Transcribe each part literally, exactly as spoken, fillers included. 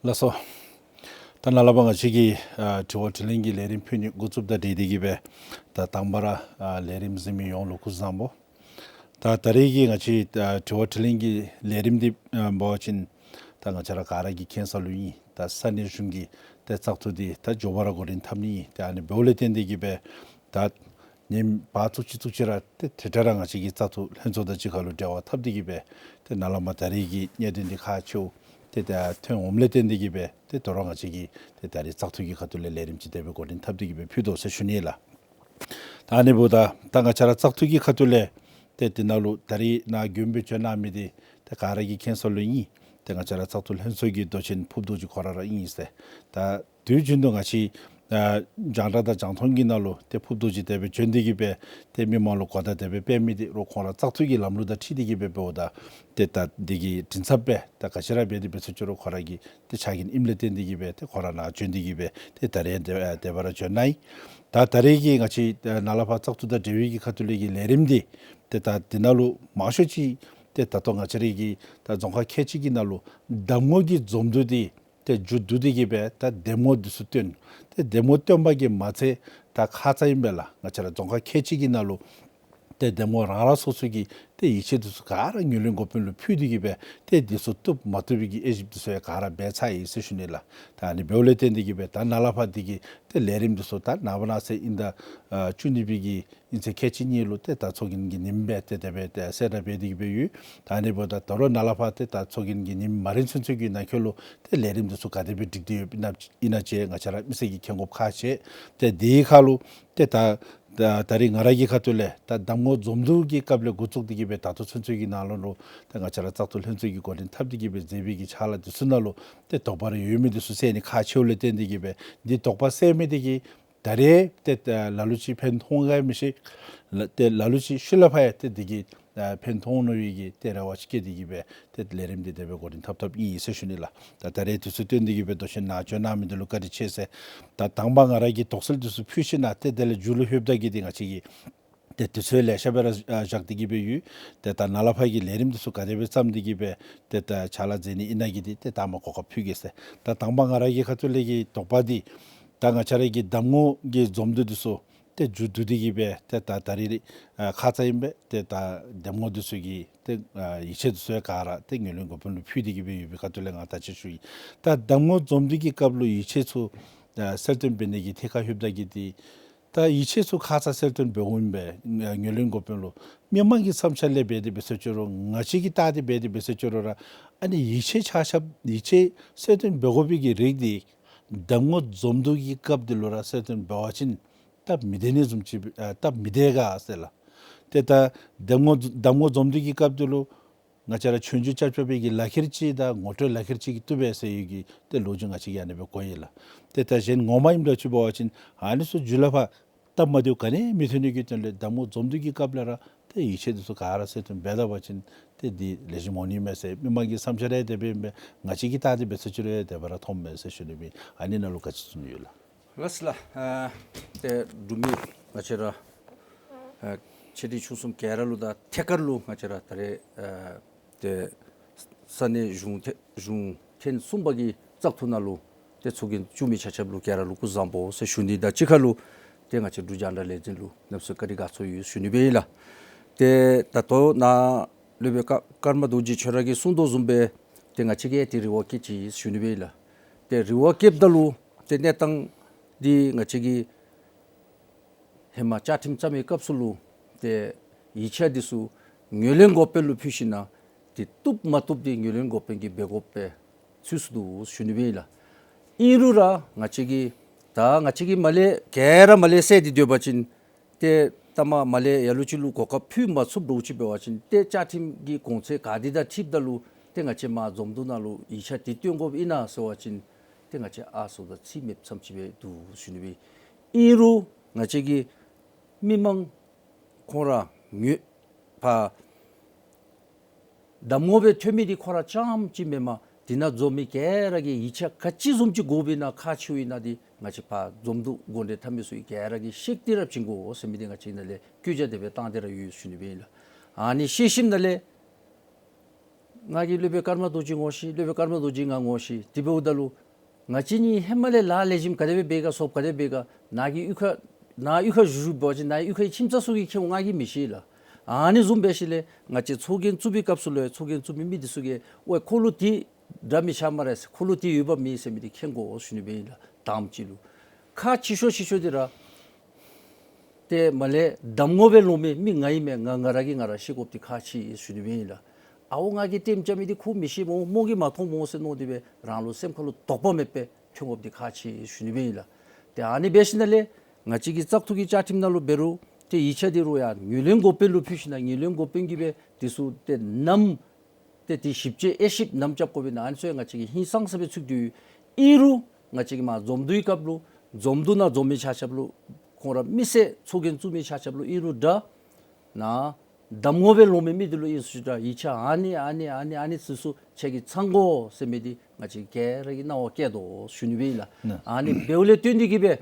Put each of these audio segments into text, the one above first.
ལགས་སོ། ད་ནཱ་ལས་ཕར་ང་བཅས་ཀྱི་ཨ་དྲི་བ་དྲིས་ལན་གྱི་ལས་རིམ་ཕུལ་ནི་འགོ་བཙུགསཔ་དང་འབྲེལ་ཏེ་གིས་སྦེ་ད་དང་པ་ར་ཨ་ལས་རིམ་གཟིགས་མི་ཡོངས་ལུ་སྐུ་གཟུགས་བཟང་པོ། ད་ད་རེས་ཀྱི་ང་བཅས་ཨ་དྲི་བ་དྲིས་ལན་གྱི་ལས་རིམ་འདི་ཨ་འབད་བ་ཅིན་ད་ང་བཅས་ར་ག་ར་གིས་མཁྱེན་ས་ལུ་ཨིན། ད་ས་གནས་གཞུང་གི་ཏེ་བཙག་འཐུ་འདི་ད་མགྱོགས་པ་ར་འགོ་འདྲེན་འཐབ་ནི་ཨིན། ཏེ་ཨ་ནི་འབདཝ་ལས་བརྟེན་ཏེ་གིས་སྦེ་ད་ཉིནམ་བར་ཚུགས་ཅིག་ཚུགས་ཅིག་ར་ཏེ་དེ་འདྲ་ར་ང་བཅས་ཀྱི་བཙག་འཐུ་ལྷན་ཚོགས་དང་གཅིག་ཁར་ལུ་འབྲེལ་བ་འཐབ་སྟེ་གིས་སྦེ་ཏེ་ནཱ་ལས་མར་ད་རེས་ཀྱི་གནད་དོན་འདི་ཁག་ཆེཝ་ཏེ་ད་ཐོན་འོངམ་ལས་བརྟེན་ཏེ་གིས་སྦེ་ཏེ་དོ་རུང་ང་བཅས་ཀྱིས་ཏེ་ད་རེས་བཙག་འཐུ་གི་ཁ་ཐུག་ལས་ལས་རིམ་ཅིག་དེ་སྦེ་འགོ་འདྲེན་འཐབ་སྟེ་གིས་སྦེ་ཕུལ་དོ་ཟེར་ཞུ་ནི་ལགས། ད་ཨ་ནི་འབདཝ་ད་ད་ང་བཅས་ར་བཙག་འཐུ་གི་ཁ་ཐུག་ལས་ཏེ་འདི་ནང་ལུ་ད་རེས་ནཱ་མགྱོནམ་སྦེ་བྱོན་གནང་མི་འདི་ཏེ་ག་ར་གིས་མཁྱེན་ས་ལུ་ཨིན། ཏེ་ང་བཅས་ར་བཙག་འཐུ་ལྷན་ཚོགས་ཀྱི་མདོ་ཆེན་ཕུརཔ་རྡོ་རྗེ་ཁོ་ར་ར་ཨིན་ཟེར། ད་དུས་རྒྱུན་དུ་ང་བཅས་ཨ་རྒྱང་བསྒྲགས་དང་རྒྱང་མཐོང་གི་ནང་ལུ་ཏེ་ཕུརཔ་རྡོ་རྗེ་དེ་སྦེ་བྱོན་ཏེ་གིས་སྦེ་ཏེ་མི་མང་ལུ་གོ་བརྡ་དེ་སྦེ་སྤེལ་མི་འདི་རོགས་ཁོང་ར་བཙག་འཐུ་གི་ལམ་ལུགས་དང་འཁྲིལ་ཏེ་གིས་སྦེ་འབདཝ་ད་ཏེ་ད་འདི་གི་མགྲིན་ཚབ་སྦེ་ད་ག་ཅི་ར་འབད་དེ་འབད་ས་ཅི་རུང་ཁོ་ར་གིས་ཏེ་ཕྱག་འགན་ཨིནམ་ལས་བརྟེན་ཏེ་གིས་སྦེ་ཏེ་ཁོ་ར་ནཱ་བྱོན་ཏེ་གིས་སྦེ་ཏེ་ད་རེས་དེ་དེ་སྦེ་ར་བྱོན་གནང་ཡི། ད་ད་རེས་ཀྱི་ང་བཅས་ནཱ་ལས་ཕར་བཙག་འཐུ་དང་འབྲེལ་བའི་གི་ཁ་ཐུག་ལས་ཀྱི་ལས་རིམ་འདི་ཏེ་ད་འདི་ནང་ལུ་མང་ཤོས་ཅིག་ཏེ་ད་ལྟོ་ང་བཅས་རའི་གི་ད་རྫོང་ཁག་ཁལ་གཅིག་གི་ནང་ལུ་འདེམས་ངོ་གི་འཛོམས་འདུ་འདི་ཏེ་མཇུག་བསྡུ་སྟེ་གིས་སྦེ་ད་འདེམས་ངོ་འདི་ཚུ་བཏོན། ཏེ་འདེམས་ངོ་བཏོན་པ་གིས་མ་ཚད་ད་ཁ་ཙ་ཨིན་པས་ལགས། ང་བཅས་ར་རྫོང་ཁག་ཁལ་གཅིག་གི་ནང་ལུ་ཏེ་འདེམས་ངོ་རང་རང་སོ་སོ་གི་ཏེ་ཡིག་ཆ་འདི་ཚུ་ག་ར་ངོས་ལེན་འགོ་དཔོན་ལུ་ཕུལ་ཏེ་གིས་སྦེ་ཏེ་འདི་ཚུ་བཏུབ་མ་བཏུབ་པའི་གི་དབྱེ་ཞིབ་འདི་ཚུ་ཡང་ག་ར་འབད་ཚར་ཡི་ཟེར་ཞུ་ནི་ལགས། ད་ཨ་ནི་འབདཝ་ལས་བརྟེན་ཏེ་གིས་སྦེ་ད་ནཱ་ལས་ཕར་འདི་གི་ཏེ་ལས་རིམ་འདི་ཚུ་ད་ནངས་པ་གནངས་ཚེ་དབྱིན་ཟླ་ཨ་བཅུ་གཉིས་པའི་གི་དབྱིན་ཚེས་ཁལ་གཅིག་གཉིས་ལུ་ཏེ་ད་ཚོགས་རྒྱན་གྱི་ཉིནམ་སྦེ་ཏེ་དེ་སྦེ་ཏེ་གསལ་བསྒྲགས་འབད་དེ་གིས་སྦེ་ཡོད། ད་ཨ་ནི་འབདཝ་ད་དོ་རུང་ནཱ་ལས་ཕར་ཏེ་ད་ཚོགས་རྒྱན་གྱི་ཉིནམ་མ་རན་ཚུན་ཚོད་ཀྱི་ནང་འཁོད་ལུ་ཏེ་ལས་རིམ་འདི་ཚུ་ག་དེ་སྦེ་སྒྲིག་སྟེ་ཡོདཔ་ཨིན་ན་ཨིན་ན་ཅིག་ང་བཅས་ར་མི་སེར་གྱིས་མཁྱེན་དགོཔ་ཁག་ཆེ། ཏེ་དེའི་ཁར་ལུ་ཏེ་ད་ད་ད་རེས་ང་ར་གི་ཁ་ཐུག་ལས་ད་འདེམས་ངོ་འཛོམས་འདུ་གི་སྐབས་ལས་འགོ་བཙུགས་ཏེ་གིས་སྦེ་ད་ལྟོ་ཚུན་ཚོད་ཀྱི་ནང་ལུ་ལུ་ད་ང་བཅས་ར་བཙག་འཐུ་ལྷན་ཚོགས་ཀྱིས་འགོ་འདྲེན་འཐབ་སྟེ་གིས་སྦེ་མཛད་པའི་གི་ཕྱག་ལཱ་འདི་ཚུ་ནང་ལུ་ཏེ་དོགས་པ་རེ་ཡོད་མི་འདི་ཚུ་སེལ་ནི་ཁག་ཆེཝ་ལས་བརྟེན་ཏེ་གིས་སྦེ་འདི་དོགས་པ་སེལ་མི་འདི་གིས་ད་རེས་ཏེ་ལ་ལུ་ཅིག་ཕན་ཐོགས་ག་མི་ཤེས། ལ་ཏེ་ལ་ལུ་ཅིག་ཤུལ་ལས་ཕར་ཡང་ཏེ་འདི་གིས་ཨ་ཕན་ཐོགས་ནི་ཡོད་པའི་གི་ཏེ་རེ་བ་ཅིག་བསྐྱེད་དེ་གིས་སྦེ་ཏེ་ལས་རིམ་འདི་དེ་སྦེ་འགོ་འདྲེན་འཐབ་འཐབཔ་ཨིན་ཟེར་ཞུ་ནི་ལགས། ད་ད་རེས་དུས་ཚོད་བཏོན་ཏེ་གིས་སྦེ་མདོ་ཆེན་ནང་བྱོན་གནང་མི་འདི་ལུ་བཀའ་དྲིན་ཆེ་ཟེར། ད་དང་པ་ང་ར་གིས་དོགས་སེལ་འདི་ཚུ་ཕུལ་ཞིནམ་ལས་ཏེ་དེ་ལས་མཇུག་ལུ་ལྷོདཔ་ད་གི་འདི་ང་བཅས་ཀྱིས་ཏེ་དུས་ཚོད་ལེ་ཤ་སྦེ་ར་ཨ་བཞག་སྟེ་གིས་སྦེ་ཡོད། ཏེ་ད་ནཱ་ལས་ཕར་གྱི་ལས་རིམ་འདི་ཚུ་ག་དེ་སྦེ་བརྩམས་ཏེ་གིས་སྦེ་ཏེ་ད་ཕྱག་ལཱ་མཛད་ནི་ཨིན་ན་གི་འདི་ཏེ་ད་མ་གོ་སྐབས་ཕུལ་གེ་ཟེར། ད་དང་པ་ང་ར་གི་ཁ་ཐུག་ལས་ཀྱི་དོགས་པ་འདི་ད་ང་བཅས་ར་གི་འདེམས་ངོ་གི་འཛོམས་འདུ་འདི་ཚུ་ཏེ་མཇུག་བསྡུ་སྟེ་གིས་སྦེ་ཏེ་ད་ད་རེས་ཨ་ཁ་ཙ་ཨིན་པས། ཏེ་ད་འདེམས་ངོ་འདི་ཚུ་གི་ཏེ་ཨ་ཡིག་ཆ་འདི་ཚུ་ཡང་ག་ར་ཏེ་ངོས་ལེན་འགོ་དཔོན་ལུ་ཕུལ་ཏེ་གིས་སྦེ་ཡོད་པའི་ཁ་ཐུག་ལས་ང་བརྟག་དཔྱད་ཞུ་ཡི། ད་འདེམས་ངོ་འཛོམས་འདུ་གི་སྐབས་ལུ་ཡིག་ཆ་ཚུ་ཨ་གསལ་སྟོན་འབད་ནི་གི་ཐད་ཁར་ལྷོདཔ་ད་གི་འདི་ད་ཡིག་ཆ་ཚུ་ཁ་ཙ་གསལ་སྟོན་འབད་འོང་པས། ཨ་ངོས་ལེན་འགོ་དཔོན་ལུ་མི་མང་གི་བསམ་འཆར་ལས་འབད་དེ་འབད་ས་ཅི་རུང་ང་བཅས་ཀྱིས་བལྟ་སྟེ་འབད་དེ་འབད་ས་ཅི་རུང་ར་ཨ་ནི་ཡིག་ཆ་ཆ་ཁྱབ་ཡིག་ཆ་གསལ་སྟོན་འབད་དགོ་པའི་གི་རིགས་འདི་འདེམས་ངོ་འཛོམས་འདུ་གི་སྐབས་འདི་ལུ་ར་གསལ་སྟོན་འབད་བ་ཅིན་སྟབས་མི་བདེ་ནི་བཟུམ་ཅིག་ཨ་སྟབས་མི་བདེ་ག་ཟེར་ལགས། ཏེ་ད་འདེམས་ངོ་འདེམས་ངོ་འཛོམས་འདུ་གི་སྐབས་འདི་ལུ་ང་བཅས་ར་ཆོས་རྒྱུགས་རྐྱབ་རྐྱབ་པའི་གི་ལག་ཁྱེར་ཅིག་དང་ངོ་སྤྲོད་ལག་ཁྱེར་ཅིག་གིས་བཏུབ་པས་ཟེར་བའི་གི་ཏེ་ལོ་རྒྱུས་ང་བཅས་ཀྱིས་ཨ་ནི་སྦེ་གོ་ཡི་ལགས། ཏེ་ད་གཞན་ངོ་མ་ཨིནམ་འདྲཝ་ཅིག་འབད་བ་ཅིན་ཨ་ནི་ཚུ་མཇུག་ལས་ཕར་སྟབས་མ་བདེཝ་ག་ནི་མི་ཐོན་ནི་གི་དོན་ལས་འདེམས་ངོ་འཛོམས་འདུ་གི་སྐབས་ལས་ར་ཏེ་ཡིག་ཆ་འདི་ཚུ་ག་ར་གསལ་སྟོན་འབད་ད་པ་ཅིན་ཏེ་འདི་ལེགས་ཤོམ་འོང་ནི་མས་ཟེར་མི་མང་གི་བསམ་འཆར་རེ་དེ་སྦེ་ཨིན་པས། ང་བཅས་ཀྱིས་བལྟ་སྟེ་འབད་ས་ཅི་རུང་ཡང་དེ་སྦེ་ར་མཐོངམ་མས་ཟེར་ཞུ་ནི་སྦེ་ཨ་ནི་ནང་ལུ་ག་ཅི་གསུང་ཡོད་ལགས། ལགས་སོ་ལགས། ཨ་ཏེ་འབྲུག་མི་ང་བཅས་ར་ཨ་ཆེ་འབྲིང་ཆུང་གསུམ་ག་ར་ལུ་དང་ཐད་ཀར་ལུ་ང་བཅས་ར་ད་རེས་ཨ་ཏེ་ས་གནས་གཞུང་ཐེ་གཞུང་ཐེངས་གསུམ་པ་གི་བཙག་འཐུ་ནང་ལུ་ཏེ་ཚོགས་རྒྱན་བཙུགས་མི་ཆ་ཁྱབ་ལུ་ག་ར་ལུ་སྐུ་གཟུགས་བཟང་པོ་ཟེར་ཞུ་ནི་དང་གཅིག་ཁར་ལུ་ཏེ་ང་བཅས་འབྲུག་རྒྱང་བསྒྲགས་ལས་འཛིན་ལུ་གནམ་མེད་ས་མེད་བཀའ་དྲིན་དགའ་ཚོར་ཡོད་ཞུ་ནི་སྦེ་ཨིན་ལགས། ཏེ་ད་ལྟོ་ནཱ་ལུ་སྦེ་ཀ་ཀརྨ་རྡོ་རྗེ་ཁྱོད་ར་གིས་གསུངས་དོ་བཟུམ་སྦེ་ཏེ་ང་བཅས་ཀྱིས་ཏེ་རེ་བ་བསྐྱེད་ཅི་ཞུ་ནི་སྦེ་ཨིན་ལགས། ཏེ་རེ་བ་བསྐྱེདཔ་ད་ལུ་ཏེ་གནས་སྟངས་འདི་ང་བཅས་ཀྱིས་ཧེ་མ་བཅའ་ཁྲིམས་བརྩམ་མིའི་སྐབས་སུ་ལུ་ཏེ་ཡིག་ཆ་འདི་ཚུ་ངོས་ལེན་འགོ་དཔོན་ལུ་ཕུལ་ཞིནམ་ལས་ཏེ་བཏུབ་མ་བཏུབ་འདི་ངོས་ལེན་འགོ་དཔོན་གྱིས་འབད་དགོཔ་སྦེ་ཚུད་སོ་ནུག་ཞུ་ནི་སྦེ་ཨིན་ལགས། ཨིན་རུང་ར་ང་བཅས་ཀྱིས་ད་ང་བཅས་ཀྱིས་མར་ལས་ག་ར་མར་ལས་སེལ་ཏེ་སྡོད་པ་ཅིན་ཏེ་ད་མར་མར་ལས་ལ་ལུ་ཅིག་ལུ་གོ་སྐབས་ཕུལ་མ་ཚུགསཔ་འདྲཝ་ཅིག་འབད་བ་ཅིན་ཏེ་བཅའ་ཁྲིམས་ཀྱི་གོང་ཚད་ག་དེ་དང་འཁྲིལཝ་ད་ལུ་ཏེ་ང་བཅས་མར་འཛོམས་འདུ་ནང་ལུ་ཡིག་ཆ་འདི་བཏོན་དགོཔ་ཨིན་ན་ཟེར་བ་ཅིན་ཏེ་ང་བཅས་ཨ་ཟེརཝ་ད་ཚིག་མེདཔ་ཙམ་ཅིག་སྦེ་འདུག་ཞུ་ནི་སྦེ། ཨིན་རུང་ང་བཅས་ཀྱི་མི་མང་ཁོང་ར་ངོས་ཕར་འདེམས་ངོ་སྦེ་ཐོན་མི་འདི་ཁོང་ར་རྐྱངམ་ཅིག་མེན་པར་འདི་ནང་འཛོམས་མི་ག་ར་གིས་ཡིག་ཆ་ག་ཅི་བཟུམ་ཅིག་དགོཔ་ཨིན་ན་ཁག་ཆེཝ་ཨིན་ན་འདི་ང་བཅས་ཕར་འཛོམས་འདུ་འགོ་འདྲེན་འཐབ་མི་ཚུ་ག་ར་གིས་ཤེས་ཏེ་ར་བྱིན་དགོ་ཟེར་མི་འདི་ང་བཅས་ནང་ལས་བཀོད་རྒྱ་དེ་སྦེ་བཏང་སྟེ་ར་ཡོད་ཞུ་ནི་སྦེ་ཨིན་ལགས། ཨ་ནི་ཤེས་ཞིནམ་ལས་ ང་གིས་སློབ་དཔོན་ཀརྨ་རྡོ་རྗེ་ངོ་ཤེས། སློབ་དཔོན་ཀརྨ་རྡོ་རྗེ་ང་ངོ་ཤེས། དེ་འབདཝ་ད་ལུ་ང་བཅས་གཉིས་ཧེ་མ་ལས་ལཱ་ལེགས་ཤོམ་ག་དེ་སྦེ་འབད་ག་ཟོགཔ་ག་དེ་སྦེ་འབད་ག། ནཱ་གི་གཡུས་ཁ་ནཱ་གཡུས་ཁར་བཞུགས་བཞུགས་པ་ཅིན་ནཱ་གཡུས་ཁའི་ཁྱིམ་ཚང་ཚུ་གིས་མཁྱེན་འོང་ང་གིས་མི་ཤེས་ལགས། ཨ་ནི་བཟུམ་འབད་ཞིནམ་ལས་ང་བཅས་ཚོགས་རྒྱན་བཙུགས་པའི་སྐབས་སུ་ལུ་ཚོགས་རྒྱན་བཙུགས་མི་མི་འདི་ཚུ་གིས་ཝའེ་འཁོར་ལོ་འདི་འདྲ་མི་ཆགས་སྨ་རེ་ཟེར། འཁོར་ལོ་འདི་ཡོདཔ་མེད་ཟེར་མི་འདི་མཁྱེན་དགོ་ཞུ་ནི་སྦེ་ཨིན་ལགས། དང་པ་ཅིག་ལུ་ཁག་ཆེ་ཤོས་ཆེ་ཤོས་འདི་ར་ཏེ་མ་ལས་གདམས་ངོ་སྦེ་ལོང་མི་མི་ང་ཨིན་མས། ང་ང་ར་གིས་ང་ར་ཤེས་དགོཔ་འདི་ཁག་ཆེ་ཞུ་ནི་སྦེ་ཨིན་ལགས། ཨའོ་ང་གིས་ལྟདམོ་རྐྱབ་མི་འདི་ཁོ་མི་ཤེས་སྨོ་སྨོ་གིས་མ་མཐོང་སྨོ་ཟེར་མནོ་སྟེ་སྦེ་རང་ལུ་སེམས་ཁ་ལུ་དོགས་པ་མེདཔ་སྦེ་ཐོན་དགོཔ་འདི་ཁག་ཆེ་ཞུ་ནི་སྦེ་ཨིན་ལགས། ཏེ་ཨ་ནི་འབད་ཞིནམ་ལས་ང་བཅས་ཀྱི་བཙག་འཐུ་གི་བཅའ་ཁྲིམས་ནང་ལུ་འབད་རུང་ཏེ་ཡིག་ཆ་འདི་རུང་ཡང་ངོས་ལེན་འགོ་དཔོན་ལུ་ཕུལ་ཞིནམ་ལས་ངོས་ལེན་འགོ་དཔོན་གྱིས་སྦེ་འདི་ཚུ་ཏེ་ནམ་ཏེ་དེ་ཞིབ་དཔྱད་དབྱེ་ཞིབ་ནམ་རྐྱབ་དགོ་པས་ན་ཨ་ནི་ཚུ་ཡང་ང་བཅས་ཀྱིས་ཧིང་སངས་ས་སྦེ་ཚུད་དེ་ཡོད། ཨིན་རུང་ང་བཅས་ཀྱིས་མར་འཛོམས་འདུ་གི་སྐབས་ལུ་འཛོམས་འདུ་ནང་འཛོམས་མི་ཆ་ཁྱབ་ལུ་ཁོང་ར་མི་སེར་ཚོགས་རྒྱན་བཙུགས་མི་ཆ་ཁྱབ་ལུ་ཨིན་རུང་འདྲ་ནཱ་གདམས་ངོ་སྦེ་ལོང་མི་མི་འདི་ལུ་ཨིན་ཟེར་ཞུ་དྲག་ཡིག་ཆ་ཨ་ནི་ཨ་ནི་ཨ་ནི་ཨ་ནི་འདི་ཚུ་ཁྱེད་ཀྱིས་ཚང་དགོ་ཟེར་མི་འདི་ང་བཅས་ག་ར་གིས་གནང་བ་བསྐྱལ་དོ་ཞུ་ནི་སྦེ་ཨིན་ལགས། ཨ་ནི་འབདཝ་ལས་བརྟེན་ཏེ་གིས་སྦེ་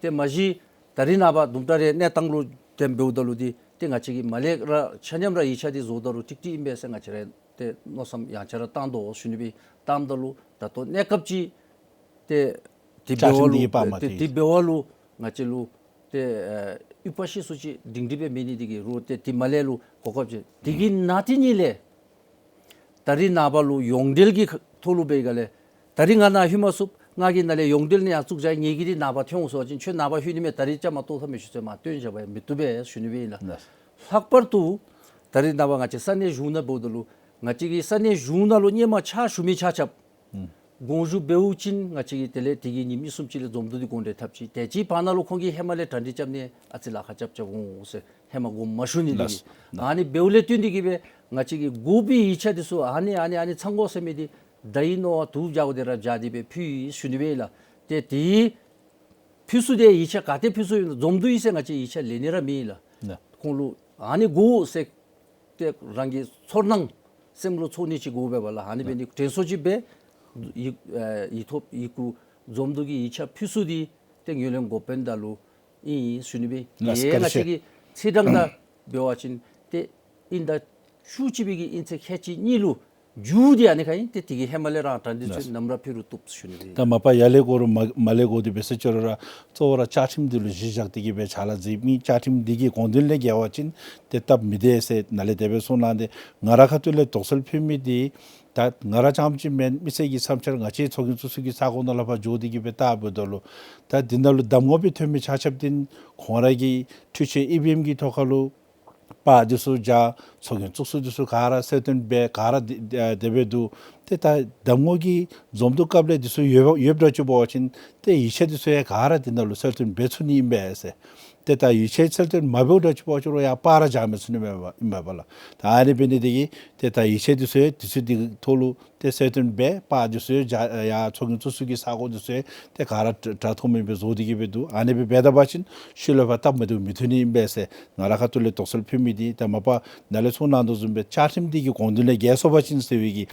ཏེ་མ་གཞི་ད་རིས་ནངས་པ་དུམ་གྲ་རེ་གནས་སྟངས་ལུ་དེ་འབདཝ་ད་ལུ་འདི་ཏེ་ང་བཅས་ཀྱིས་མ་ལས་ར་ཆ་མཉམ་ར་ཡིག་ཆ་འདི་བཟོཝ་ད་ལུ་ཀྲིག་ཀྲི་ཨིན་པས་ཟེར་ང་བཅས་ར་ཏེ་མནོ་བསམ་ཡང་བསྐྱར་ར་བཏང་དོ་ཞུ་ནི་སྦེ། བཏངམ་ད་ལུ་ད་ལྟོ་གནས་སྐབས་ཅིག་ཏེ་དེ་བཅའ་ཁྲིམས་འབདཝ་ལུ་འདི་གིས་དཔག་མ་ཏེ་སྟེ་དེ་འབདཝ་ལུ་ང་བཅས་ལུ་ཏེ་ཨེ་ཡུདཔ་ཤེས་སུ་ཅིག་སྒྲིང་སྒྲི་སྦེ་མེད་ནི་འདི་གིས་རུང་ཏེ་དེ་མ་ལས་ལུ་གོ་སྐབས་ཅིག་དེ་གི་ནང་དེ་ཉིད་ལས་ད་རིས་ནངས་པ་ལུ་ཡོངས་འབྲེལ་གྱི་ཐོག་ལུ་འབད་ག་ལས་ད་རིས་ང་ནཱ་ལྷོད་མ་ཚུགས། ང་གིས་ནཱ་ལས་ཡོངས་འབྲེལ་ནང་ཡང་བཙུགས་བཞག། ངེ་གི་འདི་ནངས་པ་ཐོན་འོང་ཟེར་བ་ཅིན་ཁྱོད་ནངས་པ་ལྷོད་ནི་མས། ད་རིས་བཅའ་མར་གཏོགས་ཐབས་མེད་ཞུ་ཟེར་མར་བཏོན་བཞག་པ་ཡང་མི་བཏུབ་པས་ཞུ་ནི་སྦེ་ཨིན་ལགས། ལགས། ལྷག་པར་དུ་ད་རིས་ནངས་པ་ང་བཅས་ས་གནས་གཞུང་ནང་འབདཝ་ད་ལུ་ང་བཅས་ཀྱི་ས་གནས་གཞུང་ནང་ལུ་སྔོན་མ་ཕྱག་ཞུ་མི་ཆ་ཁྱབ་དགོངས་ཞུ་འབད་བ་ཅིན་ང་བཅས་ཀྱིས་དེ་ལས་དེ་གི་ཉིནམ་གཉིས་གསུམ་ཅིག་ལས་འཛོམས་འདུ་འདི་དགོངས་འགྲེལ་འཐབ་ཅི། དེ་ཅིག་བར་ན་ལུ་ཁོང་གིས་ཧེ་མ་ལས་གྲ་སྒྲིག་རྐྱབ་ནི་ཨ་ཙི་ལཱ་ཁག་རྐྱབ་རྐྱབ་འོང་ཟེར་ཧེ་མ་དགོངསམ་མ་ཞུ་ནི་འདི་གིས། ལགས། ཨ་ནི་འབདཝ་ལས་བརྟེན་ཏེ་གིས་སྦེ་ང་བཅས་ཀྱི་དགོ་པའི་ཡིག་ཆ་འདི་ཚུ་ཨ་ནི་ཨ་ནི་ཨ་ནི་ཚང་དགོ་ཟེར་མི་འདི་ད་ཨིན་ནོ་བ་དུ་བྱ་བ་དེ་ར་བྱ་སྟེ་སྦེ་ཕུལ་ཡི་ཞུ་ནི་སྦེ་ཨིན་ལགས། ཏེ་དེ་ཕུལ་ས་འདི་ཡིག་ཆ་ག་ཏེ་ཕུལ་ས་ཨིན་ན་འཛོམས་འདུ་ཨིན་ཟེར་ང་བཅས་ཡིག་ཆ་ལེན་ནི་ར་མེད་ལགས། ལགས། ཁོང་ལུ་ཨ་ནི་དགོ་ཟེར་ཏེ་རང་གི་ཚོར་སྣང་སེམས་ལུ་ཚོར་ནི་ཅིག་དགོ་པས་པ་ལགས། ཨ་ནི་འབད་ནི་དྲན་གསོ་ཅིག་སྦེ་ཡི་ཨེ་ཡིག་ཐོག་ཡི་གུ་འཛོམས་འདུ་གི་ཡིག་ཆ་ཕུལ་ས་འདི་ཏེ་ངོས་ལེན་འགོ་དཔོན་དང་ལུ་ཨིན་ཞུ་ནི་སྦེ། ལགས། ཡེ་བཀའ་དྲིན་ཆེ། ང་བཅས་ཀྱི་ཚེས་གྲངས་དང་འབད་བ་ཅིན་ཏེ་དབྱིན་ཟླ་བཅུ་གཅིག་པའི་གི་དབྱིན་ཚེས་ཁལ་གཅིག་གཉིས་ལུ་མཇུག་འདི་ཨ་ནི་ཁར་ཨིན། ཏེ་དེ་གི་ཧེ་མ་ལས་རང་གྲ་སྒྲིག་ཚུ་ལགས། ནམ་ར་ཕུལ་རུང་བཏུབ་ཞུ་ནི་སྦེ། ད་མ་པ་ཡར་ལས་འགོ་རུང་མར་མར་ལས་འགོ་སྟེ་འབད་ས་ཅིག་རུང་ར་གཙོ་བོ་ར་བཅའ་ཁྲིམས་འདི་ལུ་གཞི་བཞག་སྟེ་གིས་སྦེ་ཕྱག་ལཱ་མཛད་མི་བཅའ་ཁྲིམས་འདི་གི་དགོངས་དོན་ལས་འགལ་བ་ཅིན་ཏེ་སྟབས་མི་བདེ་ཟེར་ནཱ་ལས་དེ་སྦེ་གསུངས་གནང་སྟེ་ང་ར་ཁ་ཐུག་ལས་དོགས་སེལ་ཕུལ་མི་འདི་ད་ང་ར་རྐྱངམ་ཅིག་མེན། མི་སེར་གྱི་བསམ་འཆར་ང་བཅས་ཚོགས་རྒྱན་བཙུགས་ས་གི་ས་གོ་ནང་ལས་ཕར་འགྱོ་སྟེ་གིས་སྦེ་བལྟ་འབདཝ་ད་ལུ་ད་འདི་ནང་ལུ་གདམས་ངོ་སྦེ་ཐོན་མི་ཆ་ཁྱབ་འདི་ཁོང་ར་གི་འཕྲུལ་ཆས་ཨི་བི་ཨེམ་གྱི་ཐོག་ཁར་ལུ་པར་འདི་ཚུ་བཞག། ཚོགས་རྒྱན་བཙུགས་ས་འདི་ཚུ་ག་ར་གསལ་སྟོན་འབད་ག་ར་དེ་དེ་སྦེ་འདུག། ཏེ་ད་གདམས་ངོ་གི་འཛོམས་འདུ་སྐབས་ལས་འདི་ཚུ་ཡོདཔ་ཡོདཔ་འདྲཝ་ཅིག་འབད་བ་ཅིན་ཏེ་ཡིག་ཆ་འདི་ཚུ་ཡང་ག་ར་འདི་ནང་ལུ་གསལ་སྟོན་འབད་ཚུགས་ནི་ཨིན་པས་ཟེར། ཏེ་ད་ཡིག་ཆ་གསལ་སྟོན་མ་འབདཝ་འདྲཝ་ཅིག་འབད་བ་ཅིན་རུང་ཡང་པར་ར་བཞག་མི་ཚུགས་ནི་མས་པ་ཨིན་པས་པ་ལགས། ད་ཨ་ནི་འབད་ནི་འདི་གིས་ཏེ་ད་ཡིག་ཆ་འདི་ཚུ་ཡང་འདི་ཚུ་འདི་ཐོག་ལུ་ཏེ་གསལ་སྟོན་འབད་པར་འདི་ཚུ་ཡང་བཞག་ཡར་ཚོགས་རྒྱན་བཙུགས་ས་གི་ས་གོ་འདི་ཚུ་ཡང་ཏེ་ག་ར་དྲ་དྲ་ཐོག་མེད་པའི་བཟོ་སྟེ་གིས་སྦེ་འདུག། ཨ་ནི་སྦེ་འབད་ད་པ་ཅིན་ཤུལ་ལས་ཕར་སྟབས་མ་བདེཝ་མི་ཐོན་ནི་ཨིན་པས་ཟེར་ང་ར་ཁ་ཐུག་ལས་དོགས་སེལ་ཕུལ་མི་འདི། ད་མ་པ་ནཱ་ལས་གསུངས་གནང་དོ་བཟུམ་སྦེ་བཅའ་ཁྲིམས་འདི་གི་དགོངས་དོན་ལས་འགལ་སོང་པ་ཅིན་ཟེར་བའི་གི་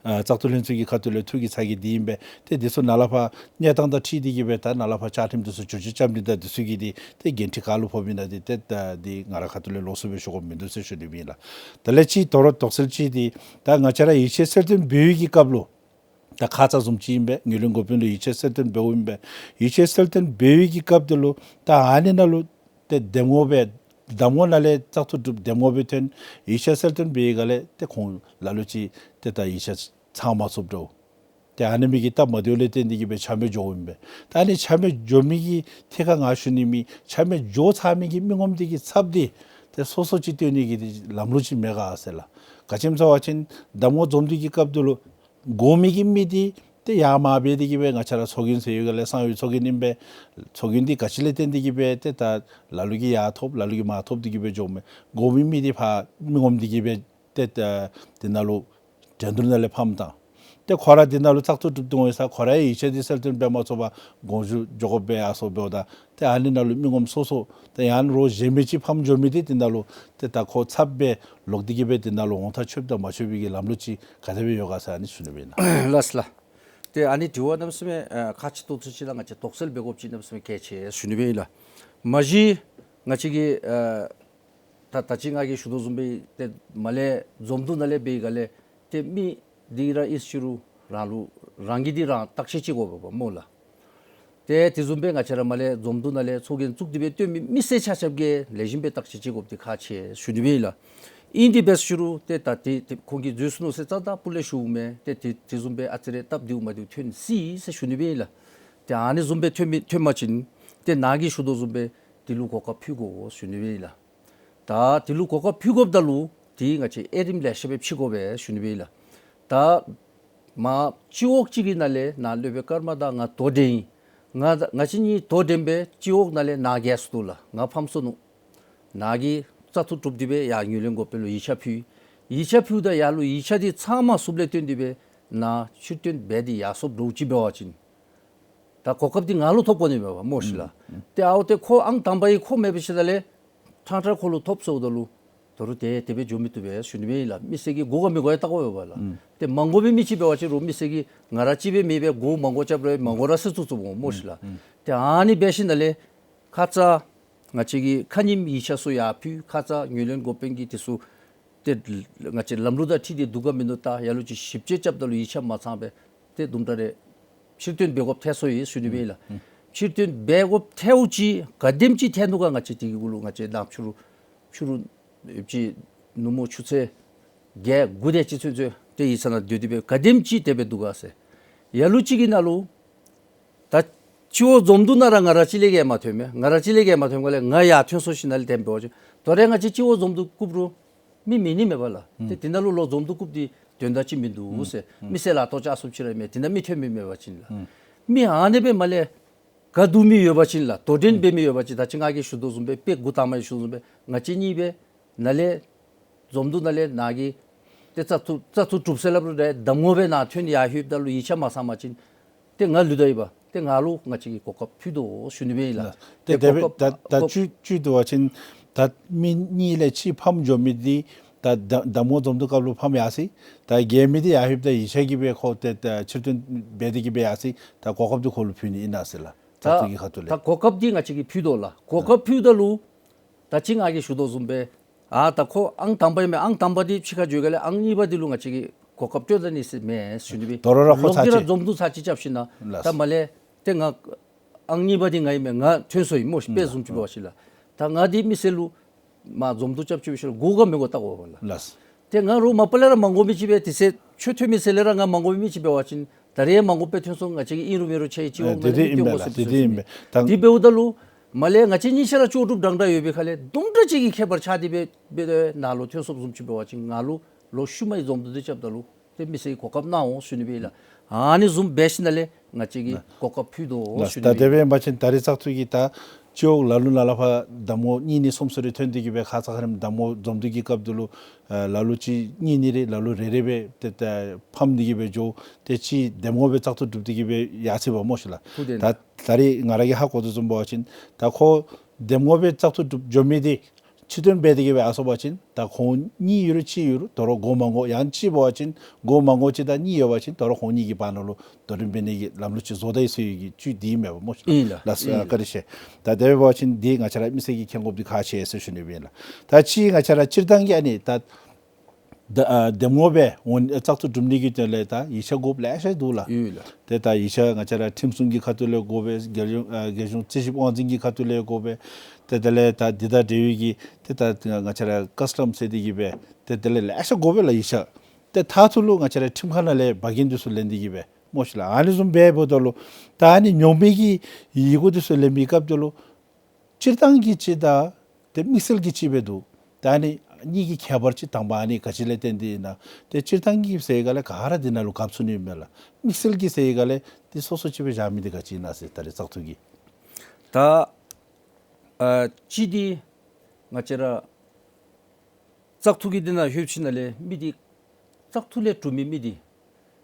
ཨ་བཙག་འཐུ་ལྷན་ཚོགས་ཀྱི་ཁ་ཐུག་ལས་ཐུགས་ཀྱི་ཚ་གྱང་འདི་ཨིན་པས། ཏེ་འདི་ཚུ་ནཱ་ལས་ཕར་གནས་སྟངས་དང་འཁྲིལ་ཏེ་གིས་སྦེ་ད་ནཱ་ལས་ཕར་བཅའ་ཁྲིམས་འདི་ཚུ་བསྒྱུར་བཅོས་རྐྱབ་ནི་དང་འདི་ཚུ་གི་འདི་ཏེ་འགན་འཁྲི་ག་ལུ་ཕོགཔ་ཨིན་ན་འདི་ཏེ་ད་འདི་ང་ར་ཁ་ཐུག་ལས་ལོགས་སུ་སྦེ་ཞུ་དགོཔ་མིན་འདུག་ཟེར་ཞུ་ནི་ཨིན་ལགས། དེ་ལས་ཅིག་དོ་རུང་དོགས་སེལ་ཅིག་འདི་ད་ང་བཅས་ར་ཡིག་ཆ་གསལ་སྟོན་འབད་བའི་གི་སྐབས་ལུ་ད་ཁ་ཙ་བཟུམ་ཅིག་ཨིན་པས། ངོས་ལེན་འགོ་དཔོན་ལུ་ཡིག་ཆ་གསལ་སྟོན་འབདཝ་ཨིན་པས། ཡིག་ཆ་གསལ་སྟོན་འབད་བའི་གི་སྐབས་འདི་ལུ་ད་ཨ་ནི་ནང་ལུ་ཏེ་གདམས་ངོ་སྦེ་གདམས་ངོ་ནང་ལས་བཙག་འཐུ་གྲུབ་གདམས་ངོ་སྦེ་ཐོན། ཡིག་ཆ་གསལ་སྟོན་འབད་བའི་སྒང་ལས་ཏེ་ཁོང་ལ་ལུ་ཅིག་ཏེ་ད་ཡིག་ཆ་ཚང་མ་ཚུགས་འགྱོ། ཏེ་ཨ་ནི་མི་གི་སྟབས་མ་བདེཝ་ལས་བརྟེན་ཏེ་གིས་སྦེ་ཆ་མེད་འགྱོཝ་ཨིན་པས། ད་ཨ་ནི་ཆ་མེད་འགྱོ་མི་གི་ཐད་ཁར་ང་ཞུ་ནི་མི་ཆ་མེད་འགྱོ་ཚར་མི་གི་མི་ངོམ་འདི་གི་ཚབ་འདི་ཏེ་སོ་སོ་ཅིག་སྟོན་ནི་གི་འདི་ལམ་ལུགས་ཅིག་མེད་ག་ཟེར་ལགས། ག་ཅི་སྨོ་ཟེར་བ་ཅིན་གདམས་ངོ་འཛོམས་འདུ་གི་སྐབས་འདི་ལུ་དགོ་མི་གི་མི་འདི་ཏེ་ཡར་མར་འབད་དེ་གིས་སྦེ་ང་བཅས་ར་ཚོགས་རྒྱན་ཟེར་ཡོད་ག་ལས་གསང་བའི་ཚོགས་རྒྱན་ཨིན་པས། ཚོགས་རྒྱན་འདི་ག་ཅི་ལས་བརྟེན་ཏེ་གིས་སྦེ་ཏེ་ད་ལ་ལུ་གིས་ཡར་ཐོབ་ལ་ལུ་གིས་མར་ཐོབ་སྟེ་གིས་སྦེ་འགྱོཝ་མས། དགོ་མི་མི་འདི་ཕར་མི་ངོམ་འདི་གིས་སྦེ་ཏེ་ད་འདི་ནང་ལུ་འགྲན་བསྡུར་ནང་ལས་ཕམ་བཏང་། ཏེ་ཁོ་ར་འདི་ནང་ལུ་བཙག་འཐུ་གྲུབ་འོང་ཡི་ས་ཁོ་ར་ཡང་ཡིག་ཆ་འདི་གསལ་སྟོན་འབད་མ་ཚུགས་པར་དགོངས་ཞུ་འགྱོ་དགོ་པས་ཨ་ཟེར་འབདཝ་ད་ཏེ་ཨ་ནི་ནང་ལུ་མི་ངོམ་སོ་སོ་ཏེ་ཡང་རོགས་གཞན་མི་ཅིག་ཕམ་འགྱོ་མི་འདི་འདི་ནང་ལུ་ཏེ་ད་ཁོ་ཚབ་སྦེ་ལོག་སྟེ་གིས་སྦེ་འདི་ནང་ལུ་འོང་ཐག་ཆོདཔ་དང་མ་ཆོད་པའི་གི་ལམ་ལུགས་ཅིག་ག་དེ་སྦེ་ཡོད་ག་ཟེར་ཨ་ནི་ཞུ་ནི་སྦེ་ཨིན་ལགས། ལགས་ལགས། ཏེ་ཨ་ནི་དྲི་བ་གནམ་མེད་ས་མེད་ཨ་ཁག་ཆེ་ཏོག་ཏོ་ཅིག་ལགས། ང་བཅས་དོགས་སེལ་འབད་དགོཔ་ཅིག་གནམ་མེད་ས་མེད་གལ་ཆེ་ཞུ་ནི་སྦེ་ཨིན་ལགས། མ་གཞི་ང་བཅས་ཀྱི་ཨ་ད་ད་ཅི་ང་གིས་ཞུ་དོ་བཟུམ་སྦེ་ཏེ་མར་ལས་འཛོམས་འདུ་ནང་ལས་འབད་བའི་སྒང་ལས་ ཏེ་མི་འདི་ར་ཨིན་ཞུ་རུང་རང་ལུ་རང་གིས་འདི་རང་བརྟག་དཔྱད་ཅིག་དགོ་པས་སྨོ་ལགས། ཏེ་དེ་བཟུམ་སྦེ་ང་བཅས་ར་མར་ལས་འཛོམས་འདུ་ནང་ལས་ཚོགས་རྒྱན་བཙུགས་ཏེ་སྦེ་སྟོན་མི་མི་སེར་ཆ་ཁྱབ་ཀྱིས་ལེགས་ཤོམ་སྦེ་བརྟག་དཔྱད་ཅིག་དགོཔ་འདི་ཁག་ཆེ་ཟེར་ཞུ་ནི་སྦེ་ཨིན་ལགས། ཨིན་ཏེ་འབད་ཞུ་རུང་ཏེ་ད་ཏེ་ཏེ་ཁོང་གིས་འཛོལ་སོ་ནུག་ཟེར་རྩ་དང་སྤུ་ལས་ཞུཝ་མེན། ཏེ་ཏེ་དེ་བཟུམ་སྦེ་ཨ་ཙི་རེ་སྟབས་བདེཝ་མ་བདེཝ་ཐོན་སྲིད་ཟེར་ཞུ་ནི་སྦེ་ཨིན་ལགས། ཏེ་ཨ་ནི་བཟུམ་སྦེ་ཐོན་མི་ཐོན་པ་ཅིན་ཏེ་ནཱ་གིས་ཞུ་དོ་བཟུམ་སྦེ་དེ་ལུ་གོ་སྐབས་ཕུལ་དགོ་ཟེར་ཞུ་ནི་སྦེ་ཨིན་ལགས། ད་དེ་ལུ་གོ་སྐབས་ཕུལ་དགོཔ་ད་ལུ་ཏེ་ང་བཅས་དབྱེ་རིམ་ལེ་ཤ་སྦེ་ཕྱེ་དགོ་པས་ཟེར་ཞུ་ནི་སྦེ་ཨིན་ལགས། ད་མར་སྤྱི་འོག་གཅིག་གི་ནང་ལས་ནཱ་སློབ་དཔོན་ཀརྨ་དང་ང་དོ་འགྲན་ཨིན། ང་ང་བཅས་གཉིས་དོ་འགྲན་སྦེ་སྤྱི་འོག་ནང་ལས་ནཱ་རྒྱལ་སོ་ནུག་ལགས། ང་ཕམ་སོ་ནུག། ནཱ་གིས་བཙག་འཐུ་གྲུབ་སྟེ་སྦེ་ཡར་ངོས་ལེན་འགོ་དཔོན་ལུ་ཡིག་ཆ་ཕུལ། ཡིག་ཆ་ཕུལཝ་ད་ཡར་ལུ་ཡིག་ཆ་འདི་ཚབ་མ་ཚུགསཔ་ལས་བརྟེན་ཏེ་སྦེ་ནཱ་ཕྱིར་བཏོན་འབད་དེ་ཡར་སོངམ་འདྲཝ་ཅིག་འབད་བ་ཅིན་ད་གོ་སྐབས་འདི་ང་ལུ་ཐོབ་དགོ་ནི་མས་པ་སྨོ་ཤིག་ལགས། ཨུམ་ཨུམ། ཏེ་ཨའོ་ཏེ་ཁོ་ཨང་དང་པ་ཨིན། ཁོ་མེད་པ་ཅིག་ད་ལས་ཕྲང་ཕྲང་ཁོ་ལུ་ཐོབ་སོངམ་ད་ལུ་ད་རུང་ཏེ་དེ་སྦེ་འགྱོ་མི་བཏུབ་པས་ཟེར་ཞུ་ནི་སྦེ་ཨིན་ལགས། མི་སེར་གྱིས་དགོ་ག་མི་དགོ་ཡང་བལྟ་དགོ་པས་ལགས། ཨུམ། ཏེ་མ་དགོ་མི་མི་ཅིག་འབད་བ་ཅིན་རུང་མི་སེར་གྱིས་ང་ར་གཅིག་སྦེ་མེན་པས། དགོ་མ་དགོ་རྐྱབ་རུང་མ་དགོ་ར་ཟེར་བཙུགས་བཙུགསཔ་འོང་སྨོ་ཤིག་ལགས། ཨུམ་ཨུམ། ཏེ་ཨ་ནི་འབད་ཞིནམ་ལས་ཁ་ཙ་ང་བཅས་ཀྱིས་ཁ་ཉིནམ་ཡིག་ཆ་ཚུ་ཡར་ཕུལ། ཁ་ཙ་ངོས་ལེན་འགོ་དཔོན་གྱིས་དེ་ཚུ་ཏེ་ང་བཅས་ལམ་ལུགས་དང་འཁྲིལ་ཏེ་འདུག་ག་མིན་འདུག་བལྟ། ལ་ལུ་ཅིག་ཞིབ་དཔྱད་རྐྱབ་ད་ལུ་ཡིག་ཆ་མ་ཚང་པས། ཏེ་དུམ་གྲ་རེ་ཕྱིར་བཏོན་འབད་དགོཔ་ཐལ་སོ་ཡི་ཟེར་ཞུ་ནི་སྦེ་ཨིན་ལགས། ཨུམ། ཕྱིར་བཏོན་འབད་དགོཔ་ཐལཝ་ཅིག་ག་དེམ་ཅིག་ཐལ་ནུག་ག་ང་བཅས་དེ་གི་གུ་ལུ་ང་བཅས་ནཱ་ཕྱི་རུ་ཕྱི་རུ་ཡོདཔ་ཅིག་ནུབ་མོ་ཆུ་ཚོད་བརྒྱད་དགུ་དེ་ཅིག་ཚུན་ཚོད་ཏེ་ཡིག་ཚང་ནང་སྡོད་དེ་སྦེ་ག་དེམ་ཅིག་དེ་སྦེ་འདུག་ག་ཟེར། ལ་ལུ་ཅིག་གི་ནང་ལུ་ད་སྤྱི་འོག་འཛོམས་འདུ་ནང་ར་ང་ར་གཅིག་ལས་བརྒལ་མ་ཐོན་མས། ང་ར་གཅིག་ལས་བརྒལ་མ་ཐོན་ག་ལས་ང་ཡར་ཐོན་སོ་ཞིནམ་ལས་དེ་སྦེ་འབད་བ་ཅིན་ད་རེས་ང་བཅས་སྤྱི་འོག་འཛོམས་འདུ་བཀུག་རུང་མི་མེད་ནི་མས་པ་ལགས། ཨུམ། ཏེ་དེ་ནང་ལུ་ལོག་འཛོམས་འདུ་བཀུག་སྟེ་དོན་དག་ཅིག་མིན་འདུག་ཟེར། ཨུམ། མི་སེར་ལཱ་གཏོགས་ཅིག་ཨ་སུབ་ཅིག་ར་མས། དེ་ནང་མི་ཐོན་མི་མེད་པ་ཅིན་ལགས། ཨུམ། མི་ཨ་ནི་སྦེ་མར་ལས་ག་འདུག་མི་ཡོད་པ་ཅིན་ལགས། དོ་འགྲན་འབད་མི་ཡོད་པ་ཅིན་ད་ཅི་ང་གིས་ཞུ་དོ་བཟུམ་སྦེ་དཔེ་འགོ་དང་པ་ཡང་ཞུ་དོ་བཟུམ་སྦེ་ང་བཅས་གཉིས་སྦེ་ནཱ་ལས་འཛོམས་འདུ་ནང་ལས་ནཱ་གིས་ཏེ་བཙག་འཐུ་བཙག་འཐུ་གྲུབ་ཟེར་སླབ་རུང་ར་གདམ་ངོ་སྦེ་ནཱ་ཐོན་ཡར་ལྷོདཔ་ད་ལུ་ཡིག་ཆ་མ་ཚང་པ་ཅིན་ཏེ་ང་ལུ་ད་ཨིན་པ། ཏེ་ང་ལུ་ང་བཅས་ཀྱིས་གོ་སྐབས་ཕུལ་དོ་ཞུ་ནི་སྦེ་ཨིན་ལགས། ཏེ་དེ་སྦེ་གོ་སྐབས་ད་ད་གོ་བཅུད་བཅུད་འདུག་པ་ཅིན་ད་མི་གཉིས་ལས་གཅིག་ཕམ་འགྱོ་མི་འདི་ད་ད་གདམ་ངོ་འཛོམས་འདུ་སྐབས་ལུ་ཕམ་ཡར་སོ་ཡི། ད་རྒྱལ་མི་འདི་ཡར་ལྷོདཔ་ད་ཡིག་ཆ་གིས་སྦེ་ཁོ་ཏེ་ད་ཕྱིར་བཏོན་འབད་དེ་གིས་སྦེ་ཡར་སོ་ཡི། ད་གོ་སྐབས་འདི་ཁོ་ལུ་ཕུལ་ནི་ཨིན་ན་ཟེར་ལགས། བཙག་འཐུ་གི་ཁ་ཐུག་ལས། ད་གོ་སྐབས་འདི་ང་བཅས་ཀྱིས་ཕུལ་དོ་ལགས། གོ་སྐབས་ཕུལཝ་ད་ལུ་ད་ཅི་ང་གིས་ཞུ་དོ་བཟུམ་སྦེ་ཨ་ད་ཁོ་ཨང་དང་པ་ཨིན་མས། ཨང་དང་པ་འདི་ཕྱི་ཁར་འགྱོ་ག་ལས་ཨང་གཉིས་པ་འདི་ལུ་ང་བཅས་ཀྱིས་གོ་སྐབས་སྤྲོད་ད་ནི་ཟེར་མེན་ཟེར་ཞུ་ནི་སྦེ། དོ་རུང་ར་ཁོ་ལོག་ཚར་སྟེ་ར་ཅིག་འཛོམས་འདུ་ཚར་ཅིག་རྐྱབ་ཞིནམ་ལས་ལགས། ད་མར་ལས་ཏེ་ང་ཨང་གཉིས་པ་འདི་ང་ཨིན་མས། ང་ཐོན་སོ་ཡི་སྨོ་ཤིག། དཔེ་བཟུམ་ཅིག་འབད་བ་ཅིན་ལགས། ད་ང་འདི་མི་སེར་ལུ་མར་འཛོམས་འདུ་རྐྱབ་རྐྱབ་ཞིནམ་ལས་དགོ་ག་མི་དགོ་བལྟ་དགོ་པས་ལགས། ལགས། ཏེ་ང་རུང་མ་པ་ལས་ར་མ་དགོ་མི་ཅིག་སྦེ་དེ་ཚེ་ཁྱོད་ཐོན་མི་ཚེ་ལས་ར་ང་མ་དགོ་མི་ཅིག་འབད་བ་ཅིན་ད་རེས་མ་དགོཔ་སྦེ་ཐོན་སོང་། ང་བཅས་ཀྱིས་ཨིན་རུང་མེན་རུང་ཕྱག་ཕྱིད་ཅིག་ཨེ་འོང་དེ་ང་ལས་འདི་ཐོན་ཨིན་དགོ་པས་ཟེར་ལགས། དེ་འདི་ཨིན་པས། ད་འདི་འབདཝ་ད་ལུ་མར་ལས་ང་བཅས་གཉིས་ཆ་ར་ལྕོགས་གྲུབ་འདྲན་འདྲ་ཡོད་པའི་ཁ་ལས་དུམ་གྲ་ཅིག་གི་ཁྱད་པར་ཆགས་ཏེ་སྦེ་སྦེ་ནཱ་ལུ་ཐོན་སོངམ་བཟུམ་ཅིག་འབད་བ་ཅིན་ང་ལུ་ལོག་ཤུལ་མའི་འཛོམས་འདུ་འདི་རྐྱབ་ད་ལུ་ཏེ་མི་སེར་གྱིས་གོ་སྐབས་གནང་འོང་ཞུ་ནི་སྦེ་ཨིན་ལགས། ཨ་ནི་བཟུམ་འབད་ཞིནམ་ལས་ང་བཅས་ཀྱིས་ལགས། གོ་སྐབས་ཕུལ་དོ་ལགས། ཞུ་ནི་ད་དེ་སྦེ་ཨིན་པ་ཅིན་ད་རེས་བཙག་འཐུ་གི་ད་སྤྱི་འོག་ལ་ལུ་ནཱ་ལས་ཕར་གདམ་ངོ་གཉིས་གཉིས་གསུམ་གསུམ་རེ་ཐོན་ཏེ་གིས་སྦེ་ཁ་ཙ་ཁ་ཉིནམ་གདམ་ངོ་འཛོམས་འདུ་གི་སྐབས་འདི་ལུ་ཨ་ལ་ལུ་ཅིག་གཉིས་གཉིས་རེ་ལ་ལུ་རེ་རེ་སྦེ་ཏེ་ད་ཕམ་སྟེ་གིས་སྦེ་འགྱོ། ཏེ་ཅིག་གདམ་ངོ་སྦེ་བཙག་འཐུ་གྲུབ་སྟེ་གིས་སྦེ་ཡར་སོ་ཡི་པ་སྨོ་ཤིག་ལགས། ཐུགས་བདེན་ལགས། ད་ད་རེས་ང་ར་གིས་ཧ་གོ་དོ་བཟུམ་འབད་བ་ཅིན་ད་ཁོ་གདམ་ངོ་སྦེ་བཙག་འཐུ་གྲུབ་འགྱོ་མི་འདི་ཕྱིར་བཏོན་འབད་དེ་གིས་སྦེ་ཡར་སོ་བ་ཅིན་ད་ཁོང་གཉིས་ཡོད་རུང་གཅིག་ཡོད་རུང་དོ་རུང་དགོ་མ་དགོ་ཡང་ཅིག་འབད་བ་ཅིན་དགོ་མ་དགོ་གཅིག་དང་གཉིས་ཡོད་པ་ཅིན་དོ་རུང་ཁོང་གཉིས་ཀྱི་བར་ན་ལུ་དོ་འགྲན་འབད་ནི་གི་ལམ་ལུགས་ཅིག་བཟོ་ད་ཡི་ཟེར་བའི་གི་བཅུད་འདི་ཨིན་མས་པ་སྨོ་ཤིག་ལགས། ཨིན་ལགས། ལགས་སོ། ཨིན་ལགས། བཀའ་དྲིན་ཆེ། ད་དེ་སྦེ་འབད་བ་ཅིན་འདི་ང་བཅས་ར་མི་སེར་གྱིས་མཁྱེན་དགོཔ་འདི་ཁག་ཆེ་ཟེར་ཞུ་ནི་སྦེ་ཨིན་ལགས། ད་ཅི་ང་བཅས་ར་སྤྱིར་བཏང་གི་ཨ་ནི་ད་ད་ཨ་གདམ་ངོ་སྦེ་འོང་བཙག་འཐུ་གྲུབ་ནི་གི་དོན་ལས་ད་ཡིག་ཆ་དགོཔ་ལེ་ཤ་འདུག་ལགས། ཡོད་ལགས། ཏེ་ད་ཡིག་ཆ་ང་བཅས་ར་ཁྲིམས་སྲུང་གི་ཁ་ཐུག་ལས་དགོ་པས། རྒྱལ་གཞུང་ཨ་རྒྱལ་གཞུང་རྩིས་ཞིབ་དབང་འཛིན་གྱི་ཁ་ཐུག་ལས་དགོ་པས། ཏེ་དེ་ལས་ད་འདི་དང་འབྲེལ་བའི་གི་ཏེ་ད་ང་བཅས་ར་ཀཱས་ཊམ་ཟེར་འདི་གིས་སྦེ་ཏེ་དེ་ལས་ལེ་ཤ་དགོ་པས་ལགས་ཡིག་ཆ། ཏེ་མཐའ་མཇུག་ལུ་ང་བཅས་ར་ཁྲིམས་ཁང་ནང་ལས་འབག་འགན་འདི་ཚུ་ལེན་འདི་གིས་སྦེ་སྨོ་ཤིག་ལགས། ཨ་ནི་བཟུམ་སྦེ་འབདཝ་ད་ལུ་ད་ཨ་ནི་ཉོག་མེད་ཀྱི་ཡི་གུ་འདི་ཚུ་ལེན་པའི་སྐབས་འདི་ལུ་སྤྱིར་བཏང་གི་ཅིག་དང་ཏེ་དམིགས་བསལ་གྱི་ཅིག་སྦེ་འདུག། ད་ཨ་ནི་གཉིས་ཀྱི་ཁྱད་པར་ཅིག་དང་པ་ཨ་ནི་ག་ཅི་ལས་བརྟེན་ཏེ་ཨིན་ན། ཏེ་སྤྱིར་བཏང་གི་ཟེར་ག་ལས་ག་ར་འདི་ནང་ལུ་གབ་ཚུགས་ནི་མས་ལགས། དམིགས་བསལ་གྱི་ཟེར་ག་ལས་ཏེ་སོ་སོ་ཅིག་སྦེ་བཞག་མི་འདི་ག་ཅི་ཨིན་ན་ཟེར། ད་རེས་བཙག་འཐུ་གི་ད་ཨ་གཅིག་འདི་ང་བཅས་ར་བཙག་འཐུ་གི་འདི་ནང་ལྷོད་ཞིནམ་ལས་མི་འདི་བཙག་འཐུ་ལས་གྲུབ་མི་མི་འདི་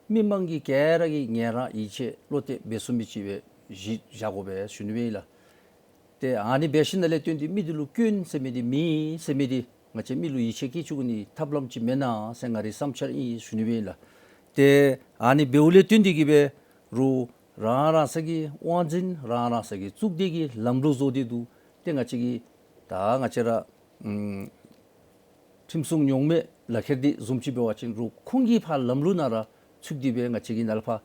མི་མང་གིས་ག་ར་གིས་ངལ་རངས་ཡིད་ཆེས་བློ་གཏད་འབད་ཚུགས་མི་ཅིག་སྦེ་གཞི་བཞག་དགོ་པས་ཞུ་ནི་སྦེ་ཨིན་ལགས། ཏེ་ཨ་ནི་འབད་ཞིནམ་ལས་བརྟེན་ཏེ་མི་འདི་ལུ་སྐྱོན་ཟེར་མི་འདི་མེད་ཟེར་མི་འདི་ང་བཅས་མི་ལུ་ཡིད་ཆེས་བསྐྱེད་བཅུག་ནིའི་ཐབས་ལམ་ཅིག་མེན་ན་ཟེར་ང་རའི་བསམ་འཆར་ཨིན་ཞུ་ནི་སྦེ་ཨིན་ལགས། ཏེ་ཨ་ནི་འབདཝ་ལས་བརྟེན་ཏེ་གིས་སྦེ་རུང་རང་རང་སོ་གི་དབང་འཛིན་རང་རང་སོ་གི་གཙུག་སྡེ་གི་ལམ་ལུགས་བཟོ་སྟེ་འདུག། ཏེ་ང་བཅས་ཀྱི་ད་ང་བཅས་ར་ཨམ་ཁྲིམས་སྲུང་ཉོག་མེད་ ལག་ཁྱེར་འདི་བཟུམ་ཅིག་འབད་བ་ཅིན་རོགས་ཁོང་གིས་ཕར་ལམ་ལུགས་ནང་ར་ཚུད་དེ་སྦེ་ང་བཅས་ཀྱི་ནཱ་ལས་ཕར་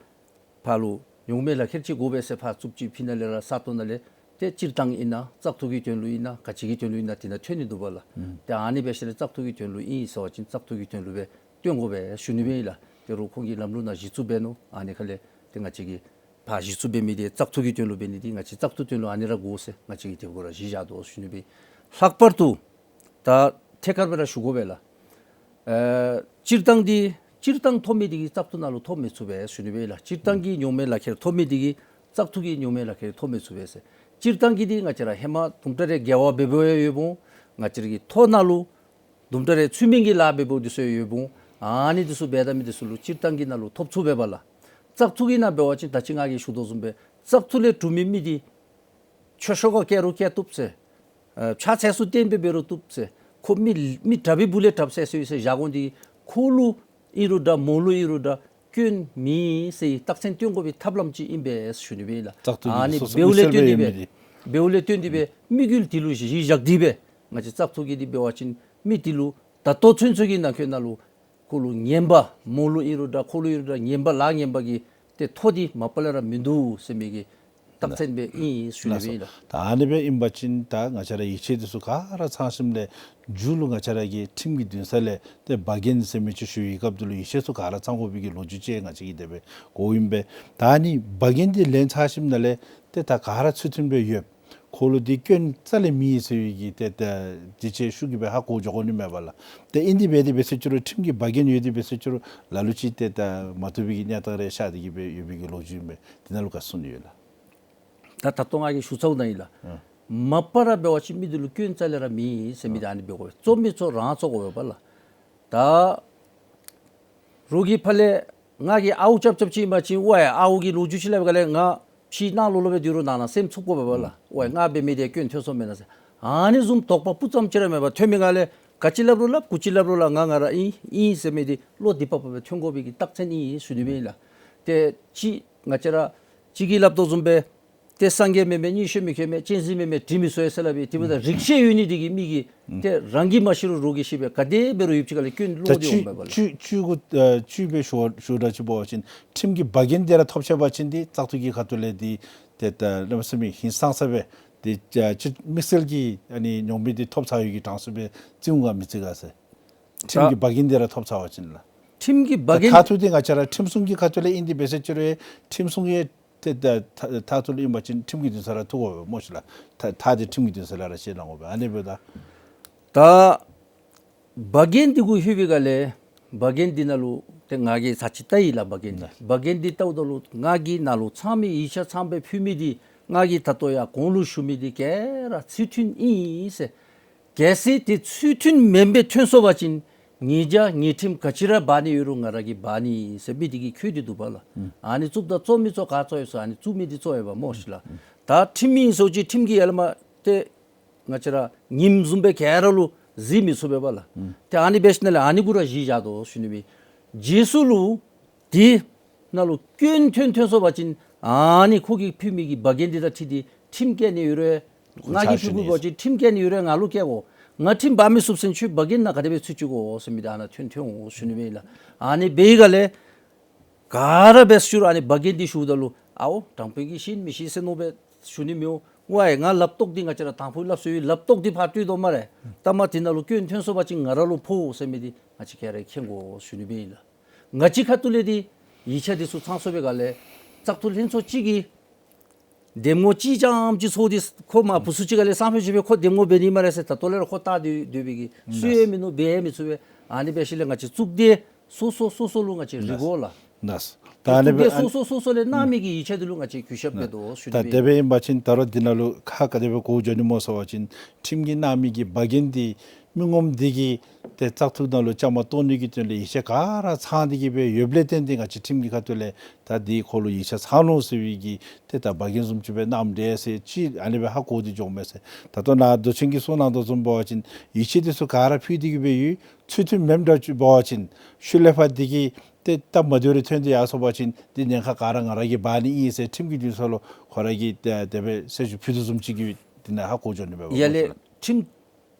ཕར་ལུ་ཉོག་མེད་ལག་ཁྱེར་ཅིག་དགོ་པས་ཟེར་ཕར་བཙུགས་ཅི། ཕི་ནཱ་ལས་ར་ས་སྟོང་ནང་ལས་ཏེ་སྤྱིར་བཏང་ཨིན་ན་བཙག་འཐུ་གི་དོན་ལུ་ཨིན་ན་ག་ཅི་གི་དོན་ལུ་ཨིན་ན་དེ་ནང་ཐོན་ནི་འདུག་པ་ལགས། ཨུམ། ཏེ་ཨ་ནི་འབད་ཞིནམ་ལས་བཙག་འཐུ་གི་དོན་ལུ་ཨིན་ཟེར་བ་ཅིན་བཙག་འཐུ་གི་དོན་ལུ་སྦེ་སྟོན་དགོ་པས་ཞུ་ནི་སྦེ་ཨིན་ལགས། ཏེ་རོགས་ཁོང་གིས་ལམ་ལུགས་ནང་གཞི་བཙུགས་འབད་ནུག། ཨ་ནི་ཁ་ལས་ཏེ་ང་བཅས་ཀྱིས་ཕར་གཞི་བཙུགས་འབད་མི་འདི་བཙག་འཐུ་གི་དོན་ལུ་འབད་ནི་འདི་ང་བཅས་བཙག་འཐུ་དོན་ལུ་ཨ་ནི་ར་དགོ་ཟེར་ང་བཅས་ཀྱིས་དེ་གུ་ར་གཞི་བཞག་དོ་ཞུ་ནི་སྦེ། ལྷག་པར་དུ་ད་ཐད་ཀར་སྦེ་ར་ཞུ་དགོ་པས་ལགས། ཨེ་སྤྱིར་བཏང་འདི་སྤྱིར་བཏང་ཐོབ་མི་འདི་གིས་བཙག་འཐུ་ནང་ལུ་ཐོབ་མི་ཚུགས་པས་ཞུ་ནི་སྦེ་ལགས། སྤྱིར་བཏང་གི་ཉོག་མེད་ལག་ཁྱེར་ཐོབ་མི་འདི་གིས་བཙག་འཐུ་གི་ཉོག་མེད་ལག་ཁྱེར་ཐོབ་མི་ཚུགས་པས་ཟེར། སྤྱིར་བཏང་གི་འདི་ང་བཅས་ར་ཧེ་མ་དུམ་གྲ་རེ་འགལ་བ་འབད་འབདཝ་ཡང་ཡོདཔ་འོང་། ང་བཅས་ར་གི་ཐོ་ནང་ལུ་དུམ་གྲ་རེ་ཚུད་མེན་གྱི་ལཱ་འབད་འབདཝ་འདི་ཚུ་ཡང་ཡོདཔ་འོང་། ཨ་ནི་འདི་ཚུ་འབད་ད་མི་འདི་ཚུ་ལུ་སྤྱིར་བཏང་གི་ནང་ལུ་ཐོབ་ཚུགས་པས་པ་ལགས། བཙག་འཐུ་གི་ནང་འབད་བ་ཅིན་ད་ཅི་ང་གིས་ཞུ་དོ་བཟུམ་སྦེ་བཙག་འཐུ་ལས་གྲུབ་མི་མི་འདི་ཆོས་ཤོག་ཁར་བཀལ་རུང་བཀལ་བཏུབ་ཟེར། ཨ་ཕྱག་འཚལ་སུ་བརྟེན་སྦེ་འབད་རུང་བཏུབ་ཟེར། ཁོ་མི་མི་དྲག་པའི་སྦུག་ལས་དྲགཔ་སེལ་སོ་ཡི་ཟེར་བཞག་དགོ་འདི་ཁོ་ལུ་ཨིན་རུང་འདྲ་མོ་ལུ་ཨིན་རུང་འདྲ་སྐྱོན་མེད་ཟེར་བའི་རྟགས་མཚན་སྟོན་དགོ་པའི་ཐབས་ལམ་ཅིག་ཨིན་པས་ཞུ་ནི་སྦེ་ཨིན་ལགས། བཙག་འཐུ་ཨ་ནི་སོ་སོ་འབདཝ་ལས་དམིགས་བསལ་བསྟུན་ཏེ་སྦེ་ཡོད་མི་འདི་འབདཝ་ལས་བསྟུན་ཏེ་སྦེ་དམིགས་ཡུལ་འདི་ལུ་གཞི་བཞག་སྟེ་སྦེ་ང་བཅས་བཙག་འཐུ་གི་འདི་འབད་བ་ཅིན་མི་འདི་ལུ་ད་ལྟོ་ཚུན་ཚོད་ཀྱི་ནང་འཁོད་ནང་ལུ་ཁོ་ལུ་ངན་པ་མོ་ལུ་ཨིན་རུང་འདྲ་ཁོ་ལུ་ཨིན་རུང་འདྲ་ངན་པ་ལཱ་ངན་པ་གི་ཏེ་ཐོ་འདི་མ་པ་ལས་ར་མིན་འདུག་ཟེར་མི་གི་རྟགས་མཚན་སྦེ་ཨིན་ཞུ་ནི་སྦེ་ཨིན་ལགས། ད་ཨ་ནི་སྦེ་ཨིན་པ་ཅིན་ད་ང་བཅས་ར་ཡིག་ཆ་འདི་ཚུ་ག་ར་ཚང་ཞིནམ་ལས་མཇུག་ལུ་ང་བཅས་ར་གི་ཁྲིམས་ཀྱི་འདུན་ས་ལས་ཏེ་བ་གན་ཟེར་མི་ཅིག་ཞུ་བའི་སྐབས་འདི་ལུ་ཡིག་ཆ་ཚུ་ག་ར་ཚང་དགོ་པའི་གི་ལོ་རྒྱུས་ཅིག་ང་བཅས་ཀྱིས་དེ་སྦེ་གོཝ་ཨིན་པས། ད་ཨ་ནི་བ་གན་འདི་ལེན་ཚར་ཞིནམ་ལས་ཏེ་ད་ག་ར་ཚུལ་མཐུན་སྦེ་ཡོད། ཁོ་ལུ་འདི་སྐྱོན་རྩ་ལས་མེད་ཟེར་བའི་གི་ཏེ་ད་འདི་ཅིག་ཤུགས་ཀྱིས་སྦེ་ཧ་གོ་འགྱོ་དགོ་ནི་མས་པ་ལགས། ཏེ་ཨིན་འདི་སྦེ་འདི་འབད་ཟེར་ཅི་རུང་ཁྲིམས་ཀྱི་བ་གན་ཡོད་འདི་འབད་ཟེར་ཅི་རུང་ལ་ལུ་ཅིག་ཏེ་ད་མ་བཏུབ་པའི་གི་གནས་སྟངས་རེ་ཤར་ཏེ་གི་སྦེ་ཡོད་པའི་གི་ལོ་རྒྱུས་ཨིན་པས། འདི་ནང་ལུ་ག་གསུང་ནི་ཡོད་ལགས། ད་ད་ལྟོ་ང་གིས་ཞུ་ཚརཝ་ད་ཨིན་ལགས། ཨ་མ་པ་ར་འབད་བ་ཅིན་མི་འདི་ལུ་སྐྱོན་རྩ་ལས་ར་མེད་ཟེར་མི་འདི་ཨ་ནི་འབད་དགོ་པས། བཙོག་མི་བཙོག་རང་བཙོག་དགོ་པས་པ་ལགས། ད་རོགས་ཀྱི་ཕར་ལས་ང་གིས་ཨརཝ་རྐྱབ་རྐྱབ་ཅིག་ཨིན་པ་ཅིན་ཝའི་ཨརཝ་གི་ལོ་རྒྱུས་ཅིག་སླབ་ག་ལས་ང་ཕྱི་ནང་ལོགས་ལུ་སྦེ་སྡོད་རུང་ནང་ན་སེམས་འཚབ་དགོ་པས་པ་ལགས། ཝའི་ང་འབད་མི་འདི་སྐྱོན་ཐོན་སོ་མེན་ན་ཟེར། ཨ་ནི་བཟུམ་དོགས་པ་སྤུ་ཙམ་ཅིག་ར་མེད་པར་ཐོན་མི་ག་ལས་ག་ཅི་སླབ་རུང་སླབ་གུ་ཅི་སླབ་རུང་སླབ་ང་ང་ར་ཨིན་ཨིན་ཟེར་མི་འདི་བློ་འདི་པ་པ་སྦེ་ཐོན་དགོ་པའི་གི་རྟགས་མཚན་ཨིན་ཞུ་ནི་སྦེ་ཨིན་ལགས། ཏེ་ཅིག་ང་བཅས་ར་ཅིག་གིས་སླབ་དོ་བཟུམ་སྦེ་ཏེ་སངས་རྒྱས་མེན་མས་གཉེན་ཤོས་མི་ཁྱོད་མས་གཅན་གཟན་མེན་མས་དྲི་མི་ཟོ་ཡ་ཟེར་སླབ་པའི་དེ་འབདཝ་ད་རིག་ཤེས་ཡོད་ནི་འདི་གིས་མི་གིས་ཏེ་རང་གིས་མ་ཤེས་རུང་རོགས་ཀྱིས་ཤེས་པས། ག་དེ་འབད་རུང་ཡུདཔ་ཅིག་ཁ་ལས་སྐྱོན་ད་སློང་སྟེ་འོང་མས་པ་ལགས། བཅུད་བཅུད་གུ་ཨ་བཅུད་སྦེ་ཞུ་ཞུཝ་ད་ཅིག་འབད་བ་ཅིན་ཁྲིམས་ཀྱི་བ་གན་འདི་ར་ཐོབ་ཆི་བ་ཅིན་འདི་བཙག་འཐུ་གི་ཁ་ཐུག་ལས་འདི་ཏེ་ད་གནམ་མེད་ས་མེད་ཧིང་སངས་ས་སྦེ་འདི་ཨ་ཅིག་དམིགས་བསལ་གྱི་ཨ་ནི་ཉོག་མེད་འདི་ཐོབ་ཚར་ཡོད་ཀྱི་གྲངས་སུ་སྦེ་བརྩི་འོང་ག་མི་བརྩི་ག་ཟེར། ཁྲིམས་ཀྱི་བ་གན་འདི་ར་ཐོབ་ཚར་བ་ཅིན་ལགས། ཁྲིམས་ཀྱི་བ་ད་གན་མཐར་ཐུག་འདི་ང་བཅས་ར་ཁྲིམས་སྲུང་གི་ཁ་ཐུག་ལས་ཨིན་འདི་འབད་ཟེར་ཅི་རུང་ཁྲིམས་སྲུང་གི་ཏེ་ད་མཐའ་མཐའ་ཐུག་ལུ་ཨིན་པ་ཅིན་ཁྲིམས་ཀྱི་འདུན་ས་ར་ཐུག་དགོ་པས་སྨོ་ཤིག་ལགས། མཐའ་མཐའ་འདི་ཁྲིམས་ཀྱི་འདུན་ས་ལས་ར་བཤད་གནང་དགོ་པས། ཨ་ནི་འབདཝ་ད་ད་བ་གན་འདི་གུ་ལྷོད་པའི་སྒང་ལས་བ་གན་འདི་ནང་ལུ་ཏེ་ང་གིས་ཚར་གཅིག་བལྟ་ཡི་ལགས། བ་གན་འདི་ལགས། བ་གན་འདི་བལྟཝ་ད་ལུ་ང་གིས་ནཱ་ལུ་ཚང་མི་ཡིག་ཆ་ཚང་སྦེ་ཕུལ་མི་འདི་ང་གིས་ད་ལྟོ་ཡར་གོང་ལུ་ཞུ་མི་འདི་ག་ར་ཚུལ་མཐུན་ཨིན་ཟེར། གལ་སྲིད་འདི་ཚུལ་མཐུན་མེན་པར་ཐོན་སོ་བ་ཅིན་ངེས་རྒྱ་ངེས་ཁྲིམས་ག་ཅི་ར་འབག་ནི་ཡོད་རུང་ང་ར་གིས་འབག་ནི་ཟེར་མི་འདི་གིས་འཁོད་དེ་འདུག་པ་ལགས། ཨུམ། ཨ་ནི་བཙུགསཔ་ད་བཙོག་མི་བཙོག་ག་བཙོག་ཡོད་སོ་ཨ་ནི་བཙུགས་མི་འདི་བཙོག་ཡོད་པ་སྨོ་ཤིག་ལགས། ཨུམ། ད་ཁྲིམས་ཨིན་ཟེར་ཅིག་ཁྲིམས་ཀྱིས་ཡར་ལས་མར་ཏེ་ང་བཅས་ར་ཉིམ་བཟུམ་སྦེ་ག་ར་ལུ་གཟིགས་མི་ཚུགས་པས་པ་ལགས། ཨུམ། ཏེ་ཨ་ནི་འབད་ཞིནམ་ལས་ཨ་ནི་གུ་ར་གཞི་བཞག་དོ་ཞུ་ནི་མས། རྗེས་སུ་ལུ་འདི་ནང་ལུ་སྐྱོན་ཐོན་ཐོན་སོ་བ་ཅིན་ཨ་ནི་ཁོ་གིས་ཕུལ་མི་གི་བ་གན་འདི་དང་འཁྲིལ་ཏེ་ཁྲིམས་བཀལ་ནི་ཡོད་རུང་ང་གིས་ཕུལ་ཕུལཝ་ཅིག་ཁྲིམས་བཀལ་ནི་ཡོད་རུང་ང་ལུ་བཀལ་དགོ། ང་ཁྲིམས་འབག་མི་ཚུགས་ཟེར་ཁྱོད་བ་གན་ནང་ག་དེ་སྦེ་ཚུད་བཅུག་དགོ་ཟེར་མི་འདི་ཨ་ནཱ་ཐོན་ཐོན་འོང་ཞུ་ནི་མས་ལགས། ཨ་ནི་འབད་བའི་སྒང་ལས་ག་ར་འབད་ཟེར་ཅི་རུང་ཨ་ནི་བ་གན་འདི་ཞུཝ་ད་ལུ་ཨའོ་དྲང་དཔོན་གྱིས་ཤེས་མི་ཤེས་ཟེར་མནོ་སྦེ་ཞུ་ནི་མི་འོང་། ཝའི་ང་ལབ་རྟོག་འདི་ང་བཅས་ར་དང་ཕུ་སླབ་སྲོལ་ཡོད། ལབ་རྟོག་འདི་ཕར་སྤྲོད་དོ་སྨ་རེ། ད་མ་འདི་ནང་ལུ་སྐྱོན་ཐོན་སོ་བ་ཅིན་ང་ར་ལུ་ཕོག་ཟེར་མི་འདི་ང་བཅས་ག་ར་མཁྱེན་དགོ་ཞུ་ནི་མས་ལགས། ང་བཅས་ཁ་ཐུག་ལས་འདི་ཡིག་ཆ་འདི་ཚུ་ཚང་སོ་བའི་སྒང་ལས་བཙག་འཐུ་ལྷན་ཚོགས་ཅིག་གིས་འདེམས་ངོ་ཅིག་ཙམ་ཅིག་ཚོགས་ཏེ་ཁོ་མ་བུ་ཚུ་ཅིག་ག་ལས་སང་ཕོད་ཅིག་སྦེ་ཁོ་འདེམས་ངོ་འབད་ནི་སྨ་རེ་ཟེར་ད་ལྟོ་ལས་ར་ཁོ་བལྟ་སྡོད་སྡོད་པའི་གི་ལགས། སུ་ཡང་མིན་ནུག་འབད་ཡང་མི་ཚུགས་པས། ཨ་ནི་འབད་ཞིནམ་ལས་ང་བཅས་གཙུག་སྡེ་སོ་སོ་སོ་སོ་ལུ་ང་བཅས་རིག་དགོ་ལགས། ལགས། ད་ཨ་ནི་གཙུག་སྡེ་སྦེ་ཨ་སོ་སོ་སོ་སོ་ལས་གནང་མི་གི་ཡིག་ཆ་འདི་ལུ་ང་བཅས་གུས་ཞབས་འབད་དོ་ཞུ་ནི་མས། ད་དེ་སྦེ་ཨིན་པ་ཅིན་ད་རུང་འདི་ནང་ལུ་ཁག་ག་དེ་སྦེ་གོཝ་འགྱོ་ནི་སྨོ་ཟེར་བ་ཅིན་ཁྲིམས་ཀྱིས་གནང་མི་གི་བ་གན་འདི་མི་ངོམ་འདི་གིས་ཏེ་བཙག་འཐུ་ནང་ལུ་བཅའ་མར་གཏོགས་ནི་གི་དོན་ལས་ཡིག་ཆ་ག་ར་ཚང་སྟེ་གི་སྦེ་ཡོདཔ་ལས་བརྟེན་ཏེ་ང་བཅས་ཁྲིམས་ཀྱི་ཁ་ཐུག་ལས་ད་འདི་ཁོ་ལུ་ཡིག་ཆ་ཚང་ནུག་ཟེར་བའི་གི་ཏེ་ད་བ་གན་བཟུམ་ཅིག་སྦེ་གནངམ་འདྲས་ཟེར་ཅིག་ཨ་ནི་སྦེ་ཧ་གོ་སྟེ་འགྱོཝ་མས་ཟེར། ད་ལྟོ་ནཱ་མདོ་ཆེན་གྱིས་གསུངས་གནང་དོ་བཟུམ་འབད་བ་ཅིན་ཡིག་ཆ་འདི་ཚུ་ག་ར་ཕུལ་ཏེ་གི་སྦེ་ཡོད། ཚུལ་མཐུན་མེནམ་འདྲཝ་ཅིག་འབད་བ་ཅིན་ཤུལ་ལས་ཕར་འདི་གིས་ཏེ་སྟབས་མ་བདེཝ་རེ་ཐོན་ཏེ་ཡར་སོང་པ་ཅིན་འདི་ཉེན་ཁ་ག་ར་ང་ར་གིས་འབག་ནི་ཨིན་ཟེར་ཁྲིམས་ཀྱི་འདུན་ས་ལུ་ཁོ་ར་གིས་ཏེ་དེ་སྦེ་གསལ་ཞུ་ཕུལ་དོ་བཟུམ་ཅིག་གི་འདི་ནང་ཧ་གོ་འགྱོ་ནི་མས་པ། ཡར་ལས་ཁྲིམས་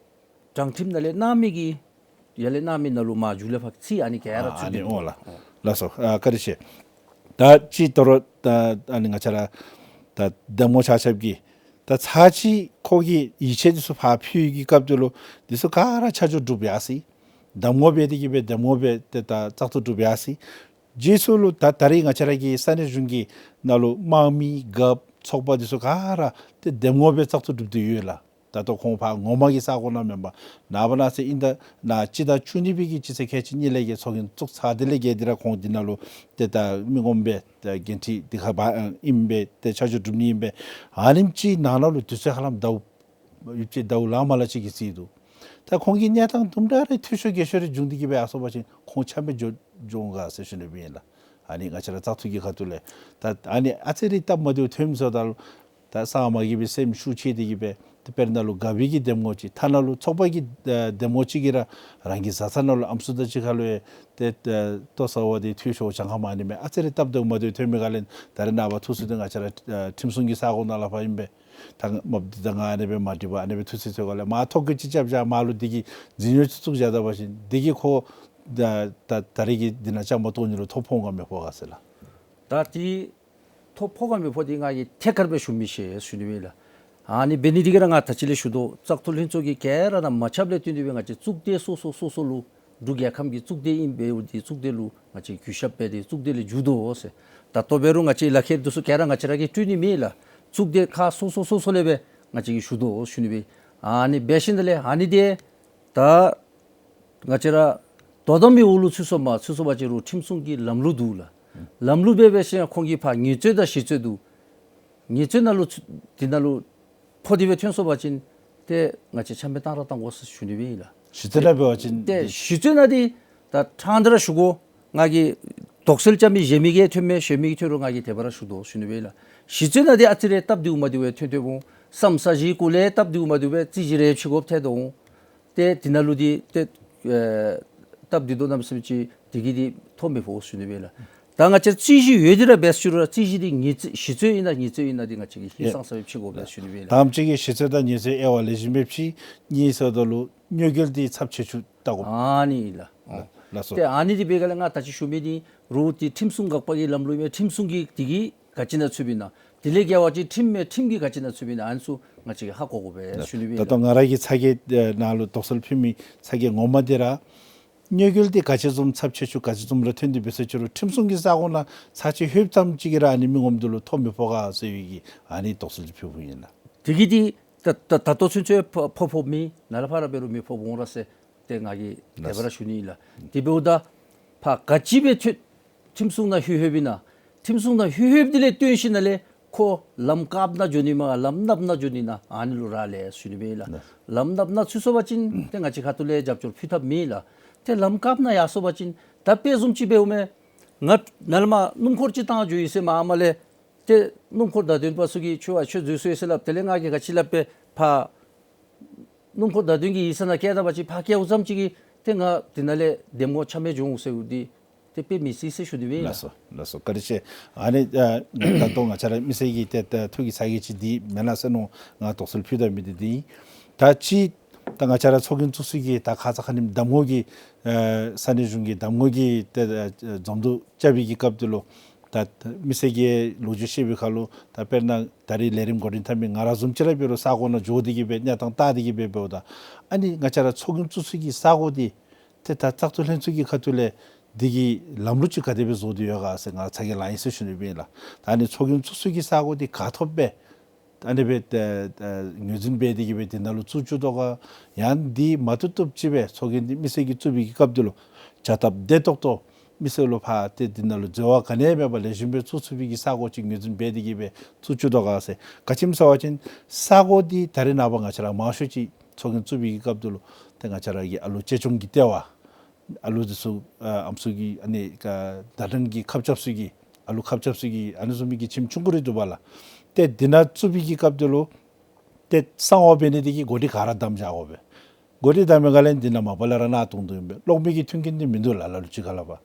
དྲང་ཁྲིམས་ནང་ལས་གནང་མི་གི་ ཡར་ལས་གནང་མི་ནང་ལུ་མར་མཇུག་ལས་ཕར་ཚིག་ཨ་ནི་ག་ར་ཨ་ཚུད་ཨ་ནི་དེ་འོང་ལགས། ལགས་སོ། ཨ་བཀའ་དྲིན་ཆེ། ད་ཅི་དོ་རུང་ད་ཨ་ནི་ང་བཅས་ར་ད་གདམ་ངོ་ཆ་ཁྱབ་ཀྱིས་ད་ཚར་གཅིག་ཁོ་གིས་ཡིད་ཆེས་འདི་ཚུ་ཕར་ཕུལ་བའི་སྐབས་དེ་ལུ་འདི་ཚུ་ག་ར་ཆ་འཇོག་གྲུབ་ཡར་སོ་ཡི། གདམ་ངོ་འབད་དེ་གིས་སྦེ་གདམ་ངོ་སྦེ་ཏེ་ད་བཙག་འཐུ་གྲུབ་ཡར་སོ་ཡི། རྗེས་སུ་ལུ་ད་ད་རེས་ང་བཅས་ར་གི་ས་གནས་གཞུང་གི་ནང་ལུ་དམངས་མི་རྒཔོ་ཚོགས་པ་འདི་ཚུ་ག་ར་ཏེ་གདམ་ངོ་སྦེ་བཙག་འཐུ་གྲུབ་སྟེ་ཡོད་ལགས། ད་ལྟོ་ཁོང་ཕར་ངོ་མ་གི་ས་གོ་ནང་མེན་པར་ནངས་པ་གནངས་ཚེ་ཨིན་ད་ནཱ་སྤྱི་ཟླ་བཅུ་གཉིས་པའི་གི་སྤྱི་ཚེས་ཁལ་གཅིག་གཉིས་ལས་ཀྱི་ཚོགས་རྒྱན་བཙུགས་ཚར་དེ་ལས་ཀྱི་འདི་ར་ཁོང་འདི་ནང་ལུ་ཏེ་ད་མི་ངོམ་སྦེ་ད་འགན་འཁྲི་འདི་ཁར་འབག་ཨིན་པས། ཏེ་ཆ་འཇོག་གྲུབ་ནི་ཨིན་པས། ཨ་ནེམ་ཅིག་ནང་ན་ལུ་དུས་ཚོད་ཧ་ལམ་ཟླཝ་ཡུདཔ་ཅིག་ཟླཝ་ལང་མ་ལང་ཅིག་གི་རྩིས་འདུག། ད་ཁོང་གི་གནས་སྟངས་དུམ་གྲ་རེ་འཐུས་ཤོར་གྱེས་ཤོར་རེ་བྱུང་སྟེ་གིས་སྦེ་ཡར་སོང་པ་ཅིན་ཁོང་ཆ་མེད་འགྱོ་འགྱོཝ་ག་ཟེར་ཞུ་ནི་སྦེ་ཨིན་ལགས། ཨ་ནི་ང་བཅས་ར་བཙག་འཐུ་གི་ཁ་ཐུག་ལས་ད་ཨ་ནི་ཨ་ཙི་རེ་སྟབས་མ་བདེཝ་ཐོནམ་ཟེརཝ་ད་ལུ་ད་གསང་བ་མ་གིས་སྦེ་སེམས་ཤུགས་ཆེ་སྟེ་གིས་སྦེ་ཏེ་དཔེར་ན་ལུ་རྒཔོ་གི་གདམ་ངོ་ཅིག་ཐ་ན་ལུ་ཚོགས་པ་གི་ཨེ་གདམ་ངོ་ཅིག་གིས་ར་རང་གི་བཟའ་ཚང་ནང་ལུ་ཨམ་སྲུ་དང་གཅིག་ཁར་ལུ་ཡང་ཏེ་ཨེ་ལྟོ་ཟ་བ་འདི་འཐུས་ཤོར་བྱང་ཁ་མ་ནི་མས། ཨ་ཙི་རེ་སྟབས་བདེཝ་མ་བདེཝ་ཐོན་མི་ག་ལས་ད་རེས་ནངས་པ་ཐུགས་སུ་ཏེ་ང་བཅས་ར་ཨེ་ཁྲིམས་སྲུང་གི་ས་གོ་ནང་ལས་ཕར་ཨིན་པས། ད་མ་འདི་ད་ང་ཨ་ནི་སྦེ་མ་འདྲི་བར་ཨ་ནི་སྦེ་ཐུགས་སྲས་ཚོད་ག་ལས་མར་ཐོ་བཀོད་ཅིག་རྐྱབ་བཞག་མར་ལུ་འདི་གི་འཛིན་སྐྱོང་ཅིག་བཙུགས་བཞག་ད་པ་ཅིན་འདི་གིས་ཁོ་ད་ད་ད་རེས་ཀྱི་འདི་ནང་བཅའ་མར་གཏོགས་ནི་ལུ་ཐོ་ཕོག་ག་མི་ཕོག་ག་ཟེར་ལགས། ད་འདི་ཐོ་ཕོག་ག་མི་ཕོག་འདི་ང་གིས་ཐད་ཀར་སྦེ་ཞུ་མི་ཤེས་ཞུ་ནི་སྦེ་ལགས། ཨ་ནི་འབད་ནི་འདི་གིས་ར་ང་ད་ཅི་ལས་ཞུ་དོ། བཙག་འཐུ་ལྷན་ཚོགས་ཀྱི་ག་ར་དང་མ་ཁྱབ་ལས་བརྟེན་ཏེ་སྦེ་ང་བཅས་གཙུག་སྡེ་སོ་སོ་སོ་སོ་ལུ་འབྲུག་རྒྱལ་ཁམས་ཀྱི་གཙུག་སྡེ་ཨིན་པས། འདི་གཙུག་སྡེ་ལུ་ང་བཅས་གུས་ཞབས་འབད་དེ་གཙུག་སྡེ་ལས་མཇུག་བསྡུ་འོང་ཟེར། ད་ལྟོ་འབད་རུང་ང་བཅས་ལག་ཁྱེར་འདི་ཚུ་ག་ར་ང་བཅས་ར་གིས་སྤྲོད་ནི་མེད་ལགས། གཙུག་སྡེ་ཁག་སོ་སོ་སོ་སོ་ལས་སྦེ་ང་བཅས་ཀྱིས་ཞུ་དོ་ཞུ་ནི་སྦེ། ཨ་ནི་འབད་ཞིནམ་ལས་ཨ་ནི་འདི་ད་ང་བཅས་ར་དོ་དམ་པའི་འོག་ལུ་ཚུད་སོང་མ་ཚུད་སོང་པ་ཅིན་རུང་ཁྲིམས་སྲུང་གི་ལམ་ལུགས་འདུག་ལགས། ལམ་ལུགས་འབད་འབད་ཞིནམ་ཁོང་གིས་ཕར་ངལ་རྩོལ་དང་ཞི་རྩོད་འདུག། ངལ་རྩོལ་ནང་ལུ་ཚུད་འདི་ནང་ལུ་ཕོག་སྟེ་སྦེ་ཐོན་སོང་པ་ཅིན་ཏེ་ང་བཅས་ཆ་མེད་གཏང་ར་གཏང་དགོ་ཟེར་ཞུ་ནི་སྦེ་ཨིན་ལགས། ཞི་རྩོད་ནང་འབད་བ་ཅིན་ཏེ་ཞི་རྩོད་ནང་འདི་ད་ཕྲང་སྟེ་ར་ཞུ་དགོ། ང་གིས་དོགས་སེལ་རྐྱབ་མི་གཞན་མི་གིས་ཐོན་མས། གཞན་མི་གིས་ཐོན་རུང་ང་གིས་དེ་སྦེ་ར་ཞུ་དོ་ཞུ་ནི་སྦེ་ཨིན་ལགས། ཞི་རྩོད་ནང་འདི་ཨ་ཙི་རེ་སྟབས་བདེཝ་མ་བདེཝ་སྦེ་ཐོན་ཐོནམ་འོང་། བསམ་ས་གཞིའི་སྐོར་ལས་སྟབས་བདེཝ་མ་བདེཝ་སྦེ་རྩོད་གཞི་རེ་ཕྱེ་དགོཔ་ཐལ་དོ་འོང་། ཏེ་འདི་ནང་ལུ་འདི་ཏེ་ཨེ་སྟབས་བདེ་དོ་གནམ་མེད་ས་མེད་ཅིག་འདི་གིས་འདི་ཐོ་མི་ཕོག་ཞུ་ནི་སྦེ་ཨིན་ལགས། ད་ང་བཅས་རྩོད་གཞི་ཡོད་དེ་ར་འབད་ཞུ་རུང་རྩོད་གཞི་འདི་ངལ་རྩོལ་ཞི་རྩོད་ཨིན་ན་ངལ་རྩོལ་ཨིན་ན་འདི་ང་བཅས་ཀྱིས་ཧིང་སངས་ས་སྦེ་ཕྱེ་དགོ་པས་ཞུ་ནི་སྦེ་ཨིན་ལགས། དང་པ་ཅིག་གིས་ཞི་རྩོད་དང་ངལ་རྩོལ་དབྱེ་བ་ལེགས་ཤོམ་སྦེ་ཕྱེ། གཉིས་ཟེརཝ་ད་ལུ་གནོད་འགེལ་འདི་ཚབས་ཆེ་ཤོས་བལྟ་དགོ། ཨ་ནི་ཨིན་ལགས། ཨོ། ལགས་སོ། ཏེ་ཨ་ནི་འདི་འབད་ག་ལས་ང་ད་ཅི་ཞུ་མི་འདི་རུང་འདི་ཁྲིམས་སྲུང་འགག་པ་གི་ལམ་ལུགས་མས། ཁྲིམས་སྲུང་གི་འདི་གིས་ག་ཅི་ནང་ཚུདཔ་ཨིན་ན། དེ་ལས་རྒྱལ་བ་ཅིག་ཁྲིམས་མས། ཁྲིམས་ཀྱིས་ག་ཅི་ནང་ཚུདཔ་ཨིན་ན། ཨ་ནི་ཚུ་ང་བཅས་ཀྱིས་ཧ་གོ་དགོ་པས་ཞུ་ནི་སྦེ་ཨིན་ལགས། ད་ལྟོ་ང་ར་གིས་ཚ་གྱང་ནང་ལུ་དོགས་སེལ་ཕུལ་མི་ཚ་གྱང་ངོ་མ་འདི་ར་གནོད་འགེལ་འདི་ག་ཅི་བཟུམ་ཚབས་ཆེ་ཤོས་ག་ཅི་བཟུམ་ར་ཐོན་ཏེ་འབད་ཟེར་ཅི་རུང་ཁྲིམས་སྲུང་གི་ས་གོ་ནང་ཚར་གཅིག་ལྷོདཔ་ཙམ་ཅིག་གིས་ར་ཨ་ནི་མི་ངོམ་འདི་ལུ་ཐོ་མི་ཕོག་ག་ཟེར་བའི་གི་ཨ་ནི་དོགས་སེལ་ཅིག་ཕུལཝ་ཨིན་ལགས། དེ་གིས་འདི་ད་ད་ད་ལྟོ་ཚུན་ཚོད་ཕོག་ཕོགཔ་མེད། ནཱ་ལས་ཕར་འབད་རུང་མི་ཕོག་འོང་ར་ཟེར་ཏེ་ང་གིས་དེ་སྦེ་ར་ཞུ་ནི་ཨིན་ལགས། དེ་འབདཝ་ད་ཕར་ག་ཅི་སྦེ་ཐོན་ཁྲིམས་སྲུང་ནང་ལྷོད་ལྷོདཔ་ཨིན་ན། ཁྲིམས་སྲུང་ནང་ལྷོད་ལྷོདཔ་འདི་ལས་བརྟེན་ཞིནམ་ལས་ཁོ་ལམ་དཀརཔོ་ནང་འགྱོ་ནི་མས་ག་ལམ་གནགཔོ་ནང་འགྱོ་ནི་ཨིན་ན། ཨ་ནི་ལུ་རག་ལས་ཞུ་ནི་སྦེ་ཨིན་ལགས། ལམ་གནགཔོ་ནང་ཚུད་སོང་པ་ཅིན་ཏེ་ང་བཅས་ཁ་ཐུག་ལས་རྒྱབ་སྐྱོར་ཕུལ་ཐབས་མེད་ལགས། ཏེ་ལམ་དཀརཔོ་ནང་ཡར་སོང་པ་ཅིན་ད་དཔེ་བཟུམ་ཅིག་འབདཝ་མས། ང་ནཱ་ལས་མར་སྣུམ་འཁོར་ཅིག་བཏང་འགྱོ་ཡི་ཟེར་མར་ཨ་མ་ལས་ཏེ་སྣུམ་འཁོར་བདའ་སྡོད་པ་ཚུ་གིས་ཁྱོད་ཨ་ཁྱོད་འཛུལ་སོང་ཡི་ཟེར་སླབ། དེ་ལས་ང་གིས་ག་ཅི་སླབ་པས། ཕར་སྣུམ་འཁོར་བདའ་སྡོད་ཀྱི་ཡིག་ཚང་ནང་བསྐྱལ་ད་པ་ཅིན་ཕར་བསྐྱལཝ་ཙམ་ཅིག་གིས་ཏེ་ང་འདི་ནང་ལས་གདམ་ངོ་ཆ་མེད་འགྱོ་འོང་ཟེར་འདི་ཏེ་དཔེ་མི་སྲིད་ཟེར་ཞུ་ནི་སྦེ་ཨིན་ལགས། ལགས་སོ་ལགས་སོ། བཀའ་དྲིན་ཆེ། ཨ་ནི་ཨ་ད་ལྟོ་ང་བཅས་ར་མི་སེར་གྱི་ཏེ་ཏེ་ཐུགས་ཀྱི་ཚ་གྱང་ཅིག་འདི་མེན་ན་ཟེར་མནོ་ང་དོགས་སེལ་ཕུལ་ད་མི་འདི་འདི་ཨིན། ད་ཅི་ད་ང་བཅས་ར་ཚོགས་རྒྱན་བཙུགས་ས་གི་ད་ཁ་ཙ་ཁ་ཉིནམ་གདམ་ངོ་གི་ཨ་ས་གནས་གཞུང་གི་གདམ་ངོ་གི་ཏེ་ཨ་འཛོམས་འདུ་རྐྱབ་པའི་གི་སྐབས་འདི་ལུ་ད་མི་སེར་གྱིས་ལོ་རྒྱུས་བཤད་པའི་ཁར་ལུ་ད་དཔེར་ན་ད་རེས་ལས་རིམ་འགོ་འདྲེན་འཐབ་མི་ང་ར་བཟུམ་ཅིག་ར་འབད་རུང་ས་གོ་ནང་འགྱོ་སྟེ་གིས་སྦེ་གནས་སྟངས་བལྟ་སྟེ་གིས་སྦེ་འབདཝ་ད་ཨ་ནི་ང་བཅས་ར་ཚོགས་རྒྱན་བཙུགས་ས་གི་ས་གོ་འདི་ཏེ་ད་བཙག་འཐུ་ལྷན་ཚོགས་ཀྱི་ཁ་ཐུག་ལས་འདི་གི་ལམ་ལུགས་ཅིག་ག་དེ་སྦེ་བཟོ་སྟེ་ཡོད་ག་ཟེར་ང་ཚ་གྱང་ལང་ཡི་ཟེར་ཞུ་ནི་སྦེ་ཨིན་ལགས། ད་ཨ་ནི་ཚོགས་རྒྱན་བཙུགས་ས་གི་ས་གོ་འདི་ག་ཐོབ་སྦེ་ཨ་ནི་སྦེ་ཏེ་ཏེ་ངོས་འཛིན་འབད་དེ་གིས་སྦེ་འདི་ནང་ལུ་བཙུགས་བཅུག་དོ་ག། ཡང་འདི་མ་བཏུབ་བཏུབ་ཅིག་སྦེ་ཚོགས་རྒྱན་འདི་མི་སེར་གྱིས་བཙུགས་པའི་གི་སྐབས་འདི་ལུ་བྱ་སྟབས་བདེ་ཏོག་ཏོ་མི་སེར་ལུ་ཕར་ཏེ་འདི་ནང་ལུ་འཛོལ་བ་ག་ནི་མེད་པར་ལེགས་ཤོམ་སྦེ་བཙུགས་ཚུགས་པའི་གི་ས་གོ་ཅིག་ངོས་འཛིན་འབད་དེ་གིས་སྦེ་བཙུགས་བཅུག་དོ་ག་ཟེར། ག་ཅི་སྨོ་ཟེར་བ་ཅིན་ས་གོ་འདི་ད་རེས་ནངས་པ་ང་བཅས་ར་མང་ཤོས་ཅིག་ཚོགས་རྒྱན་བཙུགས་པའི་གི་སྐབས་འདི་ལུ་ཏེ་ང་བཅས་ར་གི་ཨ་ལུ་གཅེས་སྐྱོང་གི་ལྟེ་བ་ཨ་ལུ་འདི་ཚུ་ཨ་ཨམ་སྲུ་གི་ཨ་ནི་ཀ་ཟླ་གྲོན་གྱི་ཁ་གྱབ་ཚུ་གི་ཨ་ལུ་ཁ་གྱབ་ཚུ་གི་ཨ་ནི་བཟུམ་མའི་གི་ཁྱིམ་ཆུང་ཀུ་རེ་འདུག་པ་ལགས། ཏེ་འདི་ནང་བཙུགས་པའི་གི་སྐབས་འདི་ལུ་ཏེ་གསང་བ་འབད་ནི་འདི་གིས་གོ་སྒྲིག་ག་ར་བསྡམས་བཞག་དགོ་པས། འགོ་ཁྲིད་དང་མི་ག་ལས་འདི་ནང་མ་པ་ལས་ར་གནང་བཏང་དོ་ཨིན་པས། གློག་མེ་གི་མཐུན་རྐྱེན་འདི་མིན་འདུག་ལགས། ལ་ལུ་ཅིག་ཁ་ལས་ཕར།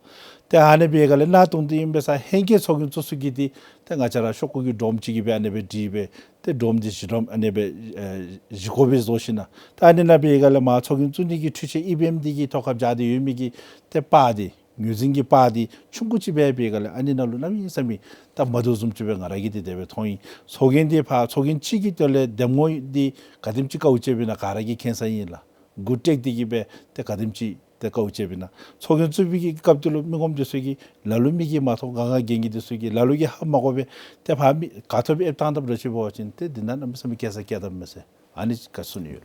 ཏེ་ཨ་ནི་སྦེ་ག་ལས་གནང་བཏང་དོ་ཨིན་པས་ས་ཧེང་སྐལ་ཚོགས་རྒྱན་བཙུགས་ས་གི་འདི་ཏེ་ང་བཅས་ར་ཤོག་ཀུ་གི་སྒྲོམ་ཅིག་གིས་སྦེ་ཨ་ནི་སྦེ་བྲིས་སྦེ་ཏེ་སྒྲོམ་འདི་བཞི་སྒྲོམ་ཨ་ནི་སྦེ་ཨེ་བཞི་ཀོ་སྦེ་བཟོ་ཞིན་ན། ད་ཨ་ནི་ནང་སྦེ་ག་ལས་མར་ཚོགས་རྒྱན་བཙུགས་ནི་གི་འཕྲུལ་ཆས་ཨི་བི་ཨེམ་འདི་གི་ཐོག་ཁར་སྦྱར་ཏེ་ཡོད་མི་གི་ཏེ་པར་འདི་ངོས་འཛིན་གྱི་པར་འདི་ཆུང་ཀུ་ཅིག་སྦེ་སྦེ་ག་ལས་ཨ་ནི་ནང་ལུ་གནམ་མེད་ས་མེད་སྟབས་མ་བདེཝ་བཟུམ་ཅིག་སྦེ་ང་ར་གིས་ཏེ་དེ་སྦེ་མཐོང་ཡི། ཚོགས་རྒྱན་འདི་ཕར་ཚོགས་རྒྱན་གཅིག་གི་དོན་ལས་འདེམས་ངོ་འདི་ག་དེམ་ཅིག་དཀའཝ་སྤྱད་པས་ན་ག་ར་གིས་མཁྱེན་ས་ཨིན་ལགས། འགོ་ཁྲིད་འདི་གིས་སྦེ་ཏེ་ག་དེམ་ཅིག་ཏེ་དཀའཝ་སྤྱད་པས་ན། ཚོགས་རྒྱན་བཙུགས་པའི་གི་སྐབས་དེ་ལུ་མི་ངོམ་འདི་ཚུ་གིས་ལ་ལུ་མི་གིས་མ་མཐོང་ག་ག་གན་གི་འདི་ཚུ་གིས་ལ་ལུ་གིས་ཧ་མ་གོ་བར་ཏེ་ཕར་མི་ག་ཐོབ་སྦེ་ཨེབ་བཏང་དཔ་འདྲཝ་ཅིག་འབད་བ་ཅིན་ཏེ་འདི་ནང་གནམ་མེད་ས་མེད་སྐྱེ་ས་སྐྱེ་དོ་མས་ཟེར་ཨ་ནི་ག་གསུང་ནི་ཡོད་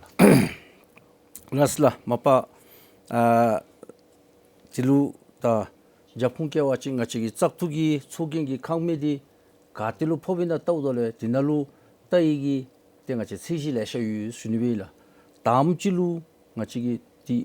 ལགས། ལགས་སོ་ལགས། མ་པ་ཨ་དེ་ལུ་ད་རྒྱབ་ཁུངས་བཀལ་བ་ཅིན་ང་བཅས་ཀྱི་བཙག་འཐུ་གི་ཚོགས་རྒྱན་གྱི་ཁང་མིག་འདི་ག་ཏེ་ལུ་ཕོགཔ་ཨིན་ན་བལྟཝ་ད་ལས་དེ་ནང་ལུ་ལྟ་ཡི་གི་ཏེ་ང་བཅས་ཚད་གཞི་ལེ་ཤ་ཡོད་ཞུ་ནི་སྦེ་ཨིན་ལགས། དང་པ་ཅིག་ལུ་ང་བཅས་ཀྱི་ཏེ་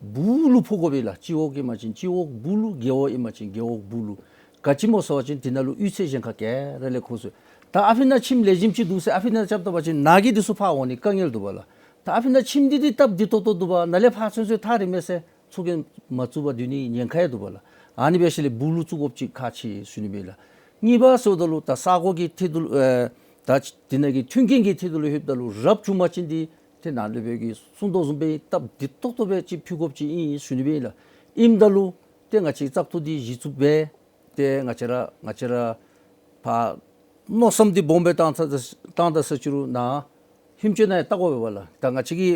སྦུག་ལུ་ཕོག་དགོ་པས་ལགས། སྤྱི་འོག་ཨིན་པ་ཅིན་སྤྱི་འོག་སྦུག་ལུ། རྒེད་འོག་ཨིན་པ་ཅིན་རྒེད་འོག་སྦུག་ལུ། ག་ཅི་སྨོ་ཟེར་བ་ཅིན་དེ་ནང་ལུ་གཡུས་ཚན་གཞན་ཁར་ག་ར་ལས་ཁོ་ཚུ་ད་ཨ་ཕི་ནང་ཁྱིམ་ལེགས་ཤོམ་ཅིག་འདུག་ཟེར་ཨ་ཕི་ནང་རྐྱབ་ད་པ་ཅིན་ནཱ་གི་འདི་ཚུ་ཕར་འོང་ནི་དཀའ་ངལ་འདུག་པ་ལགས། ད་ཨ་ཕི་ནང་ཁྱིམ་འདི་འདི་སྟབས་བདེ་ཏོག་ཏོ་འདུག་པ། ནཱ་ལས་ཕར་ཚུན་ཚོད་ཐག་རིང་མས་ཟེར་ཚོགས་རྒྱན་མ་བཙུགས་པར་སྡོད་ནི་ཉེན་ཁ་ཡང་འདུག་པ་ལགས། ཨ་ནི་འབད་ཞིནམ་ལས་སྦུག་ལུ་བཙུགས་དགོཔ་ཅིག་ཁག་ཆེ་ཞུ་ནི་སྦེ་ཨིན་ལགས། གཉིས་པ་ཟེརཝ་ད་ལུ་ད་ས་གོ་གི་ཐད་དུ་ལུ་ཨེ་ད་དེ་ནང་གི་མཐུན་རྐྱེན་གྱི་ཐད་དུ་ལུ་ལྷོདཔ་ད་ལུ་རབ་བྱུང་པ་ཅིན་འདི་ཏེ་ནཱ་ལས་འབད་གི་གསུང་དོ་བཟུམ་སྦེ་སྟབས་བདེ་ཏོག་ཏོ་སྦེ་ཅིག་ཕུལ་དགོཔ་ཅིག་ཨིན་ཞུ་ནི་སྦེ་ཨིན་ལགས། ཨིནམ་ད་ལུ་ཏེ་ང་བཅས་བཙག་འཐུ་འདི་གཞི་བཙུགས་འབད་ཏེ་ང་བཅས་ར་ང་བཅས་ར་ཕར་མནོ་བསམ་འདི་སྦོམ་སྦེ་བཏང་ད་བཏང་ད་ས་ཅིག་རུང་ནཱ་ཧིང་ཅིག་ནང་ཡང་བལྟ་དགོ་པས་པ་ལགས། ད་ང་བཅས་ཀྱི་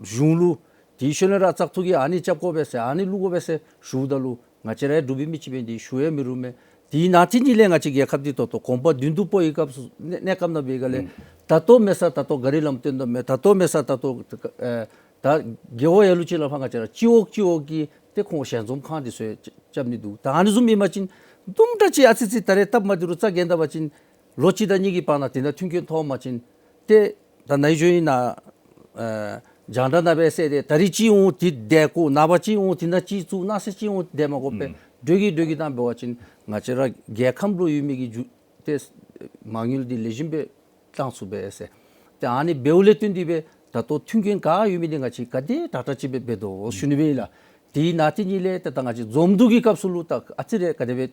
གཞུང་ལུ་དེའི་ཤུལ་ལས་ར་བཙག་འཐུ་གིས་ཨ་ནི་རྐྱབ་དགོ་པས་ཟེར་ཨ་ནི་བླུག་དགོ་པས་ཟེར་ཞུཝ་ད་ལུ་ང་བཅས་ར་འབྲུག་པའི་མི་ཅིག་འབད་ནི་དེ་ཞུ་ཡང་མི་རུང་མས། དེ་ནང་དེ་ཉིད་ལས་ང་བཅས་རྒྱལ་ཁབ་འདི་ད་ལྟོ་གོམ་པ་མདུན་དུ་སྤོ་བའི་སྐབས་སུ་གནས་གནས་སྐབས་ནང་འབད་ག་ལས་ད་ལྟོ་མེད་ས་ད་ལྟོ་ག་རི་ལམ་སྟོན་དོ་མས། ད་ལྟོ་མེད་ས་ད་ལྟོ་ཨེ་ད་རྒེད་འོག་ཡར་ལུ་ཅིག་ལས་ཕར་ང་བཅས་ར་སྤྱི་འོག་སྤྱི་འོག་གི་ཏེ་ཁོང་ཞལ་འཛོམས་ཁང་འདི་ཚུ་རྐྱབ་ནི་འདུག། ད་ཨ་ནི་བཟུམ་ཨིན་པ་ཅིན་དུམ་གྲ་ཅིག་ཨ་ཙི་ཙི་ད་རེས་སྟབས་མ་བདེ་རུང་རྩ་འགེངས་ད་པ་ཅིན་ལོ་གཅིག་དང་གཉིས་ཀྱི་བར་ན་དེ་ནང་མཐུན་རྐྱེན་ཐོབ་པ་ཅིན་ཏེ་ད་ནཱ་ཡོད་ན་ཨེ་རྒྱང་བསྒྲགས་ནང་སྦེ་གསལ་ཏེ་ད་རིས་ཅིག་འོང་དེ་བསྡད་དགོ། ནངས་པ་ཅིག་འོང་དེ་ནང་ཅིག་བཙུགས། གནངས་ཚེ་ཅིག་འོང་བསྡད་མ་དགོ་པས། འགྲོས་ཀྱིས་འགྲོས་ཀྱིས་བཏང་འབད་བ་ཅིན་ང་བཅས་ར་རྒྱལ་ཁམས་ལུ་ཡོད་མི་གི་རྒྱུ་ཏེ་མ་དངུལ་འདི་ལེགས་ཤོམ་སྦེ་བཏང་ཚུགས་པས་ཟེར། ཏེ་ཨ་ནི་འབདཝ་ལས་བརྟེན་ཏེ་སྦེ་ད་ལྟོ་མཐུན་རྐྱེན་ག་ཡོད་མི་འདི་ང་བཅས་ག་དེ་དྲག་དྲག་ཅིག་སྦེ་འབད་དོ་ཞུ་ནི་སྦེ་ཨིན་ལགས། དེ་ནང་དེ་ཉིད་ལས་ཏེ་ད་ང་བཅས་འཛོམས་འདུ་གི་སྐབས་སུ་ལུ་ད་ཨ་ཙི་རེ་ག་དེ་སྦེ་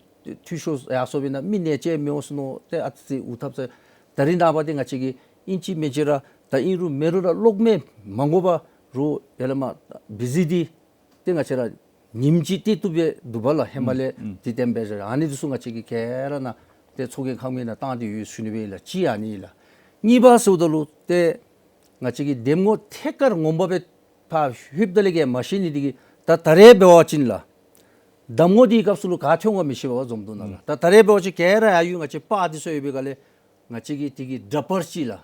འཐུས་ཤོར་ཡར་སོང་པས་ན་མི་ནད་ཅིག་མི་འོང་ཟེར་མནོ་སྟེ་ཨ་ཙི་ཙི་འུ་ཐབ་ཟེར། ད་རིས་ནངས་པ་འདི་ང་བཅས་ཀྱིས་ཨིན་ཅི་མིན་ཅི་ར་ད་ཨིན་རུང་མེན་རུང་ར་གློག་མེ་མ་དགོ་པ་རུང་ཡར་ལས་མར་བི་ཟི་འདི་ཏེ་ང་བཅས་ར་ཉིནམ་གཅིག་ཏེ་བཏུབ་སྦེ་འདུག་པ་ལགས། ཧེ་མ་ལས་ཨུམ་ཨུམ་དེ་བསྟན་པའི་རེ་ཨ་ནི་འདི་ཚུ་ང་བཅས་ཀྱིས་ག་ར་ནཱ་ཏེ་ཚོགས་རྒྱན་ཁང་མིག་ནང་བཏང་སྟེ་ཡོད་ཞུ་ནི་སྦེ་ཨིན་ལགས། གཅིག་ཨ་ནི་ཨིན་ལགས། གཉིས་པ་ཟེརཝ་ད་ལུ་ཏེ་ང་བཅས་ཀྱི་འདེམས་ངོ་ཐད་ཀར་ངོ་མ་སྦེ་ཕར་ལྷོདཔ་ད་ལས་ཀྱི་མ་ཤེས་ནི་འདི་གིས་ད་ད་རེས་འབད་བ་ཅིན་ལགས་གདམ་ངོ་འདིའི་སྐབས་སུ་ལུ་ག་ཐོན་ག་མི་ཤེས་པས་འཛོམས་འདུ་ནང་ལགས། ད་ད་རེས་འབད་བ་ཅིན་ག་ར་ཡར་ཡོད་ང་བཅས་པར་འདི་ཚུ་ཡོད་པའི་སྒང་ལས་ང་བཅས་ཀྱིས་དེ་གི་འདྲ་པར་ཅིག་ལགས།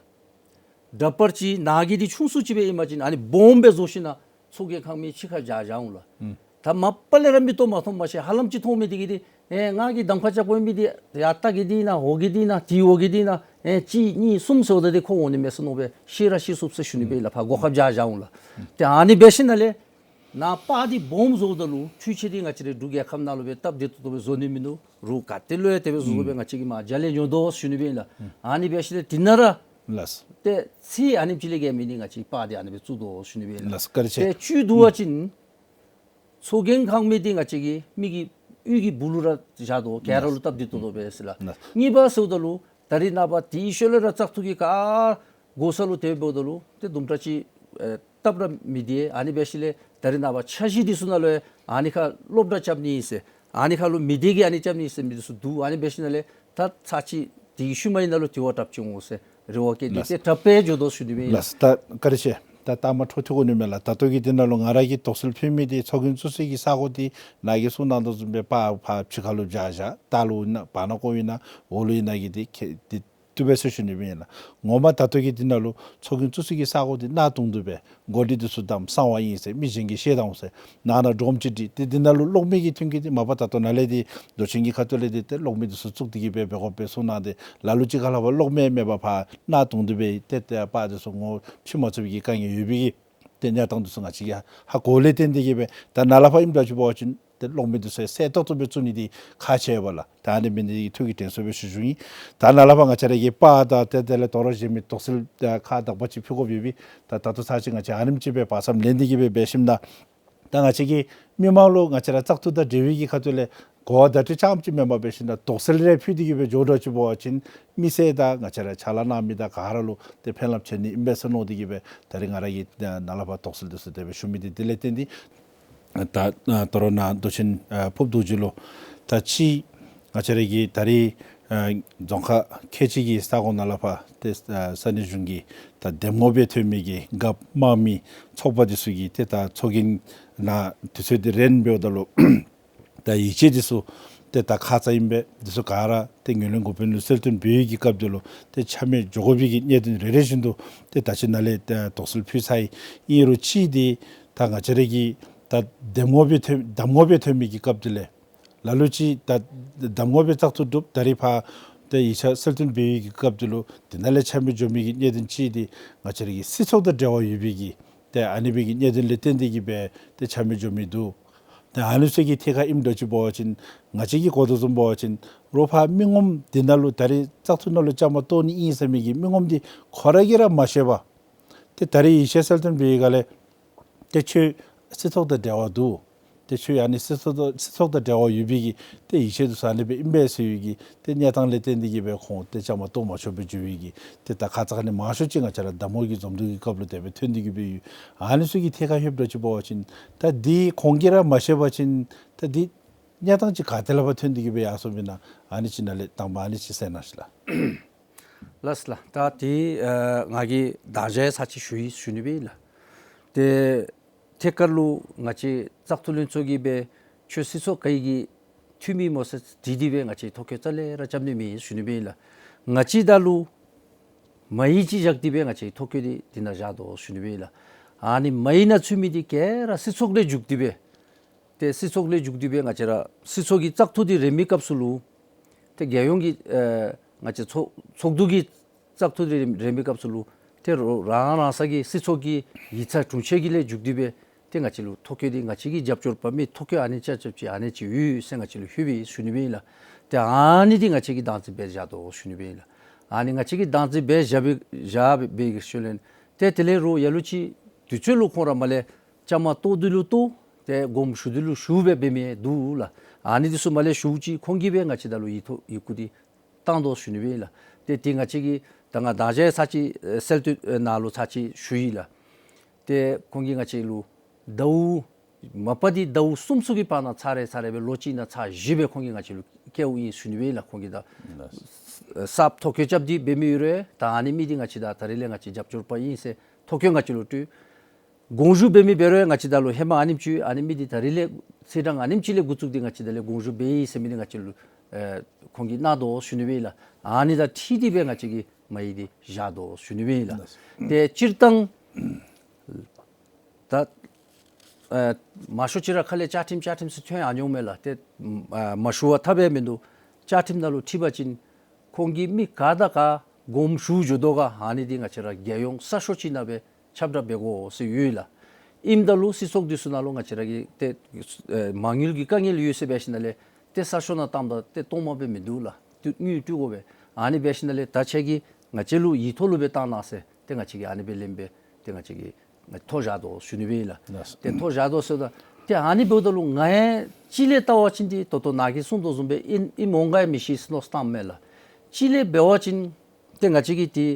འདྲ་པར་ཅིག་ནཱ་གི་འདི་ཆུང་སུ་ཅིག་སྦེ་ཨིན་པ་ཅིན་ཨ་ནི་སྦོམ་སྦེ་བཟོ་ཞིན་ན་ཚོགས་རྒྱན་ཁང་མིག་ཕྱི་ཁར་བཞག་བཞག་འོང་ལགས། ཨུམ། ད་མ་པ་ལས་ར་མིག་ཏོ་མ་མཐོང་མ་ཤེས་ཧ་ལམ་ཅིག་མཐོང་མི་འདི་གིས་འདི་ཨེ་ང་གིས་གདམ་ཁ་རྐྱབ་དགོ་མི་འདི་ཡར་ལྟག་གི་འདི་ནང་འོག་གི་འདི་ནང་དེའི་འོག་གི་འདི་ནང་ཨེ་གཅིག་གཉིས་གསུམ་ཟེརཝ་ད་འདི་ཁོ་འོང་ནི་མས་ཟེར་མནོ་སྦེ་ཤེས་ར་ཤེས་ཚུགས་ཟེར་ཞུ་ནི་སྦེ་ཨིན་ལགས། ཕར་སྒོ་ཁར་བཞག་བཞག་འོང་ལགས། ཏེ་ཨ་ནི་འབད་ཞིན་ན་ལས་ནཱ་པར་འདི་སྦོམ་བཟོཝ་ད་ལུ་འཕྲུལ་ཆས་འདི་ང་བཅས་རའི་འབྲུག་རྒྱལ་ཁབ་ནང་ལུ་སྦེ་སྟབས་བདེ་ཏོག་ཏོ་སྦེ་བཟོ་ནི་མིན་འདུག། རུང་ག་ཏེ་ལུ་ཡང་དེ་སྦེ་བཟོ་བཟོཝ་སྦེ་ང་བཅས་ཀྱིས་མར་རྒྱ་ལས་ཉོ་དོ་ཞུ་ནི་སྦེ་ཨིན་ལགས། ཨ་ནི་འབད་ཞིན་ན་དེ་ནང་ར་ལགས། ཏེ་ཚད་ཨ་ནེམ་ཅིག་ལས་བརྒལ་མེད་ནི་ང་བཅས་པར་འདི་ཨ་ནི་སྦེ་བཙུགས་དོ་ཞུ་ནི་སྦེ་ཨིན་ལགས། ལགས་བཀའ་དྲིན་ཆེ། ཏེ་བཅུད་བསྡུ་བ་ཅིན་ཚོགས་རྒྱན་ཁང་མིག་འདི་ང་བཅས་ཀྱི་མི་གི་གཡུས་ཀྱི་སྦུག་ལུ་ར་བཞག་དོ། ག་ར་ལུ་སྟབས་བདེ་ཏོག་ཏོ་སྦེ་ཟེར་ལགས། ལགས། གཉིས་པ་ཟེརཝ་ད་ལུ་ད་རིས་ནངས་པ་དེའི་ཤུལ་ལས་ར་བཙག་འཐུ་གི་ག་དགོ་ས་ལུ་དེ་འབདཝ་ད་ལུ་ཏེ་དུམ་གྲ་ཅིག་ཨེ་སྟབས་ར་མི་བདེ། ཨ་ནི་འབད་ཞིན་ལས་ད་རིས་ནངས་པ་འཆར་གཞི་འདི་ཚུ་ནང་ལུ་ཨ་ནི་ཁར་སློབ་གྲྭ་རྐྱབ་ནི་ཨིན་ཟེར་ཨ་ནི་ཁར་ལུ་མི་སྡེ་གི་ཨ་ནི་རྐྱབ་ནི་ཨིན་ཟེར་མི་འདི་ཚུ་འདུག། ཨ་ནི་འབད་ཞིན་ལས་ད་ཚར་གཅིག་དེ་གི་ཤུལ་མའི་ནང་ལུ་དེ་བ་དྲགཔ་ཅིག་འོང་ཟེར་རེ་བ་བསྐྱེད་དེ། ལགས། ཏེ་དྲག་པའི་འགྱོ་དོ་ཞུ་ནི་སྦེ་ཨིན། ལགས། ད་བཀའ་དྲིན་ཆེ། ད་ལྟ་མ་འཕྲོ་མཐུད་དགོ་ནི་མས་ལགས། ད་ལྟོ་གི་འདི་ནང་ལུ་ང་ར་གིས་དོགས་སེལ་ཕུལ་མི་འདི་ཚོགས་རྒྱན་བཙུགས་སའི་གི་ས་གོ་འདི་ནཱ་གིས་གསུངས་གནང་དོ་བཟུམ་སྦེ་པར་ཕར་ཕྱི་ཁ་ལུ་བཞག་བཞག། ལྟག་ལུ་ཨིན་ན་བར་ན་ཁོག་ཨིན་ན་འོག་ལུ་ཨིན་ན་གི་འདི་ཁེ་འདི་བཏུབ་པས་ཟེར་ཞུ་ནི་སྦེ་ཨིན་ལགས། ངོ་མ་ད་ལྟོ་གི་འདི་ནང་ལུ་ཚོགས་རྒྱན་བཙུགས་སའི་གི་ས་གོ་འདི་གནག་དུང་དུ་སྦེ་འགོ་འདྲེན་འདི་ཚུ་དམ་གསང་བ་ཨིན་ཟེར་མི་གཞན་གྱིས་ཤེས་དོ་འོང་ཟེར་ནང་ན་སྒྲོམ་ཅིག་སྒྲིག། ཏེ་འདི་ནང་ལུ་གློག་མེ་གི་མཐུན་རྐྱེན་འདི་མ་པ་ད་ལྟོ་ནཱ་ལས་འདི་མདོ་ཆེན་གྱི་ཁ་ཐུག་ལས་འདི་ཏེ་གློག་མེ་འདི་ཚུ་བཙུགས་ཏེ་གི་སྦེ་འབད་དགོ་པས་གསུངས་གནང་སྟེ་ལ་ལུ་ཅིག་ཁ་ལས་ཕར་གློག་མེ་མེད་པར་ཕར་གནག་དུང་དུ་སྦེ་ཏེ་ཏེ་པར་འདི་ཚུ་ངོ་ཕྱེ་མ་ཚུགས་པའི་གི་དཀའ་ངལ་ཡོད་པའི་གི་ཏེ་གནས་སྟངས་འདི་ཚུ་ང་བཅས་ཀྱིས་ཧ་གོཝ་ལས་བརྟེན་ཏེ་གི་སྦེ་ད་ནཱ་ལས་ཕར་ཨིནམ་འདྲཝ་ཅིག་འབད་བ་ཅིན་ ཏེ་གློག་མེ་འདི་ཚུ་གསལ་ཏོག་ཏོ་སྦེ་བཙུགས་ནི་འདི་ཁག་ཆེ་བས་ལགས། ད་ཨ་ནི་འབད་ནི་འདི་གིས་ཐུགས་ཀྱི་དྲན་གསོ་སྦེ་ཞུ་ཞུཝ་ཨིན། ད་ནཱ་ལས་ཕར་ང་བཅས་ར་གི་པར་དང་ཏེ་དེ་ལས་དོ་རུང་གཞན་མི་དོགས་སེལ་ཨ་ཁག་དག་པ་ཅིག་ཕུལ་དགོཔ་ཡོད་པས། ད་ད་ལྟོ་ཚར་གཅིག་ང་བཅས་ཨ་ནེམ་ཅིག་སྦེ་བར་མཚམས་ལེན་ཏེ་གི་སྦེ་འབད་ཞིནམ་ད་ད་ང་བཅས་ཀྱིས་མི་མང་ལུ་ང་བཅས་ར་བཙག་འཐུ་དང་འབྲེལ་བའི་གི་ཁ་ཐུག་ལས་གོ་བ་བརྡ་སྤྲོད་རྐྱངམ་ཅིག་མེན་པར་འབད་ཞིནམ་ད་དོགས་སེལ་རེ་ཕུལ་ཏེ་གི་སྦེ་འགྱོ་འགྱོཝ་ཅིག་འབད་བ་ཅིན་མི་སེར་དང་ང་བཅས་ར་ཕྱག་ལཱ་གནང་མི་དང་ག་ར་ལུ་ཏེ་ཕན་རླབས་ཆེ་ནི་ཨིན་པས་ཟེར་མནོ་སྟེ་གི་སྦེ་ད་རིས་ང་ར་གིས་ནཱ་ལས་ཕར་དོགས་སེལ་འདི་ཚུ་དེ་སྦེ་ཞུ་མི་འདི་དེ་ལས་བརྟེན་ཏེ། ད་ཨ་དོ་རུང་ནཱ་མདོ་ཆེན་ཨ་ཕུརཔ་རྡོ་རྗེ་ལུ་ད་ཅི་ང་བཅས་ར་གི་ད་རིས་ཨ་རྫོང་ཁག་ཁལ་གཅིག་གི་ས་ཁོངས་ནང་ལས་ཕར་ཏེ་ཨ་ས་གནས་གཞུང་གི་ད་འདེམས་ངོ་སྦེ་ཐོན་མི་གི་རྒཔོ་དམངས་མི་ཚོགས་པ་འདི་ཚུ་གི་ཏེ་ད་ཚོགས་རྒྱན་ནང་དུས་ཚོད་འདི་རན་འབདཝ་ད་ལུ་ད་ཡིག་ཆ་འདི་ཚུ་ཏེ་ད་ཁ་ཙ་ཨིན་པས། འདི་ཚུ་ག་ར་ཏེ་ངོས་ལེན་འགོ་དཔོན་ལུ་གསལ་སྟོན་འབད་བའི་གི་སྐབས་འདི་ལུ་ཏེ་ཆ་མེད་འགྱོ་དགོ་པའི་གི་གནད་དོན་རེ་རེ་བཞིན་དུ་ཏེ་ད་ཅི་ནཱ་ལས་ཏེ་དོགས་སེལ་ཕུལ་ཚར་ཡི། ཨིན་རུང་ཅིག་འདི་ད་ང་བཅས་ར་གི་ད་འདེམས་ངོ་སྦེ་ཐོན་འདེམས་ངོ་སྦེ་ཐོན་མི་གི་སྐབས་འདི་ལས་ལ་ལུ་ཅིག་ད་འདེམས་ངོ་སྦེ་བཙག་འཐུ་གྲུབ། ད་རིས་ཕར་ཏེ་ཡིག་ཆ་གསལ་སྟོན་འབད་བའི་གི་སྐབས་འདི་ལུ་དེ་ནང་ལས་ཆ་མེད་འགྱོ་མི་གི་གནད་དོན་ཅིག་འདི་ང་བཅས་ར་གི་སྲིད་ཚོགས་དང་འབྲེལ་བ་ཡོད་པའི་གི་ཏེ་ཨ་ནི་སྦེ་གི་གནད་དོན་ལས་བརྟེན་ཏེ་གི་སྦེ་ཏེ་ཆ་མེད་འགྱོ་མི་འདུག། ཏེ་ཨ་ནི་ཚུ་གི་ཐད་ཁར་ཨིནམ་འདྲཝ་ཅིག་འབད་བ་ཅིན་ང་བཅས་ཀྱིས་གོ་དོ་བཟུམ་འབད་བ་ཅིན་རོགས་ཕར་མི་ངོམ་འདི་ནང་ལུ་ད་རིས་བཙག་འཐུ་ནང་ལུ་བཅའ་མར་གཏོགས་ནི་ཨིན་ཟེར་མི་གི་མི་ངོམ་འདི་ཁོ་ར་གིས་ར་མ་ཤེས་པར་ཏེ་ད་རིས་ཡིག་ཆ་གསལ་སྟོན་འབད་བའི་སྒང་ལས་ཏེ་ཁྱོད་སྲིད་ཚོགས་དང་འབྲེལ་བ་འདུག། ཏེ་ཁྱོད་ཨ་ནི་སྲིད་ཚོགས་དང་སྲིད་ཚོགས་དང་འབྲེལ་བ་ཡོད་པའི་གི་ཏེ་ཡིག་ཆ་འདི་ཚུ་ཨ་ནི་སྦེ་ཨིན་པས་ཟེར་བའི་གི་ཏེ་གནས་སྟངས་ལས་བརྟེན་ཏེ་གི་སྦེ་ཁོང་ཏེ་བཅའ་མར་གཏོགས་མ་ཆོགཔ་སྦེ་འགྱོ་བའི་གི་ཏེ་ད་ཁ་ཙ་ཁ་ཉིནམ་མང་ཤོས་ཅིག་ང་བཅས་ར་འདེམས་ངོ་གི་འཛོམས་འདུ་གི་སྐབས་ལུ་དེ་སྦེ་ཐོན་ཏེ་གི་སྦེ་ཡོད། ཨ་ནི་ཚུ་གི་ཐད་ཁར་ལྷོདཔ་འདྲཝ་ཅིག་འབད་བ་ཅིན་ད་འདི་ཁོང་གིས་ར་མ་ཤེས་པ་ཅིན་ད་འདི་གནས་སྟངས་ཅིག་ག་ཏེ་ལས་ཕར་ཐོན་ཏེ་གི་སྦེ་ཡར་སོང་པས་ན། ཨ་ནི་ཅིག་ནཱ་ལས་དང་པ་ཨ་ནི་ཅིག་གསན་གནང་ཤིག་ལགས། ལགས་ལགས། ད་དེ་ཨ་ང་གིས་དང་ཞག་ཚར་གཅིག་ཞུ་ཡི་ཞུ་ནི་སྦེ་ཨིན་ལགས། ཏེ་ཐད་ཀར་ལུ་ང་བཅས་བཙག་འཐུ་ལྷན་ཚོགས་ཀྱིས་སྦེ་ཁྱོད་སྲིད་ཚོགས་ག་གི་འཐུས་མི་སྨོ་ཟེར་དྲིས་ཏེ་སྦེ་ང་བཅས་ཐོ་བཀོད་རྩ་ལས་ར་རྐྱབ་ནི་མེད་ཞུ་ནི་སྦེ་ཨིན་ལགས། ང་བཅས་ད་ལུ་མ་ཡིག་ཅིག་བཞག་སྟེ་སྦེ་ང་བཅས་ཐོ་བཀོད་འདི་འདི་ནང་བཞག་དོ་ཞུ་ནི་སྦེ་ཨིན་ལགས། ཨ་ནི་མ་ཡིག་ནང་ཚུད་མི་འདི་ག་ར་སྲིད་ཚོགས་ལས་འཇུག་སྟེ་སྦེ་ཏེ་སྲིད་ཚོགས་ལས་འཇུག་སྟེ་སྦེ་ང་བཅས་ར་སྲིད་ཚོགས་ཀྱི་བཙག་འཐུ་འདི་རན་མི་སྐབས་སུ་ལུ་ཏེ་རྒྱལ་ཡོངས་ཀྱི་ཨེ་ང་བཅས་ཚོགས་ཚོགས་འདུ་གི་བཙག་འཐུ་འདི་རན་མི་སྐབས་སུ་ལུ་ཏེ་རོགས་རང་རང་ས་གི་སྲིད་ཚོགས་ཀྱི་ཡིག་ཚང་དྲུང་ཆེན་གྱི་ལས་འཇུག་སྟེ་སྦེ་ཏེ་ང་བཅས་ལུ་ཐོ་བཀོད་འདི་ང་བཅས་ཀྱི་རྒྱབ་སྐྱོར་པ་མི་ཐོ་བཀོད་ཨ་ནི་ཅིག་ཅིག་ཅིག་ཨ་ནི་ཅིག་ཡོད་ཟེར་ང་བཅས་ལུ་ལྷོད་པས་ཞུ་ནི་སྦེ་ཨིན་ལགས། ཏེ་ཨ་ནི་འདི་ང་བཅས་ཀྱིས་བདག་འཛིན་འབད་བཞག་དོ་ཞུ་ནི་སྦེ་ཨིན་ལགས། ཨ་ནི་ང་བཅས་ཀྱིས་བདག་འཛིན་འབད་བཞག་པའི་བཞག་པའི་གི་ཤུལ་ལས་ཏེ་དེ་ལས་རོགས་ལ་ལུ་ཅིག་དུས་ཚོད་ལུ་ཁོང་ར་མར་ལས་བཅའ་མར་གཏོགས་འདི་ལུ་གཏོགས་ཏེ་དགོངསམ་ཞུ་འདི་ལུ་ཞུ་སྦེ་འབད་མི་འདུག་ལགས། ཨ་ནི་འདི་ཚུ་མར་ལས་ཞུ་ཅི་ཁོང་གིས་སྦེ་ང་བཅས་ད་ལུ་ཡིག་ཐོག་ཡི་གུ་འདི་བཏང་དོ་ཞུ་ནི་སྦེ་ཨིན་ལགས། ཏེ་དེ་ང་བཅས་ཀྱིས་ད་ང་དང་ཞག་ཚར་གཅིག་ཨེ་གསལ་སྟོན་ཨེ་ནང་ལུ་ཚར་གཅིག་ཞུ་ཡི་ལགས། ཏེ་ཁོང་གིས་ང་བཅས་ལུ་ཟླཝ་མ་པ་འདི་ཟླཝ་གསུམ་ཚུ་གི་བར་ན་ཚར་རེ་ཚར་རེ་སྦེ་ལོ་གཅིག་ནང་ཚར་བཞི་སྦེ་ཁོང་གིས་ང་བཅས་ལུ་བཀལཝ་ཨིན་ཞུ་ནི་སྦེ་ཨིན་ལགས། ཁོང་གིས་ད་ལགས། གསརཔ་ཐོ་བཀོད་རྐྱབ་སྟེ་འབད་མི་ཡོད་རུང་ད་ཨ་ནི་མི་འདི་ང་བཅས་ད་ད་རིས་ལས་ང་བཅས་རྒྱབ་སྐྱོར་པ་ཨིན་ཟེར་ཐོ་བཀོད་ང་བཅས་ལུ་སྤྲོད། དགོངས་ཞུ་འབད་མི་འབད་རུང་ང་བཅས་ད་ལུ་ཧེ་མ་ཨ་ནེམ་ཅིག་ཨ་ནི་མི་འདི་ད་རིས་ལས་ཚེས་གྲངས་ཨ་ནེམ་ཅིག་ལས་འགོ་བཙུགས་ཏེ་ང་བཅས་ད་ལས་དགོངས་ཞུ་འབད་ཡི་ཟེར་མི་འདི་ང་བཅས་ལུ་ཨེ་ཁོང་གིས་གནང་དོ་ཞུ་ནི་སྦེ་ཨིན་ལགས། ཨ་ནི་དང་འཁྲིལ་ཏེ་སྦེ་ང་བཅས་ཀྱིས་མ་ཡིག་འདི་བཞག་དོ་ཞུ་ནི་སྦེ་ཨིན་ལགས། ཏེ་སྤྱིར་བཏང་ད་ཨེ་མང་ཤོས་ཅིག་ར་ཁ་ལས་བཅའ་ཁྲིམས་བཅའ་ཁྲིམས་ཟེར་ཐོན་ཡར་འོང་མས་ལགས། ཏེ་ཨེ་མ་ཞུ་བར་ཐབས་ཡང་མིན་འདུག། བཅའ་ཁྲིམས་ནང་ལུ་འཁྲིལ་བ་ཅིན་ཁོང་གིས་མི་ག་དང་ག་དགོངསམ་ཞུ་འགྱོ་དོ་ག་ཨ་ནི་འདི་ང་བཅས་ར་རྒྱལ་ཡོངས་གསར་ཤོག་ཅིག་ནང་སྦེ་ཁྱབ་བསྒྲགས་འབད་དགོ་ཟེར་ཡོད་ལགས། ཨིནམ་ད་ལུ་སྲིད་ཚོགས་འདི་ཚུ་ནང་ལུ་ང་བཅས་ར་གི་ཏེ་ཨེ་མ་དངུལ་གྱི་དཀའ་ངལ་ཡོད་ཟེར་འབད་ཞིནམ་ལས་ཏེ་གསར་ཤོག་ནང་བཏངམ་ད་ཏེ་གཏོགས་མ་སྦེ་མིན་འདུག་ལགས། ཏེ་དངུལ་སྤྲོད་དགོ་པས། ཨ་ནི་འབད་ཞིནམ་ལས་ད་ཁྱེད་ཀྱིས་ང་བཅས་ལུ་ཡིག་ཐོག་ལུ་སྦེ་བཏང་གནང་ཟེར་ཏེ་ང་བཅས་ཀྱིས་ཨ་ནི་སྦེ་ལེན་སྦེ་ཏེ་ང་བཅས་ཀྱིས་ཐོ་བཞག་དོ་ཞུ་ནི་སྦེ་ཨིན་ལགས། ལགས། ཏེ་ཐོ་བཞག་དོ་ཟེརཝ་ད་ཏེ་ཨ་ནི་འབདཝ་ད་ལུ་ང་ཡང་གཅིག་ལས་བལྟ་བ་ཅིན་ཏེ་ད་ལྟོ་ནཱ་གིས་གསུངས་དོ་བཟུམ་སྦེ་ཨིན་ཨིནམ་འོང་ག་ཡང་མི་ཤེས་ཟེར་མནོ་བསམ་བཏངམ་མས་ལགས། གཅིག་ལས་འབད་བ་ཅིན་ཏེ་ང་བཅས་ཀྱིས་ཏེ་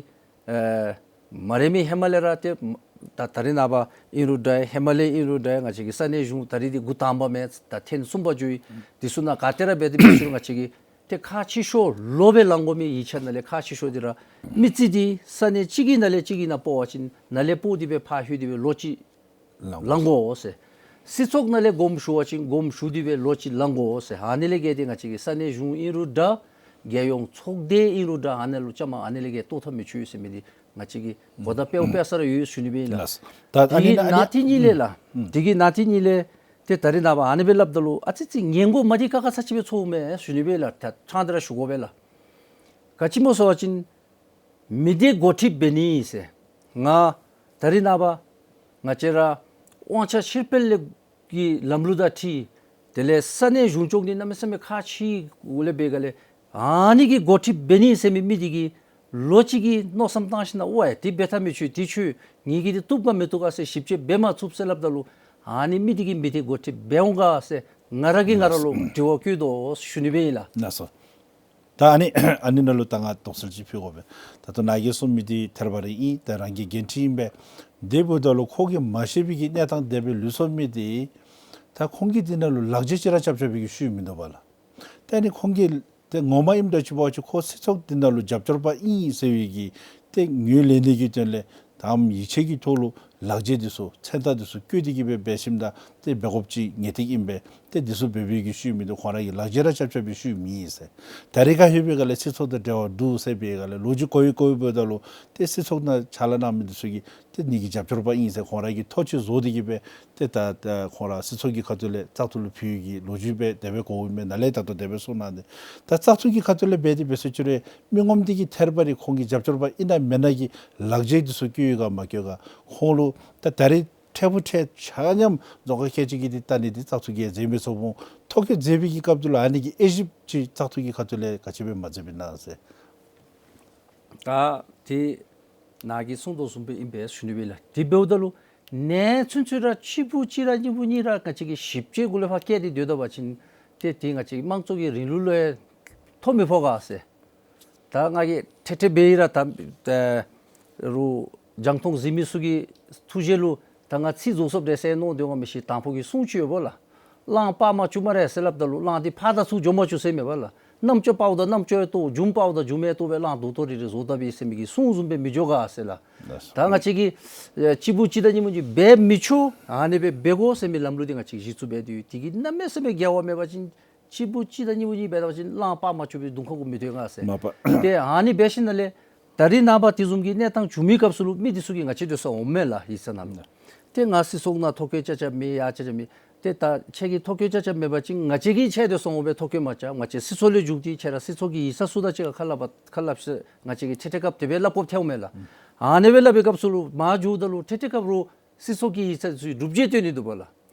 ཨེ་མ་རན་མི་ཧེ་མ་ལས་ར་ཏེ་ད་ད་རིས་ནངས་པ་ཨིན་རུང་འདྲ་ཧེ་མ་ལས་ཨིན་རུང་འདྲ་ང་བཅས་ཀྱི་ས་གནས་གཞུང་ད་རིས་འདི་འགོ་དང་པ་མེན་ད་ཐེངས་གསུམ་པ་འགྱོ་ཡི། འདི་ཚུ་ནང་ག་ཏེ་ར་འབད་དེ་འབད་ཞུ་རུང་ང་བཅས་ཀྱིས་ཏེ་ཁག་ཆེ་ཤོས་ལོག་སྦེ་ལང་དགོ་མི་ཡིག་ཆ་ནང་ལས་ཁག་ཆེ་ཤོས་འདི་ར་མི་རྩིས་འདི་ས་གནས་གཅིག་གི་ནང་ལས་གཅིག་གི་ནང་སྤོ་བ་ཅིན་ནཱ་ལས་སྤོ་སྟེ་སྦེ་ཕར་ལྷོད་དེ་སྦེ་ལོ་གཅིག་ལང་དགོ་ཟེར། སྲིད་ཚོགས་ནང་ལས་དགོངསམ་ཞུ་བ་ཅིན་དགོངསམ་ཞུ་སྟེ་སྦེ་ལོ་གཅིག་ལང་དགོ་ཟེར། ཨ་ནི་ལས་བརྒལ་ཏེ་ང་བཅས་ཀྱི་ས་གནས་གཞུང་ཨིན་རུང་འདྲ་རྒྱལ་ཡོངས་ཚོགས་སྡེ་ཨིན་རུང་འདྲ་ཨ་ནཱ་ལུ་བཅའ་མར་ཨ་ནི་ལས་བརྒལ་གཏོགས་ཐབས་མི་ཆོག་ཟེར་མི་འདི་ང་བཅས་ཀྱིས་གོ་བརྡ་དཔེ་དཔེ་ས་ར་ཡོད་ཞུ་ནི་སྦེ་ཨིན་ལགས། ལགས། ད་ཨ་ནི་དེ་གི་ནང་ཨ་ནི་ནང་དེ་གཉིས་ལས་ལགས། ཨུམ། དེ་གི་ནང་དེ་གཉིས་ལས་ཏེ་ད་རིས་ནངས་པ་ཨ་ནི་སྦེ་སླབ་ད་ལུ་ཨ་ཙི་ཙི་ཉན་དགོ་མ་བདེ་ཁག་ཁ་ཚ་ཅིག་སྦེ་ཚོརཝ་མས་ཞུ་ནི་སྦེ་ལགས། ད་ཕྲང་སྟེ་ར་ཞུ་དགོ་པས་ལགས། ག་ཅི་སྨོ་ཟེར་བ་ཅིན་མི་སྡེ་འགོ་ཁྲིདཔ་འབད་ནི་ཟེར། ང་ད་རིས་ནངས་པ་ང་བཅས་ར་དབང་ཆ་ཕྱིར་སྤེལ་ལས་ཀྱི་ལམ་ལུགས་དང་འཁྲིལ་ དེ་ལས་ས་གནས་གཞུང་སྐྱོང་འདི་གནམ་མེད་ས་མེད་ཁག་ཆེ་གུ་ལས་འབད་ག་ལས་ཨ་ནི་གི་འགོ་ཁྲིདཔ་འབད་ནི་ཟེར་མི་མི་འདི་གིས་ལོ་གཅིག་གི་མནོ་བསམ་བཏང་ཞིནམ་ལས་ཨོ་ཡ་འདི་འབད་ཐབས་མི་ཆོག། འདི་ཆོག། ངེ་གི་འདི་བཏུབ་ག་མི་བཏུབ་ག་ཟེར་ཞིབ་དཔྱད་འབད་མ་ཚུགས་ཟེར་སླབ་ད་ལུ་ཨ་ནི་མི་འདི་གིས་མི་འདི་འགོ་ཁྲིདཔ་འབད་འོང་ག་ཟེར་ང་ར་གིས་ང་ར་ལུ་དྲི་བ་བཀོད་དོ་ཞུ་ནི་སྦེ་ཨིན་ལགས། ལགས་སོ། ད་ཨ་ནི་ཨ་ནི་ནང་ལུ་ད་ང་དོགས་སེལ་ཅིག་ཕུལ་དགོ་པས། ད་ལྟོ་ནཱ་གིས་གསུངས་མི་འདི་ཐད་རི་བ་རི་ཨིན། ད་རང་གི་འགན་འཁྲི་ཨིན་པས། དེ་འབདཝ་ད་ལུ་ཁོ་གིས་མ་ཤེས་པའི་གི་གནས་སྟངས་དེ་སྦེ་ལུས་སོང་མི་འདི་ད་ཁོང་གིས་འདི་ནང་ལུ་ལག་འཇལ་ཅིག་ར་རྐྱབ་རྐྱབ་པའི་གི་ཤུལ་མིན་འདུག་པ་ལགས། ད་ཨ་ནི་ཁོང་གིས་ཏེ་ངོ་མ་ཨིནམ་འདྲཝ་ཅིག་འབད་བ་ཅིན་ཁོ་སྲིད་ཚོགས་འདི་ནང་ལུ་རྒྱབ་སྐྱོར་པ་ཨིན་ཟེར་བའི་གི་ཏེ་ངོས་ལེན་ནི་གི་དོན་ལས་དམ་ཡིད་ཆེས་ཀྱི་ཐོག་ལུ་ལག་འཇལ་འདི་ཚུ་མཚན་རྟགས་འདི་ཚུ་བཀོད་དེ་གི་སྦེ་འབད་ཞིནམ་ད་ཏེ་འབད་དགོཔ་ཅིག་ངེས་ཏིག་ཨིན་པས། ཏེ་འདི་ཚུ་འབད་བའི་གི་ཤུལ་མིན་འདུག། ཁོང་ར་གིས་ལག་འཇལ་ར་རྐྱབ་རྐྱབ་པའི་ཤུལ་མེན་ཟེར། ད་རེས་ཁར་ལྷོད་པའི་སྒང་ལས་སྲིད་ཚོགས་དང་འབྲེལ་བ་འདུག་ཟེར་བའི་སྒང་ལས་ལོ་རྒྱུས་གོ་ཡི་གོ་ཡི་འབདཝ་ད་ལུ་ཏེ་སྲིད་ཚོགས་ནང་ཕྱག་ལཱ་གནང་མི་འདི་ཚུ་གིས་ཏེ་ངེ་གི་རྒྱབ་སྐྱོར་པ་ཨིན་ཟེར་ཁོང་ར་གིས་ཐོ་ཅིག་བཟོ་སྟེ་གི་སྦེ་ཏེ་ད་ད་ཁོང་ར་སྲིད་ཚོགས་ཀྱི་ཁ་ཐུག་ལས་བཙག་འཐུ་ལུ་ཕུལ་ཡི་གི་ལོ་རྒྱུས་སྦེ་དེ་སྦེ་གོཝ་ཨིན་མས། ནཱ་ལས་ད་ལྟོ་དེ་སྦེ་གསུངས་གནང་སྟེ། ད་བཙག་འཐུ་གི་ཁ་ཐུག་ལས་འབད་དེ་འབད་ཟེར་ཅི་རུང་མི་ངོམ་འདི་གིས་ཐད་རི་བ་རི་ཁོང་གི་རྒྱབ་སྐྱོར་པ་ཨིན་ན་མེན་ན་གི་ལག་འཇལ་འདི་ཚུ་བཀོད་ཡོད་ག་མ་བཀོད་ག། ཁོང་ལུ་ད་ད་རེས་འཕྲལ་ཕུགས་འཕྲལ་ཆ་མཉམ་རྫོང་ཁག་ཁལ་གཅིག་གི་འདི་ལྟ་ནི་འདི་བཙག་འཐུ་གིས་མཛད་མི་ཚུགས་འོང་། ཐོ་བཀོད་མཛད་པའི་གི་སྐབས་དེ་ལུ་ཨ་ནི་གི་དབྱེ་ཞིབ་ཅིག་བཙག་འཐུ་གི་ཁ་ཐུག་ལས་ག་ཅི་སྦེ་མ་མཛད་པས་ན་ཟེར། ད་དེ་ནཱ་གིས་གསུངས་དོ་བཟུམ་སྦེ་ཨིན་པས་ཞུ་ནི་སྦེ་ལགས། དེ་འབདཝ་ད་ལུ་གནས་ཚུན་ཚོད་ར་གཅིག་པུ་གཅིག་ར་གཉིས་པུ་གཉིས་ར་ག་ཅི་གི་ཞིབ་དཔྱད་གུ་ལས་ཕར་བཀལ་ཏེ་སྡོད་ད་པ་ཅིན་ཏེ་དེ་ང་བཅས་ཀྱི་དམངས་གཙོ་གི་རིང་ལུགས་ལུ་ཡང་ཐོ་མི་ཕོག་ག་ཟེར། ད་ང་གིས་ཏེ་ཏེ་འབད་ར་ད་ཨེ་རུང་རྒྱང་མཐོང་གཟིགས་མི་ཚུ་གི་ཐུགས་བཞེད་ལུ་ད་ང་ཚིག་རྫོགས་སོཔ་རེ་ཟེར་མནོ་དོ་འོང་མི་ཤེས། དང་ཕུ་གི་སྲུང་ཅིག་ཡོདཔ་ལགས། གླང་སྤར་མ་བཅུག་སྨ་རེ་ཟེར་སླབ་ད་ལུ་གླང་འདི་ཕར་དང་ཚུར་འགྱོ་མ་བཅུག་ཟེར་མེན་པ་ལགས། རྣམ་ཅོག་སྤརཝ་ད་རྣམ་ཅོག་ཡང་གཏོགས། མཇུག་མ་སྤརཝ་ད་མཇུག་མ་ཡང་གཏོགས་སྦེ་གླང་རྡོག་རྡོག་རིལ་རི་བཟོ་ད་པས་ཟེར་མི་གི་སྲུང་བཟུམ་སྦེ་མི་འགྱོ་ག་ཟེར་ལགས། ད་ང་བཅས་ཀྱིས་ཨེ་གཅིག་པུ་གཅིག་དང་གཉིས་པུ་གཉིས་འབད་མི་ཆོག། ཨ་ནི་སྦེ་འབད་དགོ་ཟེར་མི་ལམ་ལུགས་འདི་ང་བཅས་ཀྱིས་གཞི་བཙུགས་འབད་དེ་ཡོད། དེ་གིས་གནམ་མེད་ས་མེད་འགལ་བ་མེད་པ་ཅིན་གཅིག་པུ་གཅིག་དང་གཉིས་པུ་གཉིས་འབད་ད་པ་ཅིན་གླང་སྤར་མ་བཅུག་པའི་དུང་ཁ་གུ་མི་སྡོད་ག་ཟེར། མ་པ། ཏེ་ཨ་ནི་འབད་ཞིནམ་ལས་ད་རེས་ནངས་པ་དེ་བཟུམ་གྱི་གནས་སྟངས་བྱུང་མི་སྐབས་སུ་ལུ་མི་འདི་ཚུ་གིས་ང་བཅས་འདི་ཚུ་འོང་མས་ལགས། ཡིག་ཚང་ནང་ལུ། ཏེ་ང་སྲིད་ཚོགས་ནང་ཐོ་བཀོད་རྐྱབ་རྐྱབ་མི་ཡར་རྐྱབ་རྐྱབ་མི། ཏེ་ད་ཁྱེད་ཀྱིས་ཐོ་བཀོད་རྐྱབ་རྐྱབ་མེད་པ་ཅིན་ང་བཅས་ཀྱིས་ཁྱེད་འདི་ཚུ་འོང་སྦེ་ཐོ་བཀོད་མ་རྐྱབ། ང་བཅས་སྲིད་ཚོགས་ལས་བརྒྱུད་དེ་ཁྱེད་ར་སྲིད་ཚོགས་ཀྱི་ཡིག་ཚང་ཚུ་དང་གཅིག་ཁར་ཁ་སླབ་པ་ཁ་སླབ་ཟེར་ང་བཅས་ཀྱིས་ཏེ་ཏེ་སྐབས་དེ་སྦེ་སླབ་དགོཔ་ཐལཝ་མས་ལགས། ཨ་ནི་སྦེ་སླབ་པའི་སྐབས་སུ་ལུ་མར་འགྱོཝ་ད་ལུ་ཏེ་ཏེ་སྐབས་རུང་སྲིད་ཚོགས་ཀྱི་ཡིག་ཚང་ཚུ་གིས་སྒྲུབ་བྱེད་སྟོན་ནི་འདུག་པ་ལགས།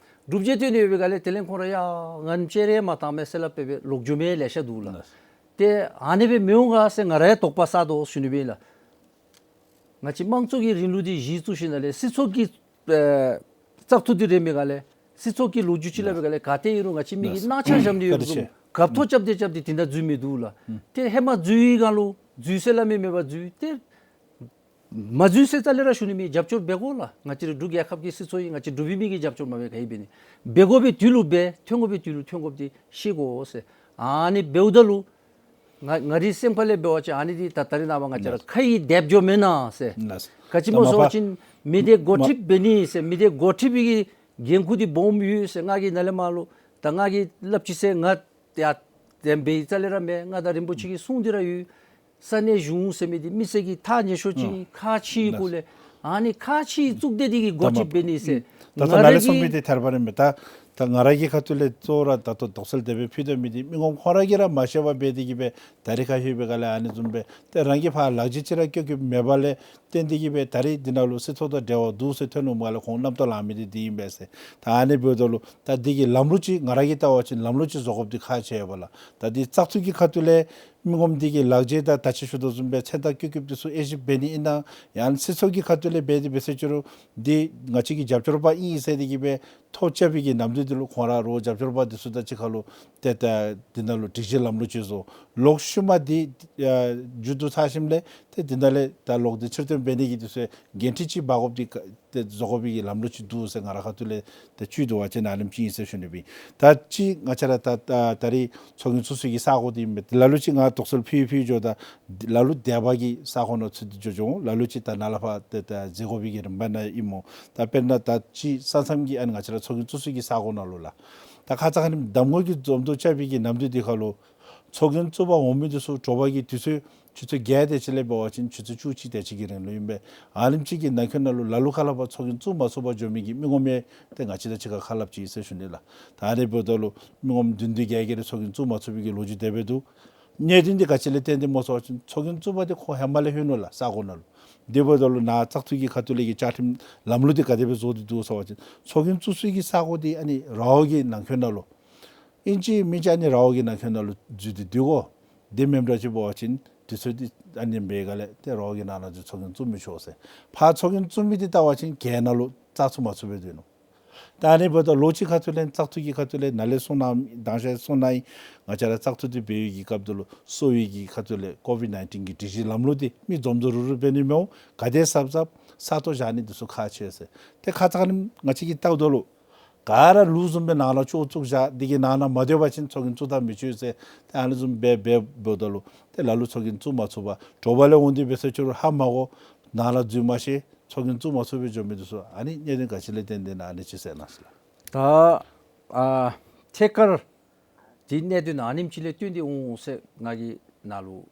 སྒྲུབ་བྱེད་སྟོན་ནི་ཡོད་པའི་སྒང་ལས་དེ་ལས་ཁོང་ར་ཡ་ང་བཅས་ར་མ་བཏང་མས་ཟེར་སླབ་སྦེ་སྦེ་ལོག་འགྱོ་མི་ལེ་ཤ་འདུག་ལགས། ཏེ་ཨ་ནི་སྦེ་མི་འོང་ག་ཟེར་ང་ར་ཡང་དོགས་པ་ཟ་དོ་ཞུ་ནི་སྦེ་ལགས། ང་བཅས་དམངས་གཙོ་གི་རིང་ལུགས་འདི་གཞི་བཙུགས་ཞིནམ་ལས་སྲིད་ཚོགས་ཀྱི་ཨེ་བཙག་འཐུ་འདི་རན་པའི་སྒང་ལས་སྲིད་ཚོགས་ཀྱི་ལོ་རྒྱུས་ཅིག་སླབ་པའི་སྒང་ལས་ག་ཏེ་ཨིན་རུང་ང་བཅས་མི་གིས་སྣང་ཆ་བཞག་ནི་ཡོདཔ་བཟུམ་གབ་ཐོབ་རྐྱབ་སྟེ་རྐྱབ་སྟེ་དེ་ནང་འཛུལ་མི་འདུག་ལགས། ཏེ་ཧེ་མ་འཛུལ་བའི་སྒང་ལུ་འཛུལ་ཟེར་སླབ་མི་མེད་པར་འཛུལ། ཏེ་མ་འཛུལ་ཟེར་རྩ་ལས་ར་ཞུ་ནི་མེད། རྒྱབ་སྐྱོར་འབད་དགོ་ལགས། ང་བཅས་ར་འབྲུག་རྒྱལ་ཁབ་ཀྱི་སྲིད་ཚོགས་ཨིན། ང་བཅས་འབྲུག་པའི་མི་གིས་རྒྱབ་སྐྱོར་མ་འབད་ག་ཨིན་འབད་ནི། འབད་དགོ་པའི་དུས་ལུ་འབད། ཐོན་དགོ་པའི་དུས་ལུ་ཐོན་དགོཔ་འདི་ཤེས་དགོ་ཟེར། ཨ་ནི་འབདཝ་ད་ལུ་ང་ང་རའི་སེམས་ཁ་ལས་འབད་བ་ཅིན་ཨ་ནི་འདི་ད་ད་རེས་ནངས་པ་ང་བཅས་ར་ལགས། ཁ་ཡི་དེབ་འགྱོ་མེན་ན་ཟེར། ལགས། ག་ཅི་སྨོ་ཟེར་བ་ཅིན་མི་འདི་འགོ་ཁྲིདཔ་འབད་ནི་ཟེར། མི་འདི་འགོ་ཁྲིདཔ་གི་འགན་ཁུར་འདི་སྦོམ་ཡོད་ཟེར། ང་གིས་ནཱ་ལས་མར་ལུ་ད་ང་གིས་སླབ་ཅི་ཟེར་ང་ཡ་དེམ་འབད་རྩ་ལས་ར་མེད། ང་དང་རིན་པོ་ཆེ་གི་གསུང་འདི་ར་ཡོད། ས་གནས་གཞུང་ཟེར་མི་འདི་མི་སེར་གྱི་ཐག་ཉེ་ཤོས་ཅིག་ཨིན། ཁག་ཆེ་བའི་སྐོར་ལས་ཨ་ནི་ཁག་ཆེ་བཙུགས་ཏེ་འདི་གི་འགོ་ཁྲིདཔ་འབད་ནི་ཟེར། ད་ལྟོ་ནཱ་ལས་གསུངས་མི་འདི་ཐད་རི་བ་རི་མས། ད་ད་ང་ར་གི་ཁ་ཐུག་ལས་གཙོ་བོ་ར་ད་ལྟོ་དོགས་སེལ་དེ་སྦེ་ཕུལ་དོ་མི་འདི་མི་ངོམ་ཁོང་ར་གིས་ར་མ་ཤེས་པར་འབད་དེ་གི་སྦེ་ད་རེས་ཁར་ལྷོད་པའི་སྒང་ལས་ཨ་ནི་བཟུམ་སྦེ་ཏེ་རང་གིས་ཕར་ལག་འཇལ་ཅིག་ར་བཀོད་བཀོདཔ་མེད་པ་ལས་བརྟེན་ཏེ་གི་སྦེ་ད་རེས་འདི་ནང་ལུ་སྲིད་ཚོགས་དང་འབྲེལ་བ་འདུག་ཟེར་ཐོན་འོངམ་ལས་ཁོང་རྣམ་རྟོག་ལང་མི་འདི་འདི་ཨིན་པས་ཟེར། ད་ཨ་ནི་འབདཝ་ད་ལུ་ད་འདི་གི་ལམ་ལུགས་ཅིག་ང་ར་གིས་བལྟ་བ་ཅིན་ལམ་ལུགས་ཅིག་བཟོ་དགོཔ་འདི་ཁག་ཆེ་བས་ལགས། ད་འདི་བཙག་འཐུ་གི་ཁ་ཐུག་ལས་མི་ངོམ་འདི་གིས་ལག་འཇལ་དང་ད་ཅི་ཞུ་དོ་བཟུམ་སྦེ་མཚན་རྟགས་བཀོད་བཀོདཔ་འདི་ཚུ་དབྱེ་ཞིབ་འབད་ནི་ཨིན་ན་ཡང་སྲིད་ཚོགས་ཀྱི་ཁ་ཐུག་ལས་འབད་དེ་འབད་ཟེར་ཅི་རུང་འདི་ང་བཅས་ཀྱི་རྒྱབ་སྐྱོར་པ་ཨིན་ཟེར་ཏེ་གི་སྦེ་ཐོ་རྐྱབ་པའི་གི་ནམ་དུས་འདི་ལུ་ཁོང་ར་རོགས་རྒྱབ་སྐྱོར་པ་འདི་ཚུ་དང་གཅིག་ཁར་ལུ་ཏེ་ད་འདི་ནང་ལུ་སྒྲིག་གཞི་ལམ་ལུགས་ཅིག་བཟོ། ལོག་ཤུལ་མ་འདི་ཨ་མཇུག་བསྡུ་ཚར་ཞིནམ་ལས་ཏེ་འདི་ནང་ལས་ད་ལོག་སྟེ་ཕྱིར་བཏོན་འབད་ནི་གི་འདི་ཚུ་འགན་འཁྲི་ཅིག་འབག་དགོཔ་འདི་ཏེ་བཟོ་དགོ་པའི་གི་ལམ་ལུགས་ཅིག་འདུག་ཟེར་ང་ར་ཁ་ཐུག་ལས་ཏེ་བཅུད་འདུག་པ་ཅིན་ཨ་ནེམ་ཅིག་ཨིན་ཟེར་ཞུ་ནི་སྦེ། ད་ཅི་ང་བཅས་ར་ད་ད་ད་རེས་ཚོགས་རྒྱན་བཙུགས་སའི་གི་ས་གོ་འདི་ཨིན་པས། ལ་ལུ་ཅིག་ང་དོགས་སེལ་ཕུལ་ཕུལ་འགྱོཝ་ད་ལ་ལུ་སྡེ་པ་གི་ས་གོ་ནང་ཚུད་དེ་འགྱོ་འགྱོ་འོང་། ལ་ལུ་ཅིག་ད་ནཱ་ལས་ཕར་ཏེ་ད་མཛད་དགོ་པའི་གི་རིམ་པ་ནང་ཨིན་སྨོ། ད་དཔེར་ན་ད་ཅི་ས་མཚམས་ཀྱི་ཨ་ནི་ང་བཅས་ར་ཚོགས་རྒྱན་བཙུགས་སའི་གི་ས་གོ་ནང་ལུ་ལགས། ད་ཁ་ཙ་ཁ་ཉིནམ་གདམ་ངོ་གི་འཛོམས་འདུ་བཅར་བའི་གི་ནམ་དུས་འདི་ཁར་ལུ་ཚོགས་རྒྱན་བཙུགས་པར་འོང་མི་འདི་ཚུ་དྲོ་པ་གི་དུས་ཚོད་ཆུ་ཚོད་བརྒྱད་དེ་ཅིག་ལས་འབད་བ་ཅིན་ཆུ་ཚོད་བཅུ་གཅིག་དེ་ཅིག་གི་རིང་ལུ་ཨིན་པས། ཨ་ནེམ་ཅིག་གི་ནང་འཁོད་ནང་ལུ་ལ་ལུ་ཁ་སླབ་པར་ཚོགས་རྒྱན་བཙུགས་མ་ཚུགས་པར་འགྱོ་མི་གི་མི་ངོམ་ཡང་ཏེ་ང་བཅས་དང་གཅིག་ཁར་ཁ་སླབ་ཅི་ཟེར་ཞུ་ནི་ལགས། ད་ཨ་ནི་འབདཝ་ད་ལུ་མི་ངོམ་བདུན་བདུན་བརྒྱད་བརྒྱད་རེ་ཚོགས་རྒྱན་བཙུགས་མ་ཚུགས་པའི་གི་ལོ་རྒྱུས་དེ་སྦེ་འདུག། གནད་དོན་འདི་ག་ཅི་ལས་བརྟེན་ཏེ་སྨོ་ཟེར་བ་ཅིན་ཚོགས་རྒྱན་བཙུགས་པ་འདི་ཁོང་ཧེ་མ་ལས་ལྷོད་ནུག་ལགས་ས་གོ་ནང་ལུ། དེ་འབདཝ་ད་ལུ་ནཱ་བཙག་འཐུ་གི་ཁ་ཐུག་ལས་ཀྱི་བཅའ་ཁྲིམས་ལམ་ལུགས་འདི་ག་དེ་སྦེ་བཟོ་སྟེ་འདུག་ཟེར་བ་ཅིན་ཚོགས་རྒྱན་བཙུགས་སའི་གི་ས་གོ་འདི་ཨ་ནི་ར་བ་གི་ནང་འཁོད་ནང་ལུ་ ཨིན་ཅི་མིན་ཅི་ཨ་ནི་ར་བ་གི་ནང་འཁོད་ནང་ལུ་འཛུལ་ཏེ་སྡོད་དགོ། དེ་མེནམ་འདྲཝ་ཅིག་འབད་བ་ཅིན་དུས་ཚོད་འདི་ཨ་ནི་འབད་ག་ལས་ཏེ་ར་བ་གི་ནང་ན་འཛུལ་ཚོགས་རྒྱན་བཙུགས་མི་ཆོག་ཟེར། ཕར་ཚོགས་རྒྱན་བཙུགས་མི་འདི་བལྟ་བ་ཅིན་གྱལ་ནང་ལུ་བཙག་འཐུ་མ་ཚུགས་པར་སྡོད་ནུག། ད་ཨ་ནི་འབདཝ་ད་ལོ་གཅིག་ཁ་ཐུག་ལས་བཙག་འཐུ་གི་ཁ་ཐུག་ལས་ནཱ་ལས་གསུངས་གནང་མི་དང་ཞག་གསུངས་གནང་ཡི། ང་བཅས་ར་བཙག་འཐུ་འདི་འབད་བའི་གི་སྐབས་དེ་ལུ་གསོ་བའི་གི་ཁ་ཐུག་ལས་ཀོ་ཝིཌ་ནའིན་ཊིན་གྱི་སྒྲིག་གཞི་ལམ་ལུགས་འདི་མི་འཛོམས་འཛོམས་རུབ་རུབ་འབད་ནི་མི་འོང་། ག་དེ་ཟབ་ཟབ་ས་སྟོང་བཞག་ནི་འདི་ཚུ་ཁག་ཆེ་ཟེར། ཏེ་ཁ་ཙ་ཁ་ཉིནམ་ང་བཅས་ཀྱིས་བལྟཝ་ད་ལུ་ག་ར་ལུགས་བཟུམ་སྦེ་ནང་ན་ཅོག་བཙུགས་བཞག་འདི་གིས་ནང་ན་མ་སྡོད་པ་ཅིན་ཚོགས་རྒྱན་བཙུགས་ད་མི་ཆོག་ཟེར། ཏེ་ཨ་ནི་བཟུམ་སྦེ་འབད་འབདཝ་ད་ལུ་ཏེ་ལ་ལུ་ཚོགས་རྒྱན་བཙུགས་མ་ཚུགས་པར་དྲོ་པ་ལས་འོང་སྟེ་འབད་ས་ཅིག་རུང་ཧ་མ་གོ་ནང་ན་འཛུལ་མ་ཤེས། ཚོགས་རྒྱན་བཙུགས་མ་ཚུགས་པར་འགྱོ་མི་འདི་ཚུ་ཨ་ནི་གནད་དོན་ག་ཅི་ལས་བརྟེན་ཏེ་ཨིན་ན་ཨ་ནི་ཅིག་གསལ་གནང་ཟེར་ལགས། ད་ཨ་ཐད་ཀར་འདི་གནད་དོན་ཨ་ནེམ་ཅིག་ལས་བརྟེན་ཏེ་འོང་ཟེར་ང་གིས་ནཱ་ལུ་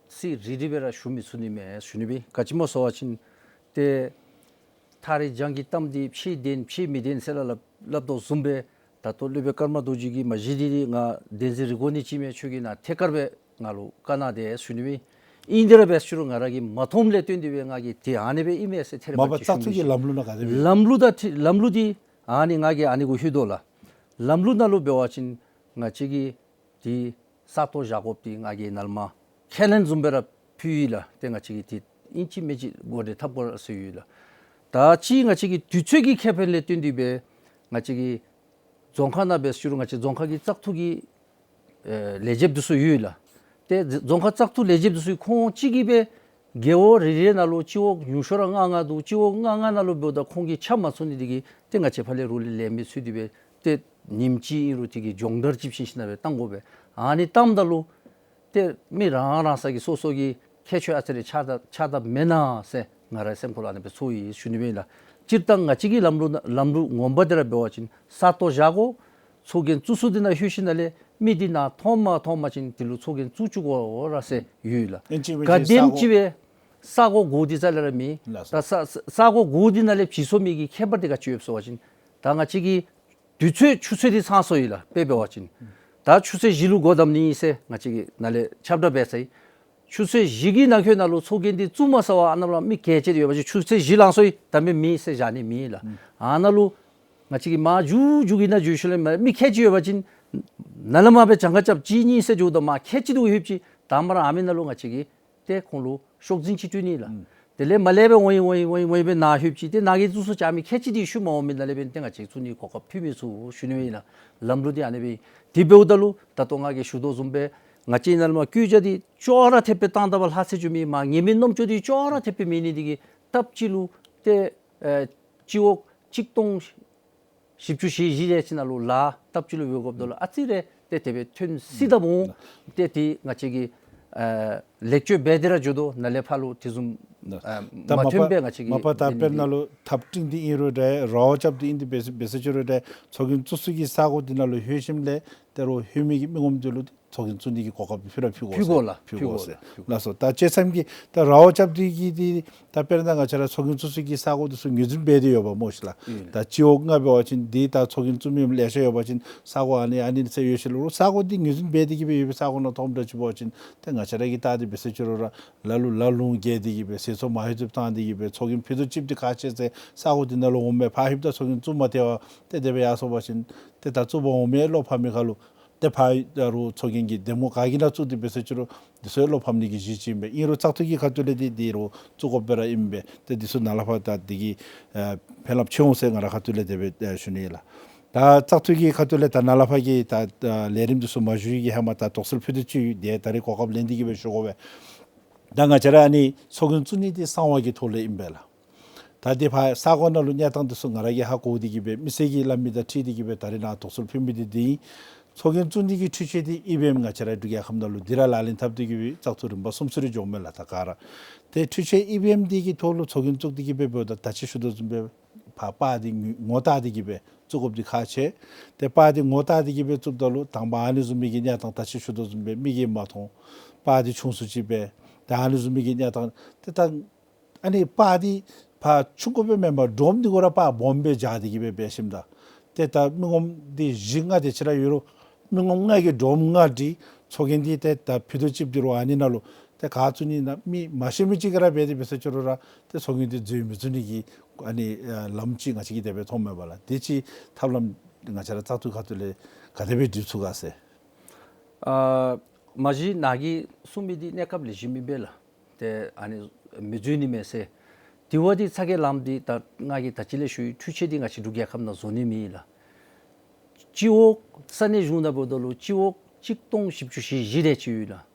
ཚིག་རིལ་རི་སྦེ་ར་ཞུ་མི་ཚུགས་ནི་མས་ཞུ་ནི་སྦེ། ག་ཅི་སྨོ་ཟེར་བ་ཅིན་ཏེ་ཐག་རིང་རྒྱང་གི་གཏམ་འདི་ཕྱི་བདེན་ཕྱི་མི་བདེན་ཟེར་སླབ་སླབ་དོ་བཟུམ་སྦེ་ད་ལྟོ་སློབ་དཔོན་ཀརྨ་རྡོ་རྗེ་གིས་མ་གཞི་འདི་ང་བདེན་འཛིན་རི་གོ་ནི་ཅིག་མས། ཁྱོད་ཀྱིས་ནཱ་ཐད་ཀར་སྦེ་ང་ལུ་བཀའ་གནང་དེས་ཞུ་ནི་སྦེ། ཨིན་དེ་ར་འབད་ས་ཅིག་རུང་ང་ར་གིས་མ་མཐོངམ་ལས་བརྟེན་ཏེ་སྦེ་ང་གིས་དེ་ཨ་ནི་སྦེ་ཨིན་མས་ཟེར་ཐེ་རེ་མ་པ་བཅད་བཙག་འཐུ་གི་ལམ་ལུགས་ནང་ག་དེ་སྦེ་ལམ་ལུགས་ད་ལམ་ལུགས་འདི་ཨ་ནི་ང་གིས་ཨ་ནི་གུ་ལྷོད་དོ་ལགས། ལམ་ལུགས་ནང་ལུ་འབད་བ་ཅིན་ང་བཅས་ཀྱིས་འདི་ས་སྟོང་བཞག་དགོཔ་འདི་ང་གིས་ནཱ་ལས་མར་ཁས་ལེན་བཟུམ་སྦེ་ར་ཕུལ་ཡི་ལགས། ཏེ་ང་བཅས་ཀྱིས་འདི་ཨིན་ཅི་མིན་ཅི་འགོ་འདྲེན་འཐབ་དགོ་ཟེར་ཡོད་ལགས། ད་ཅི་ང་བཅས་ཀྱི་དུས་ཚོད་ཀྱི་ཁེ་ཕན་ལས་བརྟེན་ཏེ་སྦེ་ང་བཅས་ཀྱི་རྫོང་ཁག་ནང་འབད་ས་ཅིག་རུང་ང་བཅས་རྫོང་ཁག་གི་བཙག་འཐུ་གི་ཨེ་ལས་བྱེདཔ་འདི་ཚུ་ཡོད་ལགས། ཏེ་རྫོང་ཁག་བཙག་འཐུ་ལས་བྱེདཔ་འདི་ཚུ་ཁོང་གཅིག་གིས་སྦེ་རྒེད་འོག་རེ་རེ་ནང་ལུ་སྤྱི་འོག་ཉུང་ཤོས་ར་ལྔ་ལྔ་འདུག། སྤྱི་འོག་ལྔ་ལྔ་ནང་ལུ་འབདཝ་ད་ཁོང་གིས་ཆ་མ་མཚོན་ནི་འདི་གིས་ཏེ་ང་བཅས་ཕར་ལས་རོགས་ལས་ལས་མི་ཚུད་དེ་སྦེ་ཏེ་ཉིནམ་གཅིག་ཨིན་རུང་དེ་གི་སྦྱོང་བརྡར་ཅིག་བྱིན་ཞིནམ་ལས་སྦེ་བཏང་དགོ་པས། ཨ་ནི་བཏངམ་ད་ལུ་ཏེ་མི་རང་རང་ས་གི་སོ་སོ་གི་ཁྱད་ཆོས་ཨ་ཙི་རེ་ཆགས་ད་ཆགས་ད་མེན་ན་ཟེར་ང་རའི་སེམས་ཁར་ལུ་ཨ་ནི་སྦེ་ཚོར་ཡི་ཞུ་ནི་སྦེ་ཨིན་ལགས། སྤྱིར་བཏང་ང་བཅས་ཀྱི་ལམ་ལུགས་ལམ་ལུགས་ངོ་མ་འདི་ར་འབད་བ་ཅིན་ས་སྟོང་བཞག་དགོ། ཚོགས་རྒྱན་བཙུགས་ས་འདི་ནང་ལྷོད་ཞིནམ་ལས་མི་འདི་ནཱ་མཐོང་མ་མཐོང་མ་ཅིན་འདི་ལུ་ཚོགས་རྒྱན་བཙུགས་བཅུག་དགོ་ར་ཟེར་ཡོད་ལགས། ཨིན་ཅི་མིན་ཅི་ག་དེམ་ཅིག་སྦེ་ས་གོ་གོཝ་འདི་རྩ་ལས་ར་མེད། ལགས་སོ། ད་ས་ས་ས་གོ་གོཝ་འདི་ནང་ལས་བྱིན་སོང་མི་གི་ཁྱད་པར་འདི་ག་ཅི་ཡོདཔ་ཟེར་བ་ཅིན་ད་ང་བཅས་ཀྱི་དུས་ཚོད་ཆུ་ཚོད་འདི་ཚང་སོང་ཡི་ལགས། དཔེ་འབད་བ་ཅིན་ད་ཆུ་ཚོད་བཞི་ལུ་སྒོ་བསྡམ་ནི་ཨིན་ཟེར་ང་བཅས་ཀྱིས་ནཱ་ལས་ཁྱབ་བསྒྲགས་འབད་ཚར་ཡི། ཆུ་ཚོད་བཞི་གི་ནང་འཁོད་ནང་ལུ་ཚོགས་རྒྱན་འདི་བཙུགས་མ་ཚར་བར་ཨ་ནཱ་ལུ་མི་ཁལ་གཅིག་ཡོད་པ་ཅིན་ཆུ་ཚོད་བཞི་ལང་སོང་ཡི་ད་མི་མེད་ཟེར་བཞག་ནི་མེད་ལགས། ཨ་ནཱ་ལུ་ང་བཅས་ཀྱིས་མར་མཇུག་མཇུག་གི་ནང་འཛུལ་ཞིནམ་ལས་མི་ཁལ་གཅིག་ཡོད་པ་ཅིན་ནཱ་ལས་མར་སྦེ་གྱངས་ཁ་རྐྱབ་གཅིག་གཉིས་ཟེར་འགྱོཝ་ད་མར་ཁལ་གཅིག་འདི་ལྷོདཔ་ཅིག་དང་པ་ར་ཨ་མི་ནང་ལུ་ང་བཅས་ཀྱིས་ཏེ་ཁོང་ལུ་ཤོག་འཛིན་ཅིག་སྤྲོད་ནི་ལགས། དེ་ལས་མར་ལས་སྦེ་འོང་ཡི་འོང་ཡི་འོང་ཡི་འོང་ཡི་སྦེ་ནཱ་ལྷོདཔ་ཅིག་ཏེ་ནཱ་གི་བཙུགས་ས་ཅིག་ཨ་མི་ཁལ་གཅིག་འདི་ཤུལ་མ་འོང་མི་ནང་ལས་འབདན་ཏེ་ང་བཅས་བཙུགས་ནི་གོ་སྐབས་ཕུལ་མི་ཚུགས་ཞུ་ནི་སྦེ་ཨིན་ལགས། ལམ་ལུགས་འདི་ཨ་ནི་སྦེ་ཨིན། དེ་འབདཝ་ད་ལུ་ད་ལྟོ་ང་གིས་ཞུ་དོ་བཟུམ་སྦེ་ང་བཅས་ནཱ་ལས་མར་བཀོད་རྒྱ་འདི་ཅོག་ར་འཐདཔ་སྦེ་བཏང་ད་པ་ལྷག་ཚེ་འགྱོ་མི་མར་ངེས་མེད་རྣམ་ཅོ་འདི་ཅོག་ར་འཐདཔ་སྦེ་མེད་ནི་འདི་གིས་སྟབས་གཅིག་ལུ་ཏེ་ཨེ་སྤྱི་འོག་གཅིག་སྟོང་བཞི་བཅུ་ཞེ་བཞི་དེ་ཅིག་ནང་ལུ་ལཱ་སྟབས་གཅིག་ལུ་འབད་དགོཔ་ད་ལུ་ཨ་ཙི་རེ་ཏེ་དེ་སྦེ་ཐོན་སྲིད་ད་འོང་། ཏེ་དེ་ང་བཅས་ཀྱིས་ཨ་ལེགས་བཅོས་འབད་དེ་ར་འགྱོ་དོ། ནཱ་ལས་ཕར་ལུ་དེ་བཟུམ་ཨ་ད་མ་མ་ཐོན་པ་པས་ང་བཅས་མ་པ་ད་ཀྱིས་དཔེར་ན་ལུ་ཐགཔ་སྤྲིང་འདི་ཨིན་རུང་འདྲ་ར་བ་རྐྱབ་འདི་ཨིན་འདི་འབད་འབད་ས་ཅིག་རུང་འདྲ་ཚོགས་རྒྱན་བཙུགས་ས་གི་ས་གོ་འདི་ནང་ལུ་ལྷོད་ཞིནམ་ལས་ཏེ་རོགས་ལྷོད་མི་གི་མི་ངོམ་འདི་ལུ་ཚོགས་རྒྱན་བཙུགས་ནི་གི་གོ་སྐབས་ཕུལ་ར་ཕུལ་དགོ་ཕུལ་དགོ་ཟེར་ལགས། ཕུལ་དགོ་ཟེར། ལགས་སོ། ད་བཅད་མཚམས་ཀྱི་ད་ར་བ་རྐྱབ་འདི་གི་འདི་ད་དཔེར་ན་ང་བཅས་ར་ཚོགས་རྒྱན་བཙུགས་ས་གི་ས་གོ་འདི་ཚུ་ངོས་འཛིན་འབད་དེ་ཡོདཔ་སྨོ་ཤིག་ལགས། ཨིན། ད་སྤྱི་འོག་ལྔ་འབད་བ་ཅིན་འདི་ད་ཚོགས་རྒྱན་བཙུགས་མི་ལེ་ཤ་ཡོད་པ་ཅིན་ས་གོ་ཨ་ནི་ཨ་ནི་ཟེར་ཡོད་ཞིནམ་ལས་ས་གོ་འདི་ངོས་འཛིན་འབད་དེ་གི་སྦེ་ཡོད་པའི་ས་གོ་ནང་ཐོནམ་འདྲཝ་ཅིག་འབད་བ་ཅིན་ཏེ་ང་བཅས་ར་གིས་བལྟ་སྟེ་འབད་ས་ཅིག་རུང་ར་ལ་ལུ་ལ་ལུང་བརྒལ་ཏེ་གི་སྦེ་ཟས་ཚོགས་མ་ལྷོད་ཚུགསཔ་བཏང་སྟེ་གི་སྦེ་ཚོགས་རྒྱན་ཕུད་རྡོག་གཅིགཔོ་འདི་ཁག་ཆེ་ཟེར་ས་གོ་འདི་ནང་ལུ་འོངམ་མས། ཕར་ལྷོདཔ་ད་ཚོགས་རྒྱན་བཙུགས་མ་སྟེར་བར་ཏེ་དེ་སྦེ་ཡར་སོང་པ་ཅིན་ཏེ་ད་བཙུགས་པར་འོང་མི་བློ་ཕམ་མི་ཁར་ལུ་ཏེ་ཕར་ད་རུང་ཚོགས་རྒྱན་གྱི་གདམ་ངོ་ག་གི་ནང་བཙུགས་ཏེ་འབད་ས་ཅིག་རུང་འདི་ཚུ་བློ་ཕམ་ནི་གི་གཞི་ཅིག་ཨིན་པས། ཨིན་རུང་བཙག་འཐུ་གི་ཁ་ཐུག་ལས་འདི་འདི་རུང་བཙུགས་དགོཔ་སྦེ་ར་ཨིན་པས། ཏེ་འདི་ཚུ་ནཱ་ལས་ཕར་ད་འདི་གིས་ཨ་ཕན་རླབས་ཆེ་འོང་ཟེར་ང་རའི་ཁ་ཐུག་ལས་དེ་སྦེ་ཨ་ཞུ་ནི་ཨིན་ལགས། ད་བཙག་འཐུ་གི་ཁ་ཐུག་ལས་ད་ནཱ་ལས་ཕར་གྱི་ད་ཨ་ལས་རིམ་འདི་ཚུ་མ་ཞུ་བའི་གི་ཧེ་མ་ད་དོགས་སེལ་ཕུད་རྡོག་ཅིག་ཡོད། ད་རིས་གོ་སྐབས་ལེན་ཏེ་གི་སྦེ་ཞུ་དགོ་པས། ད་ང་བཅས་ར་ཨ་ནི་ཚོགས་རྒྱན་བཙུགས་ནི་འདི་གསང་བ་གི་ཐོག་ལས་ཨིན་པས་ལགས། ད་འདི་ཕར་ས་གོ་ནང་ལུ་གནས་སྟངས་འདི་ཚུ་ང་ར་གིས་ཧ་གོ་སྟེ་གི་སྦེ་མི་སེར་གྱིས་སླབ་མི་དང་འཁྲིལ་ཏེ་གི་སྦེ་ད་རིས་ནཱ་དོགས་སེལ་ཕུལ་མི་འདི་འདི་ཨིན། ཚོགས་རྒྱན་བཙུགས་ནི་གི་འཕྲུལ་ཆས་འདི་ཨི་བི་ཨེམ་ང་བཅས་ར་འབྲུག་རྒྱལ་ཁབ་ནང་ལུ་འདི་ར་ལག་ལེན་འཐབ་སྟེ་གི་སྦེ་བཙག་འཐུ་རིམ་པ་གསུམ་ཚུན་རེ་འགྱོཝ་མས་ལགས། ད་ག་ར་ཏེ་འཕྲུལ་ཆས་ཨི་བི་ཨེམ་འདི་གི་ཐོག་ལུ་ཚོགས་རྒྱན་བཙུགས་ཏེ་གི་སྦེ་འབདཝ་ད་ད་ཅི་ཞུ་དོ་བཟུམ་སྦེ་ཕར་པར་འདི་ངོ་བལྟ་སྟེ་གི་སྦེ་བཙུགས་དགོཔ་འདི་ཁག་ཆེ། ཏེ་པར་འདི་ངོ་བལྟ་སྟེ་གི་སྦེ་བཙུགསཔ་ད་ལུ་དང་པ་ཨ་ནི་བཟུམ་མའི་གི་གནས་སྟངས་ད་ཅི་ཞུ་དོ་བཟུམ་སྦེ་མིག་གིས་མ་མཐོང་པར་འདི་ཆུང་སུ་ཅིག་སྦེ་ད་ཨ་ནི་བཟུམ་མའི་གི་གནས་སྟངས་ཏེ་ད་ཨ་ནི་པར་འདི་ཕར་ཆུང་ཀུ་སྦེ་མེན་པར་སྒྲོམ་འདི་གུ་ར་པར་སྦོམ་སྦེ་སྦྱར་ཏེ་གི་སྦེ་འབད་ཞིནམ་ད་ཏེ་ད་མི་ངོམ་འདི་བཞི་ལྔ་དེ་ཅིག་ར་ཡོད་རུང་མི་ངོམ་ལྔ་གི་སྒྲོམ་ལྔ་འདི་ཚོགས་རྒྱན་འདི་ཏེ་ད་ཕུད་རྡོག་གཅིགཔོ་འདི་རུང་ཨ་ནི་ནང་ལུ་ཏེ་ག་བཙུགས་ནི་ཨིན་ན་མི་མ་ཤེས་མི་ཅིག་ག་ར་འབད་དེ་འབད་ས་ཅིག་རུང་ར་ཏེ་ཚོགས་རྒྱན་འདི་འཛུལ་མི་ཚུགས་ནི་གི་ཨ་ནི་ཨ་ལམ་ཅིག་ང་བཅས་ཀྱིས་དེ་སྦེ་མཐོངམ་མས་པ་ལགས། དེ་ཅིག་ཐབས་ལམ་ང་བཅས་ར་བཙག་འཐུ་ཁ་ཐུག་ལས་ ག་དེ་སྦེ་སྒྲིག་ཚུགས་ག་ཟེར། ཨ་མ་གཞི་ནཱ་གིས་གསུངས་མི་འདི་གནས་སྐབས་ལེགས་ཤོམ་ཨིན་པས་ལགས། ཏེ་ཨ་ནི་མི་འཛོལ་ནི་མས་ཟེར། དེ་བ་འདི་ཚ་གྱང་ལངམ་འདི་ད་ང་གིས་ད་ཅི་ལས་ཞུ་ཡི། འཕྲུལ་ཆས་འདི་ང་བཅས་འབྲུག་རྒྱལ་ཁབ་ནང་བཟོ་ནི་མེད་ལགས། སྤྱི་འོག་ས་གནས་གཞུང་ནང་འབདཝ་ད་ལུ་སྤྱི་འོག་གཅིག་སྟོང་བཞི་བཅུ་ཞེ་བཞི་དེ་ཅིག་ཡོད་ལགས།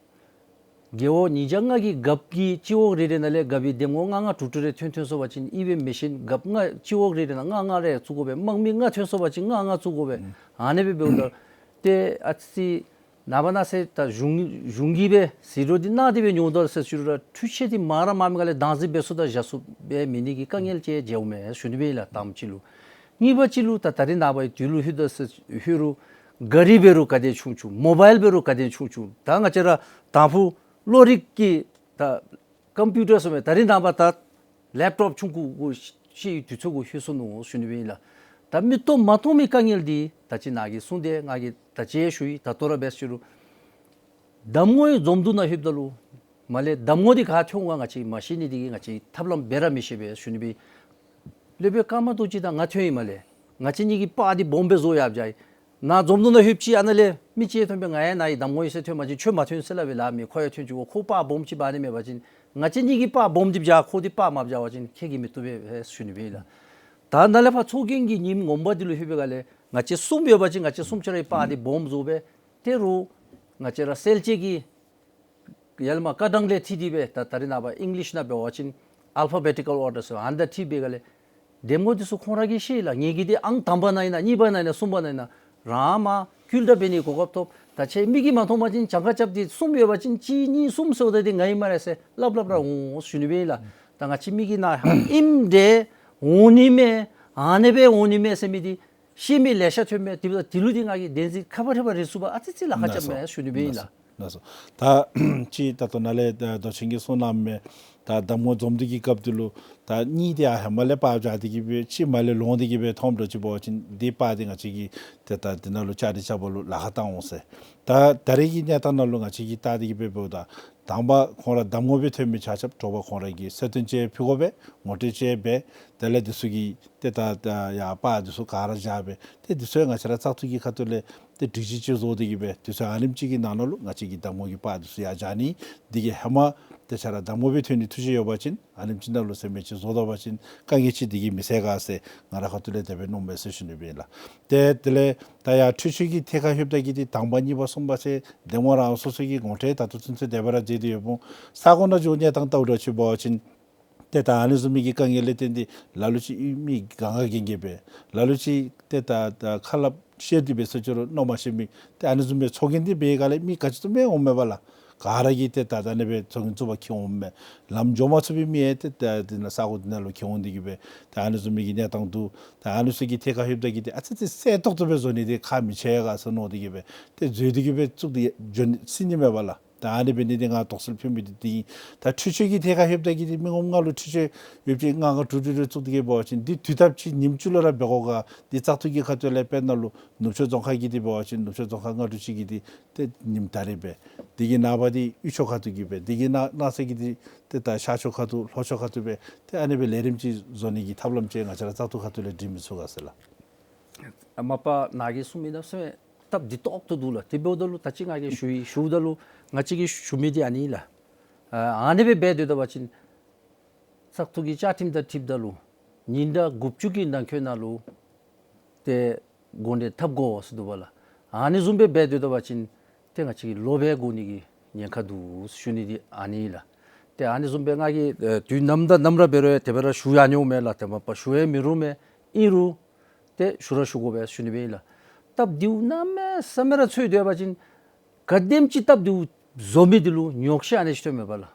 རྒེད་འོག་ཉིས་བརྒྱ་ལྔ་གི་རྒཔོ་གིས་སྤྱི་འོག་རེ་རེ་ནང་ལས་རྒཔོ་གི་འདེམས་ངོ་ལྔ་ལྔ་དྲུག་དྲུག་རེ་ཐོན་ཐོན་སོང་པ་ཅིན་ཨི་བེ་མེ་ཤིན་རྒཔོ་ལྔ་སྤྱི་འོག་རེ་རེ་ནང་ལྔ་ལྔ་རེ་བཙུགས་དགོ་པས། དམངས་མི་ལྔ་ཐོན་སོང་པ་ཅིན་ལྔ་ལྔ་བཙུགས་དགོ་པས། ཨ་ནི་སྦེ་འབདཝ་ད་ཏེ་ཨ་ཙི་ནངས་པ་གནངས་ཚེ་ད་གཞུང་གཞུང་གིས་སྦེ་ཟད་འགྲོ་འདི་གནང་སྟེ་སྦེ་ཉོ་དོ་ཟེར་ཞུ་རུང་འཕྲུལ་ཆས་འདི་མང་ར་མང་མི་ག་ལས་བདག་འཛིན་འབད་ཚུགས་དང་བཞག་ཚུགས་པའི་མེད་ནི་གི་དཀའ་ངལ་ཅིག་འབྱུངམ་མས་ཟེར་ཞུ་ནི་སྦེ་ཨིན་ལགས་དང་པ་ཅིག་ལུ། གཉིས་པ་ཅིག་ལུ་ད་ད་རིས་ནངས་པ་དུས་ལུ་ལྷོད་དོ་ཟེར་ལྷོད་རུང་གཱ་རི་འབད་རུང་ག་དེ་ཆུང་ཆུང་མོ་བཱའིལ་འབད་རུང་ག་དེ་ཆུང་ཆུང་ད་ང་བཅས་ར་དང་ཕུ་གློག་རིག་གི་ད་ཀམ་པིའུ་ཊར་ཟེར་མི་ད་རིས་ནངས་པ་ད་ལེབ་ཊོབ་ཆུང་ཀུ་གུ་ཤེས་ཡི་དུས་ཚོད་གུ་ལྷོད་སོ་ནུག་ཟེར་ཞུ་ནི་སྦེ་ཨིན་ལགས། ད་མིག་ཏོ་མ་མཐོང་མི་དཀའ་ངལ་འདི་ད་ཅི་ནཱ་གིས་གསུངས་ཏེ་ང་གིས་ད་ཅི་ཞུ་ཡི། ད་ལྟོ་ར་འབད་ཞུ་རུང་གདམ་ངོའི་འཛོམས་འདུ་ནང་ལྷོདཔ་ད་ལུ་མར་ལས་གདམ་ངོ་འདི་ག་ཐོན་འོང་ག་ང་བཅས་མ་ཤེས་ནི་འདི་གིས་ང་བཅས་ཐབས་ལམ་འབད་ར་མི་ཤེས་པས་ཟེར་ཞུ་ནི་སྦེ། སློབ་དཔོན་ཀརྨ་རྡོ་རྗེ་དང་ང་ཐོན་ཡི། མར་ལས་ང་བཅས་གཉིས་ཀྱིས་པར་འདི་སྦོམ་སྦེ་བཟོ་ཡར་བཞག་ཡི། ནཱ་འཛོམས་འདུ་ནང་ལྷོདཔ་ཅིག་ཨ་ནཱ་ལས་མི་ཅིག་ཐོན་སྦེ་ང་ཡང་ནཱ་གི་གདམ་ངོ་ཨིན་ཟེར་ཐོན་པ་ཅིན་ཁྱོད་མ་ཐོན་ཟེར་སླབ་པས་ལགས། མི་ཁོ་ཡང་ཐོན་ཅི་གོ། ཁོ་པར་སྦོམ་ཅིག་འབག་ནི་མེད་པ་ཅིན་ང་བཅས་གཉིས་ཀྱིས་པར་སྦོམ་འདི་བཞག་ཁོ་འདི་པར་མ་བཞག་པ་ཅིན་ཁྱོད་ཀྱིས་མི་བཏུབ་པས་ཟེར་ཞུ་ནི་སྦེ་ཨིན་ལགས། ད་ནཱ་ལས་ཕར་ཚོགས་རྒྱན་གྱི་ཉིནམ་ངོ་མ་འདི་ལུ་ལྷོད་པའི་སྒང་ལས་ང་བཅས་གསུམ་ཡོད་པ་ཅིན་ང་བཅས་གསུམ་ཆ་ར་གི་པར་འདི་སྦོམ་བཟོ་སྦེ་ཏེ་རུང་ང་བཅས་ར་གསལ་བྱེད་ཀྱི་ཡར་ལས་མར་ཀ་གྲངས་ལས་འཁྲིལ་ཏེ་སྦེ་ད་ད་རིས་ནངས་པ་ཨིང་ལིཤ་ནང་འབད་བ་ཅིན་ཨལ་ཕ་བེ་ཊི་ཀལ་ཨོར་ཌར་ཟེར་ཨ་ནི་དང་འཁྲིལ་བའི་སྒང་ལས་འདེམས་ངོ་འདི་ཚུ་ཁོང་ར་གིས་ཤེས་ལགས། ངེ་གི་འདི་ཨང་དང་པ་ནང་ཨིན་ན་གཉིས་པ་ནང་ཨིན་ན་གསུམ་པ་ནང་ཨིན་ན་རང་མར་བསྐུལ་བསྒྲགས་འབད་ནི་གོ་སྐབས་ཐོབ། ད་ཁྱེད་མིག་གིས་མ་མཐོང་པ་ཅིན་གྱངས་ཁ་རྐྱབ་སྟེ་གསུམ་ཡོད་པ་ཅིན་གཅིག་གཉིས་གསུམ་ཟེརཝ་ད་འདི་ང་ཨིན་སྨ་རེ་ཟེར་སླབ་སླབ་ར་འོང་ཟེར་ཞུ་ནི་སྦེ་ཨིན་ལགས། ད་ང་བཅས་མིག་གི་ནང་ཨིནམ་འདྲས་འོང་ནི་མས། ཨ་ནི་སྦེ་འོང་ནི་མས་ཟེར་མི་འདི་ཤེས་མི་ལེ་ཤ་ཐོན་མས། དེ་འབདཝ་ད་དེ་ལུ་འདི་ང་གིས་བདེན་འཛིན་ཁ་ཕར་ཐལ་ཕར་རེ་ཚུགས་པར་ཨ་ཙི་ཅིག་ལཱ་ཁག་རྐྱབ་མས་ཟེར་ཞུ་ནི་སྦེ་ཨིན་ལགས། ལགས་སོ། ད་ཅི་ད་ལྟོ་ནཱ་ལས་ད་མདོ་ཆེན་གྱིས་གསུངས་གནངམ་མས། ད་གདམ་ངོ་འཛོམས་འདུ་གི་སྐབས་འདི་ལུ་ད་གཉིས་འདི་ཡར་ཧེ་མ་ལས་པར་བཞག་སྟེ་གི་སྦེ་ཅིག་མར་ལས་ལོང་སྟེ་གི་སྦེ་མཐོངམ་འདྲཝ་ཅིག་འབད་བ་ཅིན་འདི་པར་འདི་ང་བཅས་ཀྱིས་ཏེ་ད་འདི་ནང་ལུ་བཅའ་སྒྲིག་རྐྱབ་པ་ལུ་ལཱ་ཁག་བཏང་འོང་ཟེར། ད་ད་རེས་ཀྱི་གནས་སྟངས་ནང་ལུ་ང་བཅས་ཀྱིས་བལྟ་སྟེ་གི་སྦེ་འབདཝ་ད་དང་པ་ཁོང་ར་གདམ་ངོ་སྦེ་ཐོན་མི་ཆ་ཁྱབ་དྲོ་པ་ཁོང་ར་གིས་གསོལ་སྟོན་ཅིག་ཕུལ་དགོ་པས། ངོ་སྤྲོད་ཅིག་འབད། དེ་ལས་འདི་ཚུ་གི་ཏེ་ད་ད་ཡར་པར་འདི་ཚུ་ག་ར་བཞག་སྦེ་ཏེ་འདི་ཚུ་ཡང་ང་བཅས་ར་བཙག་འཐུ་གི་ཁ་ཐུག་ལས་ཏེ་སྒྲིག་གཞི་ཅིག་བཟོ་སྟེ་གི་སྦེ་འདི་ཚུ་ཨ་ནེམ་ཅིག་གི་ནང་ན་ལུ་ང་བཅས་ཀྱིས་གདམ་ངོ་གི་པར་འདི་ཚུ་ཡར་བཞག་ནི། འདི་གིས་ཧེ་མ་ཏེ་ཆ་ར་གདམ་ངོ་སྦེ་ཐོན་ནི་ཐུགས་བཞེད་ཡོད་པ་ཅིན་ཨ་ནེམ་ཅིག་ནང་ལུ་ཟེར་མི་ཅིག་བཟོ་ད་པ་ཅིན་དཀའ་ངལ་ཅིག་འདི་གིས་མི་སེལ་ག་ཟེར་ང་རའི་ཁ་ཐུག་ལས་དེ་སྦེ་མནོཝ་མས་ཟེར་ཞུ་ནི་སྦེ་ཨིན་ལགས། ཏེ་དེ་ལས་ད་ཡར་འཕྲུལ་ཆས་ཀྱི་ཐད་ཁར་ལྷོདཔ་ད་གི་འདི་དང་པ་གཉིས་པ་གསུམ་པ་ཟེར་འདེམས་ངོ་རང་སོ་སོ་གི་ངོ་སྤྲོད་ད་ལྟོ་ཚུན་ཚོད་དེ་སྦེ་ར་མཛད་དེ་ཡོདཔ་འོང་། ས་གོ་ནང་འགྱོ་གནས་སྟངས་བལྟཝ་འདྲཝ་ཅིག་འབད་བ་ཅིན་ཏེ་ད་ཨ་ནི་བཟུམ་མའི་གི་དཀའ་ངལ་ལས་བརྟེན་ཏེ་ལ་ལུ་ཅིག་མི་གང་ག་གན་གན་སྦེ་ལ་ལུ་ཅིག་ཏེ་ད་ད་ཁ་སླབ་བཤད་དེ་སྦེ་ཟེར་ཅི་རུང་མནོ་མ་ཤེས་མི་ཏེ་ཨ་ནི་བཟུམ་སྦེ་ཚོགས་རྒྱན་འདི་འབད་ག་ལས་མི་ག་ཅི་བཏུབ་མི་འོང་མས་པ་ལགས། ག་ར་གིས་ཏེ་ད་ད་ཨ་ནི་སྦེ་ཚོགས་རྒྱན་བཙུགས་པར་འཁྱིད་འོངམ་མས། ལམ་འགྱོ་མ་ཚུགས་པའི་མི་ཡང་ཏེ་ད་འདི་ནང་ས་གོ་འདི་ནང་ལུ་འཁྱིད་འོང་སྟེ་གི་སྦེ་ཏེ་ཨ་ནི་བཟུམ་མའི་གི་གནས་སྟངས་འདུག། ད་ཨ་ནི་ཚུ་གི་ཐད་ཁར་ལྷོདཔ་ད་གི་འདི་ཨ་ཙི་ཙི་གསལ་ཏོག་ཏོ་སྦེ་བཟོ་ནི་འདི་ཁག་མི་ཆེ་ག་ཟེར་མནོ་སྟེ་གི་སྦེ་ཏེ་བཟོ་སྟེ་གི་སྦེ་བཙུགས་ཏེ་འགྱོ་ནི་སྲིད་ནི་མས་པ་ལགས། ད་ཨ་ནི་འབད་ནི་འདི་ང་དོགས་སེལ་ཕུལ་མི་འདི་འདི་ཨིན། ད་འཕྲུལ་ཆས་ཀྱི་ཐད་ཁར་ལྷོདཔ་ད་གི་འདི་མི་ངོམ་ང་ལུ་འཕྲུལ་ཆས་ཡོདཔ་ཅིག་ལྔ་ལྔ་དྲུག་དྲུག་རེ་བཙུགས་ཏེ་གི་འབད་བ་ཅིན་འདི་དུས་ཐབས་ཅིག་ཉིནམ་གཅིག་ལུ་ར་འབད་དགོ་ག། འདི་བཙག་འཐུ་གི་ཁ་ཐུག་ལས་དཔེར་ན་ལུ་ནུབ་ཕྱོགས་རྫོང་ཁག་གི་འདི་འབད་བ་ཅིན་ནུབ་ཕྱོགས་རྫོང་ཁག་ལྔ་དྲུག་ཅིག་གི་འདི་ཏེ་ཉིནམ་ད་རེས་འབད། འདི་གི་ནངས་པ་འདི་དབུས་ཕྱོགས་ཁ་ཐུག་གི་འབད། འདི་གི་ནང་གནངས་ཚེ་གི་འདི་ཏེ་ད་ཤར་ཕྱོགས་ཁ་ཐུག་ལྷོ་ཕྱོགས་ཁ་ཐུག་འབད། ཏེ་ཨ་ནི་སྦེ་ལས་རིམ་ཅིག་བཟོ་ནི་གི་ཐབས་ལམ་ཅིག་ང་བཅས་ར་བཙག་འཐུ་ཁ་ཐུག་ལས་སྒྲིག་མི་ཚུགས་ག་ཟེར་ལགས། མ་པ་ནཱ་གིས་གསུངས་མི་ནང་སེམས་སྟབས་བདེ་ཏོག་ཏོ་འདུག་ལགས། དེ་འབདཝ་ད་ལུ་ད་ཅི་ང་གིས་ཞུ་ཡི། ཞུཝ་ད་ལུ་ང་བཅས་ཀྱིས་ཞུ་མི་འདི་ཨ་ནི་ལགས། ཨ་ཨ་ནི་སྦེ་འབད་སྡོད་ད་པ་ཅིན་བཙག་འཐུ་གི་བཅའ་ཁྲིམས་དང་འཁྲིལཝ་ད་ལུ་ཉིན་གྲངས་དགུ་བཅུ་གི་ནང་འཁོད་ནང་ལུ་ཏེ་གོ་གནས་འཐབ་དགོ་ཟེར་འདུག་པ་ལགས། ཨ་ནི་བཟུམ་སྦེ་འབད་སྡོད་ད་པ་ཅིན་ཏེ་ང་བཅས་ཀྱིས་ལོག་སྦེ་བསྒུག་ནི་གི་ཉེན་ཁ་འདུག་ཟེར་ཞུ་ནི་འདི་ཨ་ནི་ལགས། ཏེ་ཨ་ནི་བཟུམ་སྦེ་ང་གིས་ཨེ་དུས་ནམ་དང་ནམ་ར་འབད་རུང་དེ་སྦེ་ར་ཞུ་ཡར་འོང་མས་ལགས། ཏེ་མ་པ་ཞུ་ཡང་མི་རུང་མས། ཨིན་རུང་ཏེ་ཞུ་ར་ཞུ་དགོ་པས་ཟེར་ཞུ་ནི་སྦེ་ཨིན་ལགས། སྟབས་བདེཝ་གནམ་མེད་ས་མེད་ར་འཚོལ་སྡོད་པ་ཅིན་ག་དེམ་ཅིག་སྟབས་བདེཝ་བཟོ་མི་འདི་ལུ་ཉོགས་བཤད་ཨ་ནི་ཅིག་ཐོནམ་མས་པ་ལགས།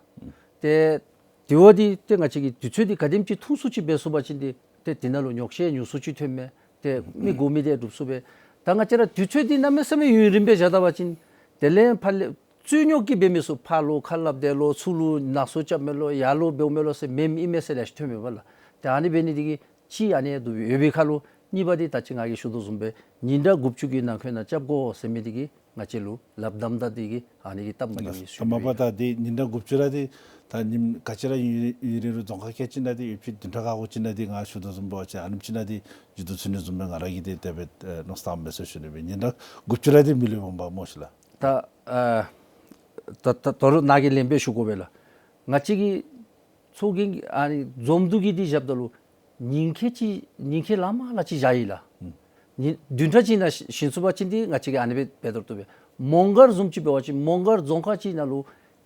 ཏེ་དེ་བ་འདི་ཏེ་ང་བཅས་ཀྱིས་དུས་ཚོད་འདི་ག་དེམ་ཅིག་ཐུང་སུ་ཅིག་འབད་ཚུགས་པ་ཅིན་འདི་ཏེ་འདི་ནང་ལུ་ཉོགས་བཤད་ཉུང་སུ་ཅིག་ཐོནམ་མས། ཏེ་མི་དགོ་མི་འདི་འགྲུབ་ཚུགས་པས། ད་ང་བཅས་ར་དུས་ཚོད་འདི་གནམ་མེད་ས་མེད་ཡུན་རིངམོ་སྦེ་བཞག་ད་པ་ཅིན་དེ་ལས་ཕར་ལས་རྩོད་རྙོགས་ཀྱིས་འབད་མི་ཚུགས། ཕར་ལུ་ཁ་སླབ་དེ་ལོ་ཚུར་ལུ་ནག་སུ་རྐྱབ་མས་ལོ་ཡར་ལུ་འབདཝ་མས་ལོ་ཟེར་མེནམ་ཨིན་མས་ཟེར་ལེ་ཤ་ཐོནམ་མས་པ་ལགས། ཏེ་ཨ་ནི་འབད་ནི་འདི་གིས་གཅིག་ཨ་ནི་འདུག་ཡོད་པའི་ཁར་ལུ་གཉིས་པ་འདི་ད་ཅི་ང་གིས་ཞུ་དོ་བཟུམ་སྦེ་ཉིན་གྲངས་དགུ་བཅུ་གི་ནང་འཁོད་ནང་རྐྱབ་དགོ་ཟེར་མི་འདི་གིས་ ང་བཅས་ལུ་ལགཔ་བསྡམ་ད་འདི་གིས་ཨ་ནི་གི་སྟབས་མ་བདེཝ་ཨིན་ཟེར་ཞུ་ནི་སྦེ། ད་མ་པ་ད་འདི་ཉིན་གྲངས་དགུ་བཅུ་ར་འདི་ད་ཉིནམ་ག་ཅི་ར་ཡུན་ཡུན་རིང་རུང་རྫོང་ཁག་བརྒྱད་ཅིག་ནང་འདི་ཡོད་པའི་བདུན་ཕྲག་ཁ་ཁ་ཅིག་ནང་འདི་ང་ཞུ་དོ་བཟུམ་འབད་བ་ཅིན་ཨ་ནེམ་ཅིག་ནང་འདི་མཇུག་བསྡུ་ཚུགས་ནི་བཟུམ་སྦེ་ང་ར་གིས་འདི་དེ་སྦེ་ཨེ་མནོ་བསམ་བཏངམ་མས་ཟེར་ཞུ་ནི་སྦེ། ཉིན་གྲངས་དགུ་བཅུ་ར་འདི་མི་ལུས་འོང་པ་སྨོ་ཤིག་ལགས། ད་ཨ་ད་ད་ད་རུང་ནཱ་གི་ལན་སྦེ་ཞུ་དགོ་པས་ལགས། ང་བཅས་ཀྱི་ཚོགས་རྒྱན་ཨ་ནི་འཛོམས་འདུ་གི་འདི་བཞགཔ་ད་ལུ་ཉིན་ཁལ་གཅིག་ཉིན་ཁལ་ལ་མ་ལ་ཅིག་བཞག་ཡི་ལགས། ཨུམ། ཉིན་བདུན་ཕྲག་གཅིག་ནང་བཞེངས་ཚུགས་པ་ཅིན་འདི་ང་བཅས་ཀྱིས་ཨ་ནི་སྦེ་འབད་དོ་བཏུབ་པས། མོང་སྒར་བཟུམ་ཅིག་འབད་བ་ཅིན་མོང་སྒར་རྫོང་ཁག་ཅིག་ནང་ལུ་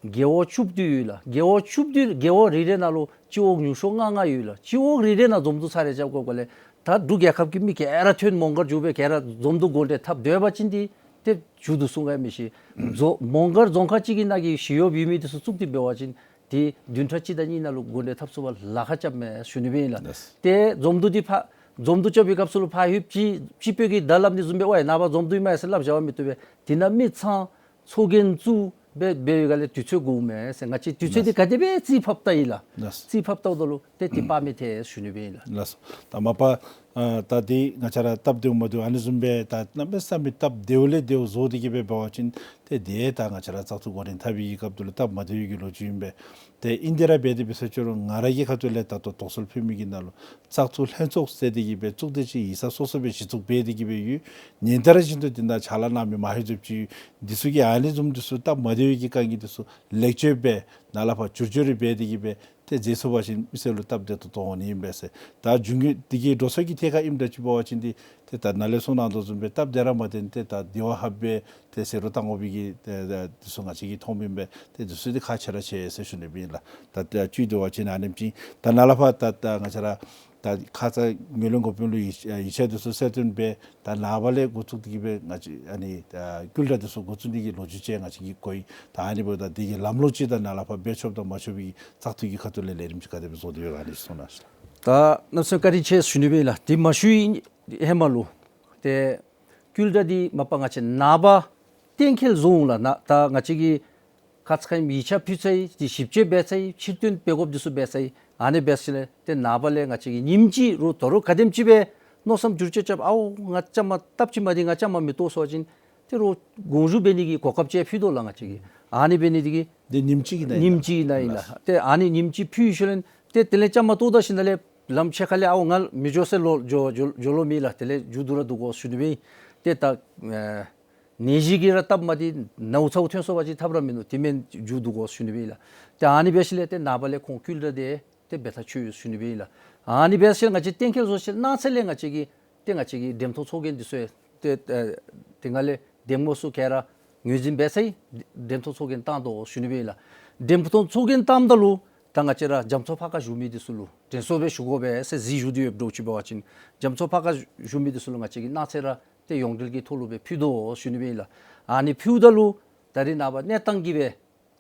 རྒེད་འོག་བཅུ་བདུན་ཡོད་ལགས། རྒེད་འོག་བཅུ་བདུན་རྒེད་འོག་རེ་རེ་ནང་ལུ་སྤྱི་འོག་ཉུང་ཤོས་ལྔ་ལྔ་ཡོད་ལགས། སྤྱི་འོག་རེ་རེ་ནང་འཛོམས་འདུ་ཚར་རེ་རྐྱབ་དགོ་པ་ལས། ད་འབྲུག་རྒྱལ་ཁབ་ཀྱི་མི་ག་ར་ཐོན་མོང་སྒར་འགྱོ་སྦེ་ག་ར་འཛོམས་འདུ་འགོ་འདྲེན་འཐབ་སྡོད་པ་ཅིན་འདི་ཏེ་མཇུག་བསྡུ་ཚུགས་ནི་མས་ཤིག། རྫོང་མོང་སྒར་རྫོང་ཁག་གཅིག་གི་ནང་གི་ཞི་གཡོགཔ་ཡོད་མི་འདི་ཚུ་བཙུགས་ཏེ་འབད་བ་ཅིན་འདི་བདུན་ཕྲག་གཅིག་དང་གཉིས་ནང་ལུ་འགོ་འདྲེན་འཐབ་ཚུགས་པར་ལཱ་ཁག་རྐྱབ་མས་ཞུ་ནི་སྦེ་ཨིན་ལགས། ལགས། ཏེ་འཛོམས་འདུ་འདི་ཕར་འཛོམས་འདུ་རྐྱབ་པའི་སྐབས་སུ་ལུ་ཕར་ལྷོདཔ་ཅིག་སྤྱི་པའི་གི་བརྡ་སླབ་ནི་བཟུམ་སྦེ་ཨོ་ཡ་ནངས་པ་འཛོམས་འདུ་ཨིན་མས་ཟེར་སླབ་བཞག་པ་མི་བཏུབ་པས། དེ་ནང་མི་ཚང་ཚོགས་རྒྱན་བཙུགས་སྦེ་འབད་བའི་སྒང་ལས་དུས་ཚོད་འགོརཝ་མས་ཟེར། ང་བཅས་དུས་ཚོད་འདི་ལགས། ག་དེ་སྦེ་རྩིས་ཕབ་བལྟ་ཡི་ལགས། ལགས། རྩིས་ཕབ་བལྟཝ་ད་ལུ་ཏེ་འདི་དཔག་མི་ཐལ་ཞུ་ནི་སྦེ་ཨིན་ལགས། ལགས་སོ། ད་མ་པ་ཨ་ད་འདི་ང་བཅས་ར་སྟབས་བདེཝ་མ་བདེཝ་ཨ་ནི་བཟུམ་སྦེ་ད་གནམ་མེད་ས་མེད་སྟབས་བདེཝ་ལས་བདེཝ་བཟོ་སྟེ་གི་སྦེ་འབད་བ་ཅིན་ཏེ་འདི་ད་ང་བཅས་ར་བཙག་འཐུ་འགོ་འདྲེན་འཐབ་པའི་སྐབས་ད་ལུ་སྟབས་མ་བདེ་བའི་གི་ལོ་རྒྱུས་ཨིན་པས། ཏེ་ཨིན་དེ་ར་འབད་དེ་འབད་ས་ཅིག་རུང་ང་ར་གི་ཁ་ཐུག་ལས་ད་ལྟོ་དོགས་སེལ་ཕུལ་མི་གི་ནང་ལུ་བཙག་འཐུ་ལྷན་ཚོགས་ཟེར་ཏེ་གི་སྦེ་བཙུགས་ཏེ་ཅིག་ཡིག་ཚང་སོ་སོ་སྦེ་གཞི་བཙུགས་འབད་དེ་གི་སྦེ་ཡོད། ཉིན་ལྟར་བཞིན་དུ་འདི་ནང་ཕྱག་ལཱ་གནང་མི་མང་རབས་ཅིག་ཡོད། འདི་ཚུ་གིས་ཨ་ནི་བཟུམ་འདི་ཚུ་སྟབས་མ་བདེ་བའི་གི་དཀའ་ངལ་འདི་ཚུ་ལེགས་བཅོས་འབད་ནཱ་ལས་ཕར་བསྒྱུར་བཅོས་རེ་འབད་དེ་གི་སྦེ་ཏེ་མཛད་ཚུགས་པ་ཅིན་མི་སེར་ལུ་སྟབས་བདེ་ཏོག་ཏོ་འོང་ནི་ཨིན་པས་ཟེར། ད་འབྱུང་འགྱུར་འདི་གི་འགྲོ་སོང་གི་ཐད་ཁར་ཨིནམ་འདྲ་ཅིག་འབད་བ་ཅིན་འདི་ཏེ་ད་ནཱ་ལས་གསུང་གནང་དོ་བཟུམ་སྦེ་སྟབས་བདེ་ར་མ་བདེ་ན་ཏེ་ད་དེ་བ་ཧབ་སྦེ་ཏེ་ཟད་འགྲོ་བཏང་དགོ་པའི་གི་ཏེ་ཏེ་འདི་ཚུ་ང་བཅས་ཀྱིས་མཐོངམ་ཨིན་པས། ཏེ་འདི་ཚུ་འདི་ཁག་ཆེ་ར་ཆེ་ཟེར་ཞུ་ནི་སྦེ་ཨིན་ལགས། ད་ད་བཅུད་བསྡུ་བ་ཅིན་ཨ་ནེམ་ཅིག་ད་ནཱ་ལས་ཕར་ད་ད་ང་བཅས་ར་ད་ཁ་ཙ་ངོས་ལེན་འགོ་དཔོན་ལུ་ཡིག་ཡིག་ཆ་འདི་ཚུ་གསལ་སྟོན་འབད་ད་ནངས་པ་ལས་འགོ་བཙུགས་ཏེ་གི་སྦེ་ང་བཅས་ཨ་ནི་ད་ཀུལ་ཌ་འདི་ཚུ་འགོ་བཙུགས་ནི་གི་ལོ་རྒྱུས་ཅིག་ང་བཅས་ཀྱིས་གོ་ཡི། ད་ཨ་ནི་འབདཝ་ད་འདི་གི་ལམ་ལུགས་ཅིག་དང་ནཱ་ལས་ཕར་འབད་ཆོགཔ་དང་མ་ཆོག་པའི་བཙག་འཐུ་གི་ཁ་ཐུག་ལས་ལས་རིམ་ཅིག་ག་དེ་སྦེ་བཟོ་སྟེ་ཡོད་ག་ཨ་ནི་གསུང་གནང་ཤིག། ད་གནམ་མེད་ས་མེད་བཀའ་དྲིན་ཆེ་ཞུ་ནི་སྦེ་ཨིན་ལགས། དེ་མ་ཞུ་བའི་ཧེ་མ་ལུ་ཏེ་ཀུལ་ཌ་འདི་མ་པ་ང་བཅས་ནངས་པ་གཏན་འཁེལ་བཟོ་འོང་ལགས། ནཱ་ད་ང་བཅས་ཀྱིས་ཁ་ཙ་ཁ་ཉིནམ་ཡིག་ཆ་ཕུལ་ཚར་ཡི། ཏེ་ཞིབ་དཔྱད་འབད་ཚར་ཡི། ཕྱིར་བཏོན་འབད་དགོཔ་འདི་ཚུ་འབད་ཚར་ཡི། ཨ་ནི་འབད་ཞིནམ་ལས་ཏེ་ནངས་པ་ལས་ང་བཅས་ཀྱིས་ཉིནམ་གཅིག་རུང་ད་རུང་ག་དེམ་ཅིག་སྦེ་མནོ་བསམ་བསྒྱུར་བཅོས་རྐྱབ་ཨའོ་ང་བཅའ་མར་སྟབས་ཅིག་མ་བདེ་ང་བཅའ་མར་མི་གཏོགས་ཟེར་བ་ཅིན་ཏེ་རོགས་དགོངས་ཞུ་འབད་ནི་གི་གོ་སྐབས་ཅིག་ཕུལ་དོ་ལགས་ང་བཅས་ཀྱིས། ཨ་ནི་འབད་ནི་འདི་གིས་ཏེ་ཉིནམ་གཅིག་གི་ནང་ཨིན་ལགས། ཉིནམ་གཅིག་གི་ནང་ཨིན་ལགས། ཏེ་ཨ་ནི་ཉིནམ་གཅིག་ཕུལ་ཞིནམ་ལས་ཏེ་དེ་ལས་བཅའ་མར་གཏོགས་ད་ཞིནམ་ལས་ལམ་ཕྱེད་ཀ་ལས་ཨའོ་ང་མི་འགྱོ་ཟེར་ལོ་འགྱོ་འགྱོ་འགྱོ་ལོང་མེད་ལགས། དེ་ལས་མཇུག་བསྡུ་ར་བསྡུ་དགོ་ཞུ་ནི་སྦེ་ཨིན། ཏེ་ད་ཨེ་ནད་གཞི་གིས་ར་སྟབས་མ་བདེ་ནཝ་ཚཝ་ཐོན་སོང་པ་ཅིན་ཐབས་ར་མིན་ནུག། དེ་མེན་མཇུག་བསྡུ་དགོ་ཞུ་ནི་སྦེ་ཨིན་ལགས། ཏེ་ཨ་ནི་འབད་ཞིནམ་ལས་ཏེ་ནངས་པ་ལས་ཁོང་ཀུལ་ཌ་འདི་ཏེ་འབད་ཐག་ཆོད་ཡོད་ཞུ་ནི་སྦེ་ཨིན་ལགས། ཨ་ནི་འབད་ཞིནམ་ལས་ང་བཅས་གཏན་འཁེལ་བཟོ་ཞིནམ་ལས་གནངས་ཚེ་ལས་ང་བཅས་ཀྱིས་ཏེ་ང་བཅས་ཀྱི་འགྲེམས་སྟོན་ཚོགས་རྒྱན་འདི་ཚུ་ཏེ་ཨེ་དེ་སྒང་ལས་འདེམས་ངོ་ཚུ་ག་ར་ངོས་འཛིན་འབད་ཚར་ཡི། འགྲེམས་སྟོན་ཚོགས་རྒྱན་བཏང་དོ་ཞུ་ནི་སྦེ་ཨིན་ལགས། འགྲེམས་སྟོན་ཚོགས་རྒྱན་བཏངམ་ད་ལུ་ད་ང་བཅས་ར་རྒྱ་མཚོ་ཕར་ཁ་བཞུགས་མི་འདི་ཚུ་ལུ་དྲན་གསོ་སྦེ་ཞུ་དགོ་པས་ཟེར་གཟིགས་བཞུགས་ཏེ་ཡོདཔ་འདྲཝ་ཅིག་འབད་བ་ཅིན་རྒྱ་མཚོ་ཕར་ཁ་བཞུགས་མི་འདི་ཚུ་ལུ་ང་བཅས་ཀྱིས་གནངས་ཚེ་ར་ཏེ་ཡོངས་འབྲེལ་གྱི་ཐོག་ལུ་སྦེ་ཕུལ་དོ་ཞུ་ནི་སྦེ་ཨིན་ལགས། ཨ་ནི་ཕུལཝ་ད་ལུ་ད་རིས་ནངས་པ་གནས་སྟངས་ཀྱིས་སྦེ་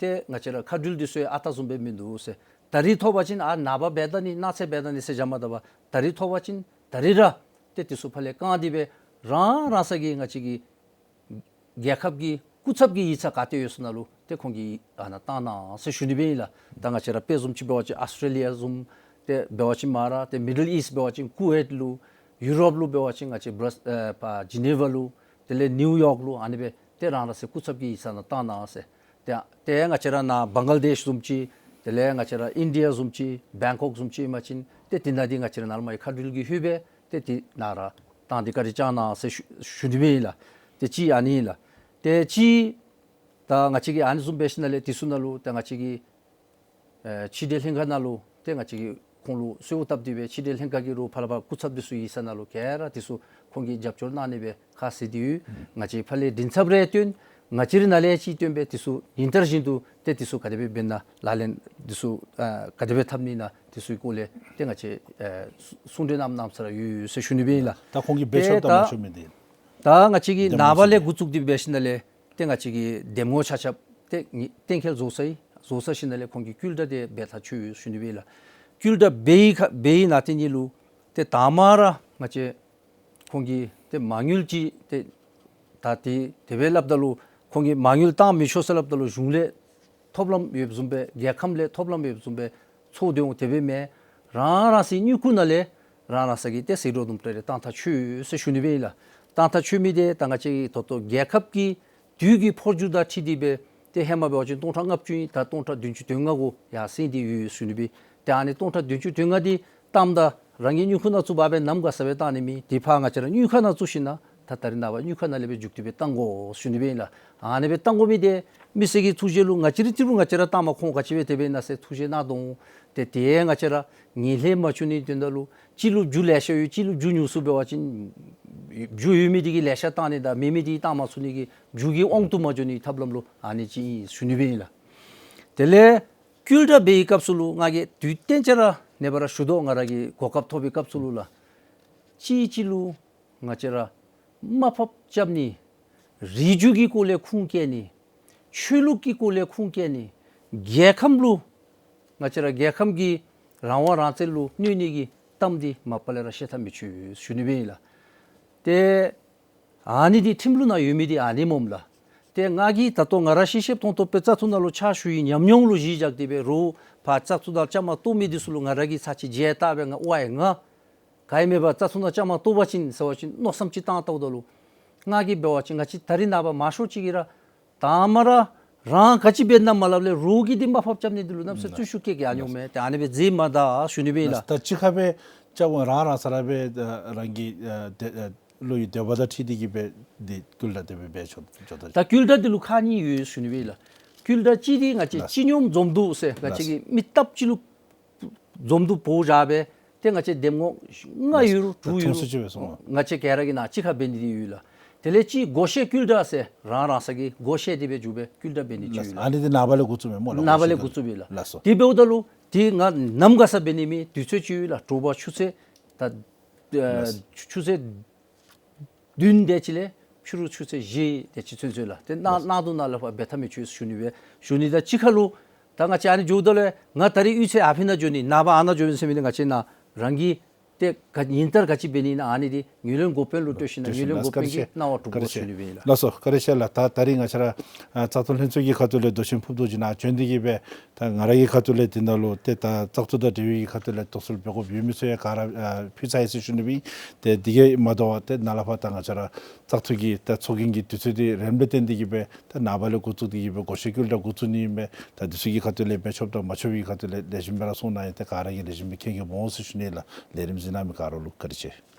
ཏེ་ང་བཅས་ར་མཁའ་འགྲུལ་འདི་ཚུ་ཡང་ཨ་རྟག་བཟུམ་སྦེ་མིན་འདུག་ཟེར། ད་རིས་ཐོབ་པ་ཅིན་ཨ་ནངས་པ་འབད་ད་ནི་གནངས་ཚེ་འབད་ད་ནི་ཟེར་བཞག་མ་དགོ་པར་ད་རིས་ཐོབ་པ་ཅིན་ད་རིས་ར་ཏེ་འདི་ཚུ་ཕར་ལས་བཀང་སྟེ་སྦེ་རང་རང་སོ་གི་ང་བཅས་ཀྱི་རྒྱལ་ཁབ་ཀྱི་སྐུ་ཚབ་ཀྱི་ཡིག་ཚང་ག་ཏེ་ཡོད་ས་ནང་ལུ་ཏེ་ཁོང་གིས་ཨ་ནཱ་བཏང་གནང་ཟེར་ཞུ་ནི་སྦེ་ཨིན་ལགས། ད་ང་བཅས་ར་དཔེ་བཟུམ་ཅིག་འབད་བ་ཅིན་ཨཱོས་ཊྲེ་ལི་ཡ་བཟུམ་ཏེ་འབད་བ་ཅིན་མར་ར་ཏེ་མི་ཌལ་ཨིསཊ་འབད་བ་ཅིན་ཀུ་ཝེཊ་ལུ་ཡུ་རོབ་ལུ་འབད་བ་ཅིན་ང་བཅས་བྲ་ཨེ་ཕར་ཇི་ནི་ཝ་ལུ་དེ་ལས་ནིའུ་ཡོག་ལུ་ཨ་ནི་སྦེ་ཏེ་རང་རང་སོའི་སྐུ་ཚབ་ཀྱི་ཡིག་ཚང་ནང་བཏང་གནང་ཟེར། ཏེ་ཏེ་ང་བཅས་ར་ནཱ་བང་ག་ལ་དེཤ་བཟུམ་ཅིག་དེ་ལས་ང་བཅས་ར་ཨིན་ཌི་ཡ་བཟུམ་ཅིག་བེང་ཀོག་བཟུམ་ཅིག་ཨིན་པ་ཅིན་ཏེ་དེ་ནང་འདི་ང་བཅས་ར་ནཱ་ལས་མར་མཁའ་འགྲུལ་གྱི་ལྷོད་སྦེ་ཏེ་དེ་ནང་ར་བཏང་སྟེ་བཀའ་དྲིན་བསྐྱང་གནང་ཟེར་ཞུ་ཞུ་ནི་སྦེ་ཨིན་ལགས། ཏེ་གཅིག་ཨ་ནི་ཨིན་ལགས། ཏེ་གཅིག་ད་ང་བཅས་ཀྱིས་ཨ་ནི་བཟུམ་འབད་ཞིནམ་ལས་དེ་ཚུ་ནང་ལུ་ཏེ་ང་བཅས་ཀྱི་ཨེ་ཕྱི་འབྲེལ་ལྷན་ཁག་ནང་ལུ་ཏེ་ང་བཅས་ཀྱིས་ཁོང་ལུ་གསོལཝ་བཏབ་སྟེ་སྦེ་ཕྱི་འབྲེལ་ལྷན་ཁག་གིས་རོགས་ཕར་ལས་ཕར་སྐུ་ཚབ་འདི་ཚུ་ཡིག་ཚང་ནང་ལུ་ག་ར་འདི་ཚུ་ཁོང་གིས་རྒྱབ་སྐྱོར་གནང་ནི་སྦེ་ཁ་བཟེད་དེ་ཡོད། ང་བཅས་ཕར་ལས་མགྲིན་ཚབ་རེ་བཏོན། ང་བཅས་ར་ནཱ་ལས་ཅིག་བཏོན་སྦེ་འདི་ཚུ་ཉིན་ལྟར་བཞིན་དུ་ཏེ་འདི་ཚུ་ག་དེ་སྦེ་འབད་ན་ལག་ལེན་འདི་ཚུ་ཨ་ག་དེ་སྦེ་འཐབ་ནི་ཨིན་ན་འདི་ཚུ་གི་སྐོར་ལས་ཏེ་ང་བཅས་ཨེ་གསུང་གྲོས་གནངམ་གནངམ་ས་ར་ཡོད་ཡོད་ཟེར་ཞུ་ནི་སྦེ་ཨིན་ལགས། ད་ཁོང་གིས་འབད་ཆོགཔ་དང་མ་ཆོགཔ་མེད་དེ། ད་ང་བཅས་ཀྱིས་ནངས་པ་ལས་འགོ་བཙུགས་ཏེ་འབད་ཞིནམ་ལས་ཏེ་ང་བཅས་ཀྱིས་འདེམས་ངོ་ཆ་ཁྱབ་ཏེ་ངེ་གཏན་འཁེལ་བཟོ་ཚར་ཡི། བཟོ་ཚར་ཞིནམ་ལས་ཁོང་གིས་ཀུལ་ཌ་འདི་འབད་ཐག་ཆོད་ཡོད་ཞུ་ནི་སྦེ་ཨིན་ལགས། ཀུལ་ཌ་འབད་ཡི་ཁ་འབད་ཡི་ནང་ཏེ་ནི་ལུ་ཏེ་ད་མར་ར་ང་བཅས་ཁོང་གིས་ཏེ་མ་དངུལ་ཅིག་ཏེ་ད་ཏེ་དེ་སྦེ་སླབ་ད་ལུ་ཁོང་གིས་མ་དངུལ་བཏང་མི་ཆོག་ཟེར་སླབ་ད་ལུ་གཞུང་ལས་ཐོབ་ལམ་ཡོདཔ་བཟུམ་སྦེ་རྒྱལ་ཁམས་ལས་ཐོབ་ལམ་ཡོདཔ་བཟུམ་སྦེ་ཚོགས་སྡོད་འོང་། དེ་སྦེ་མེན། རང་རང་སོའི་དངུལ་ཁུག་ནང་ལས་རང་རང་སོ་གི་ཏེ་ཟད་འགྲོ་དུམ་གྲ་རེ་བཏང་ཐག་ཆོད་ཡོད་ཟེར་ཞུ་ནི་སྦེ་ཨིན་ལགས། བཏང་ཐག་ཆོད་མི་འདི་ད་ང་བཅས་ཀྱི་ད་ལྟོ་རྒྱལ་ཁབ་ཀྱི་ དུས་ཀྱི་འཕོ་འགྱུར་དང་འཁྲིལ་ཏེ་སྦེ་ཏེ་ཧེ་མ་འབད་བ་ཅིན་སྟོང་ཕྲག་ལྔ་བཅུ་ཨིན། ད་སྟོང་ཕྲག་བདུན་ཅུ་དོན་ལྔ་གུ་ཡར་སེང་སྟེ་ཡོད་ཟེར་ཞུ་ནི་སྦེ། ཏེ་ཨ་ནི་སྟོང་ཕྲག་བདུན་ཅུ་དོན་ལྔ་འདི་གཏངམ་ད་རང་གི་སྨྱུ་ཁུང་ནང་བཙུགས་པ་སྦེ་གནམ་ག་ས་སྦེ་གཏང་ནི་མེད། དེ་ཕར་ང་བཅས་ར་སྨྱུག་ཁ་ནང་བཙུགས་ཞིནམ་ད་ད་རེས་ནངས་པ་སྨྱུག་ཁ་ནང་ལས་སྦེ་མཇུག་བསྡུ་སྦེ་གཏང་དགོ་ཟེར་ཞུ་ནི་སྦེ་ཨིན་ལགས། ཨ་ནི་སྦེ་གཏང་དགོ་མི་འདི་མི་སེར་གྱི་ཐུགས་བཞེད་ལུ་ང་བཅས་རའི་ཏི་རུ་ང་བཅས་ར་གཏངམ་ཁོང་ག་ཅི་སྦེ་དེ་སྦེ་ཨིན་ན་ཟེར་ཐུགས་བཞེད་གནང་དོ། ཏེ་དེ་ང་བཅས་ར་ངན་ལྷད་མ་བྱུང་ནི་དོན་དག་ལུ་གཅིག་ལུ་རྒྱུ་ལེ་ཤ་ཡོད་གཅིག་ལུ་རྒྱུ་ཉུང་སུ་འབད་བ་ཅིན་རྒྱུ་ཡོད་མི་འདི་གིས་ལེ་ཤ་གཏང་ནི་དང་མེད་མི་འདི་གིས་གཏང་མ་ཚུགས་ནི་གི་རྒྱུ་གི་དབང་དུ་མ་འགྱོ་ནི་ཐབས་ལམ་ལུ་ཨ་ནི་ཅིག་ཨིན་ཟེར་ཞུ་ནི་སྦེ་ཨིན་ལགས། དེ་ལས་སྐུལ་དྲག་འབད་བའི་སྐབས་སུ་ལུ་ང་གིས་དུས་གཏན་ཆ་ར་ནེ་བ་ར་ཞུ་དོ། ང་ར་གིས་གོ་སྐབས་ཐོབ་པའི་སྐབས་སུ་ལུ་ལགས། གཅིག་གཅིག་ལུ་ང་བཅས་ར་དམའ་ཕབ་རྐྱབ་ནི། རིགས་རྒྱུད་ཀྱི་སྐོར་ལས་ཁུངས་བཀལ་ནི། ཆོས་ལུགས་ཀྱི་སྐོར་ལས་ཁུངས་བཀལ་ནི། རྒྱལ་ཁམས་ལུ་ང་བཅས་ར་རྒྱལ་ཁམས་ཀྱི་རང་དབང་རང་བཙན་ལུ་གནོད་ནི་གི་གཏམ་འདི་མ་པ་ལས་ར་བཤད་ཐབས་མི་ཆོག་ཟེར་ཞུ་ནི་སྦེ་ཨིན་ལགས། ཏེ་ཨ་ནི་འདི་ཁྲིམས་ལུགས་ནང་ཡོད་མི་འདི་ཨ་ནི་སྨོ་ལགས། ཏེ་ང་གིས་ད་ལྟོ་ང་ར་ཤེས་ཤེསཔ་མཐོང་མཐོངམ་སྦེ་བཙག་འཐུ་ནང་ལུ་ཕྱག་ཞུ་བའི་ཉམས་མྱོང་ལུ་གཞི་བཞག་སྟེ་སྦེ་རོགས་ཕར་བཙག་འཐུ་ནང་བཅའ་མར་གཏོགས་མི་འདི་ཚུ་ལུ་ང་ར་གིས་ཚར་གཅིག་མཇལ་བལྟ་སྦེ་ང་ཝའི་ང་ག་ཨིན་མས་པ་བཙག་འཐུ་ནང་བཅའ་མར་གཏོགས་པ་ཅིན་ཟེར་བ་ཅིན་མནོ་བསམ་ཅིག་བཏང་བལྟཝ་ད་ལུ་ང་གིས་འབད་བ་ཅིན་ང་བཅས་ད་རེས་ནངས་པ་མང་ཤོས་ཅིག་གིས་ར་དང་པ་ར་རང་ག་ཅི་འབད་ནི་མ་སླབ་ལས་རོགས་ཀྱིས་འདི་དམའ་ཕབ་རྐྱབ་ནི་འདི་ལུ་གནམ་མེད་ས་མེད་ཤུགས་རྐྱེན་གྱིས་ཨ་ནི་འོང་མས། ཏེ་ཨ་ནི་སྦེ་མཛད་མ་ད་ཟེར་ཞུ་ནི་སྦེ་ཨིན་ལགས། ད་གཅིག་ཁར་སྦེ་བཅའ་ཁོང་རང་རང་ས་ར་སྦེ་རང་གི་ཨ་དེ་ཨ་བློ་ཡི་འདོད་པ་དང་འཁྲིལ་ཏེ་གིས་སྦེ་འདི་སྐུལ་དྲག་དེ་སྦེ་འབད་ཆོག་ཆོག་ད། ད་སྐུལ་དྲག་འདི་ལུ་ཁག་གཉིས་ཡོད་ཟེར་ཞུ་ནི་སྦེ་ཨིན་ལགས། སྐུལ་དྲག་གཅིག་འདི་ང་བཅས་ལགས། སྤྱི་སྙོམས་འཛོམས་འདུ་ཟེར་ང་བཅས་ལགས། ཀྱི་མི་སྟབས་གཅིག་ལུ་འཛོམས་འདུ་འབོ་བཞག་སྦེ་ཏེ་ང་བཅས་འདེམས་ངོ་ལྔ་ཡོད་རུང་དྲུག་ཡོད་རུང་ང་བཅས་ག་ར་གིས་ནཱ་གཅིག་ཁར་འབད་ནི་འདི་ཡོད་ལགས། དེ་ལས་གཅིག་སྒོ་བཤལ་སྐུལ་དྲག་ཟེར་རང་རང་ས་གི་སྒོ་བཤལ་ཏེ་སྦེ་འགྱོ་སྦེ་སྐུལ་དྲག་འབད་ནི་ཅིག་ཡོད་ལགས། ཨ་ནི་འདི་ནངས་པ་ལས་འགོ་བཙུགས་མས་སྨོ་ལགས། ནངས་པ་ལས་འགོ་བཙུགས་པས་ལགས། ལགས་སོ། དེ་འབདཝ་ད་ལུ་དེ་ང་ནམ་ག་ས་འབད་ནི་མེད། དུས་ཚོད་ཅིག་ཡོད་ལགས། དྲོ་པ་ཆུ་ཚོད་ད་ཨ་ལགས། ཆུ་ཚོད་བདུན་དེ་ཅིག་ལས་ཕྱི་རུ་ཆུ་ཚོད་བཞི་དེ་ཅིག་ཚུན་ཚོད་ལགས། ཏེ་གནངས་ལགས། གནངས་དུས་ནང་ལས་ཕར་འབད་ཐབས་མི་ཆོག་ཟེར་ཞུ་ནི་སྦེ། ཞུ་ནི་དང་གཅིག་ཁར་ལུ་ད་ང་བཅས་ཨ་ནི་འགྱོཝ་ད་ལས་ང་ད་རིས་གཡུས་ཚན་ཨ་ཕི་ནང་འགྱོ་ནི་ནངས་པ་ཨ་ནཱ་འགྱོ་ནི་ཟེར་མི་འདི་ང་བཅས་ནཱ་རང་གིས་ཏེ་ག་ཉིན་ལྟར་ག་ཅི་འབད་ནི་ཨིན་ན་ཨ་ནི་འདི་ངོས་ལེན་འགོ་དཔོན་ལུ་སྤྲོད་ཞིནམ་ལས་ངོས་ལེན་འགོ་དཔོན་གྱིས་གནང་བ་གྲུབ་དགོ་ཟེར་ཞུ་ནི་སྦེ་ཨིན་ལགས། ལགས་སོ། བཀའ་དྲིན་ཆེ་ལགས། ད་ད་རིས་ང་བཅས་ར་ཨ་བཙག་འཐུ་ལྷན་ཚོགས་ཀྱི་ཁ་ཐུག་ལས་མདོ་ཆེན་ཕུརཔ་རྡོ་རྗེ་ནཱ་བྱོན་ཏེ་གིས་སྦེ་ད་ང་ར་གི་ཁ་ཐུག་ལས་དེ་ནང་ལུ་ཏེ་ད་བཙག་འཐུ་དང་འབྲེལ་བའི་ཁ་ཐུག་ལས་དོགས་ཟོན་འབད་དགོཔ་ཡོད་མི་ཚུ་ཡང་ག་ར་ཨ་ཕུལ་ཚར་ཡི་ཟེར་ཞུ་ནི་སྦེ་ཨིན། ཏེ་དེ་གིས་མ་དོ་བར་ཏེ་ནཱ་ལས་ཕར་ད་ང་བཅས་ར་བཙག་འཐུ་གི་ད་ཚོགས་རྒྱན་གྱི་དུས་ཚོད་འདི་རནམ་ལས་བརྟེན་ཏེ་གིས་སྦེ་ད་ནངས་པ་ལས་འགོ་བཙུགས་ཏེ་གིས་སྦེ་སྒོ་བཤལ་སྐུལ་དྲག་འགོ་བཙུགས་ནི་ཨིན་པས། ད་འདི་ཚུ་གི་ཁ་ཐུག་ལས་འབད་ཆོགཔ་དང་མ་ཆོགཔ་གི་ཁ་ཐུག་ལས་ལེགས་ཤོམ་སྦེ་ར་སོང་གནང་ཡི། ཏེ་ག་ར་གིས་ལེགས་ཤོམ་སྦེ་མཁྱེན་གེ་སྨོ་ཟེར་ཞུ་ནི་ལགས། ལས་རིམ་གཟིགས་གནང་མི་ག་ར་ལུ་བཀའ་དྲིན་ཆེ།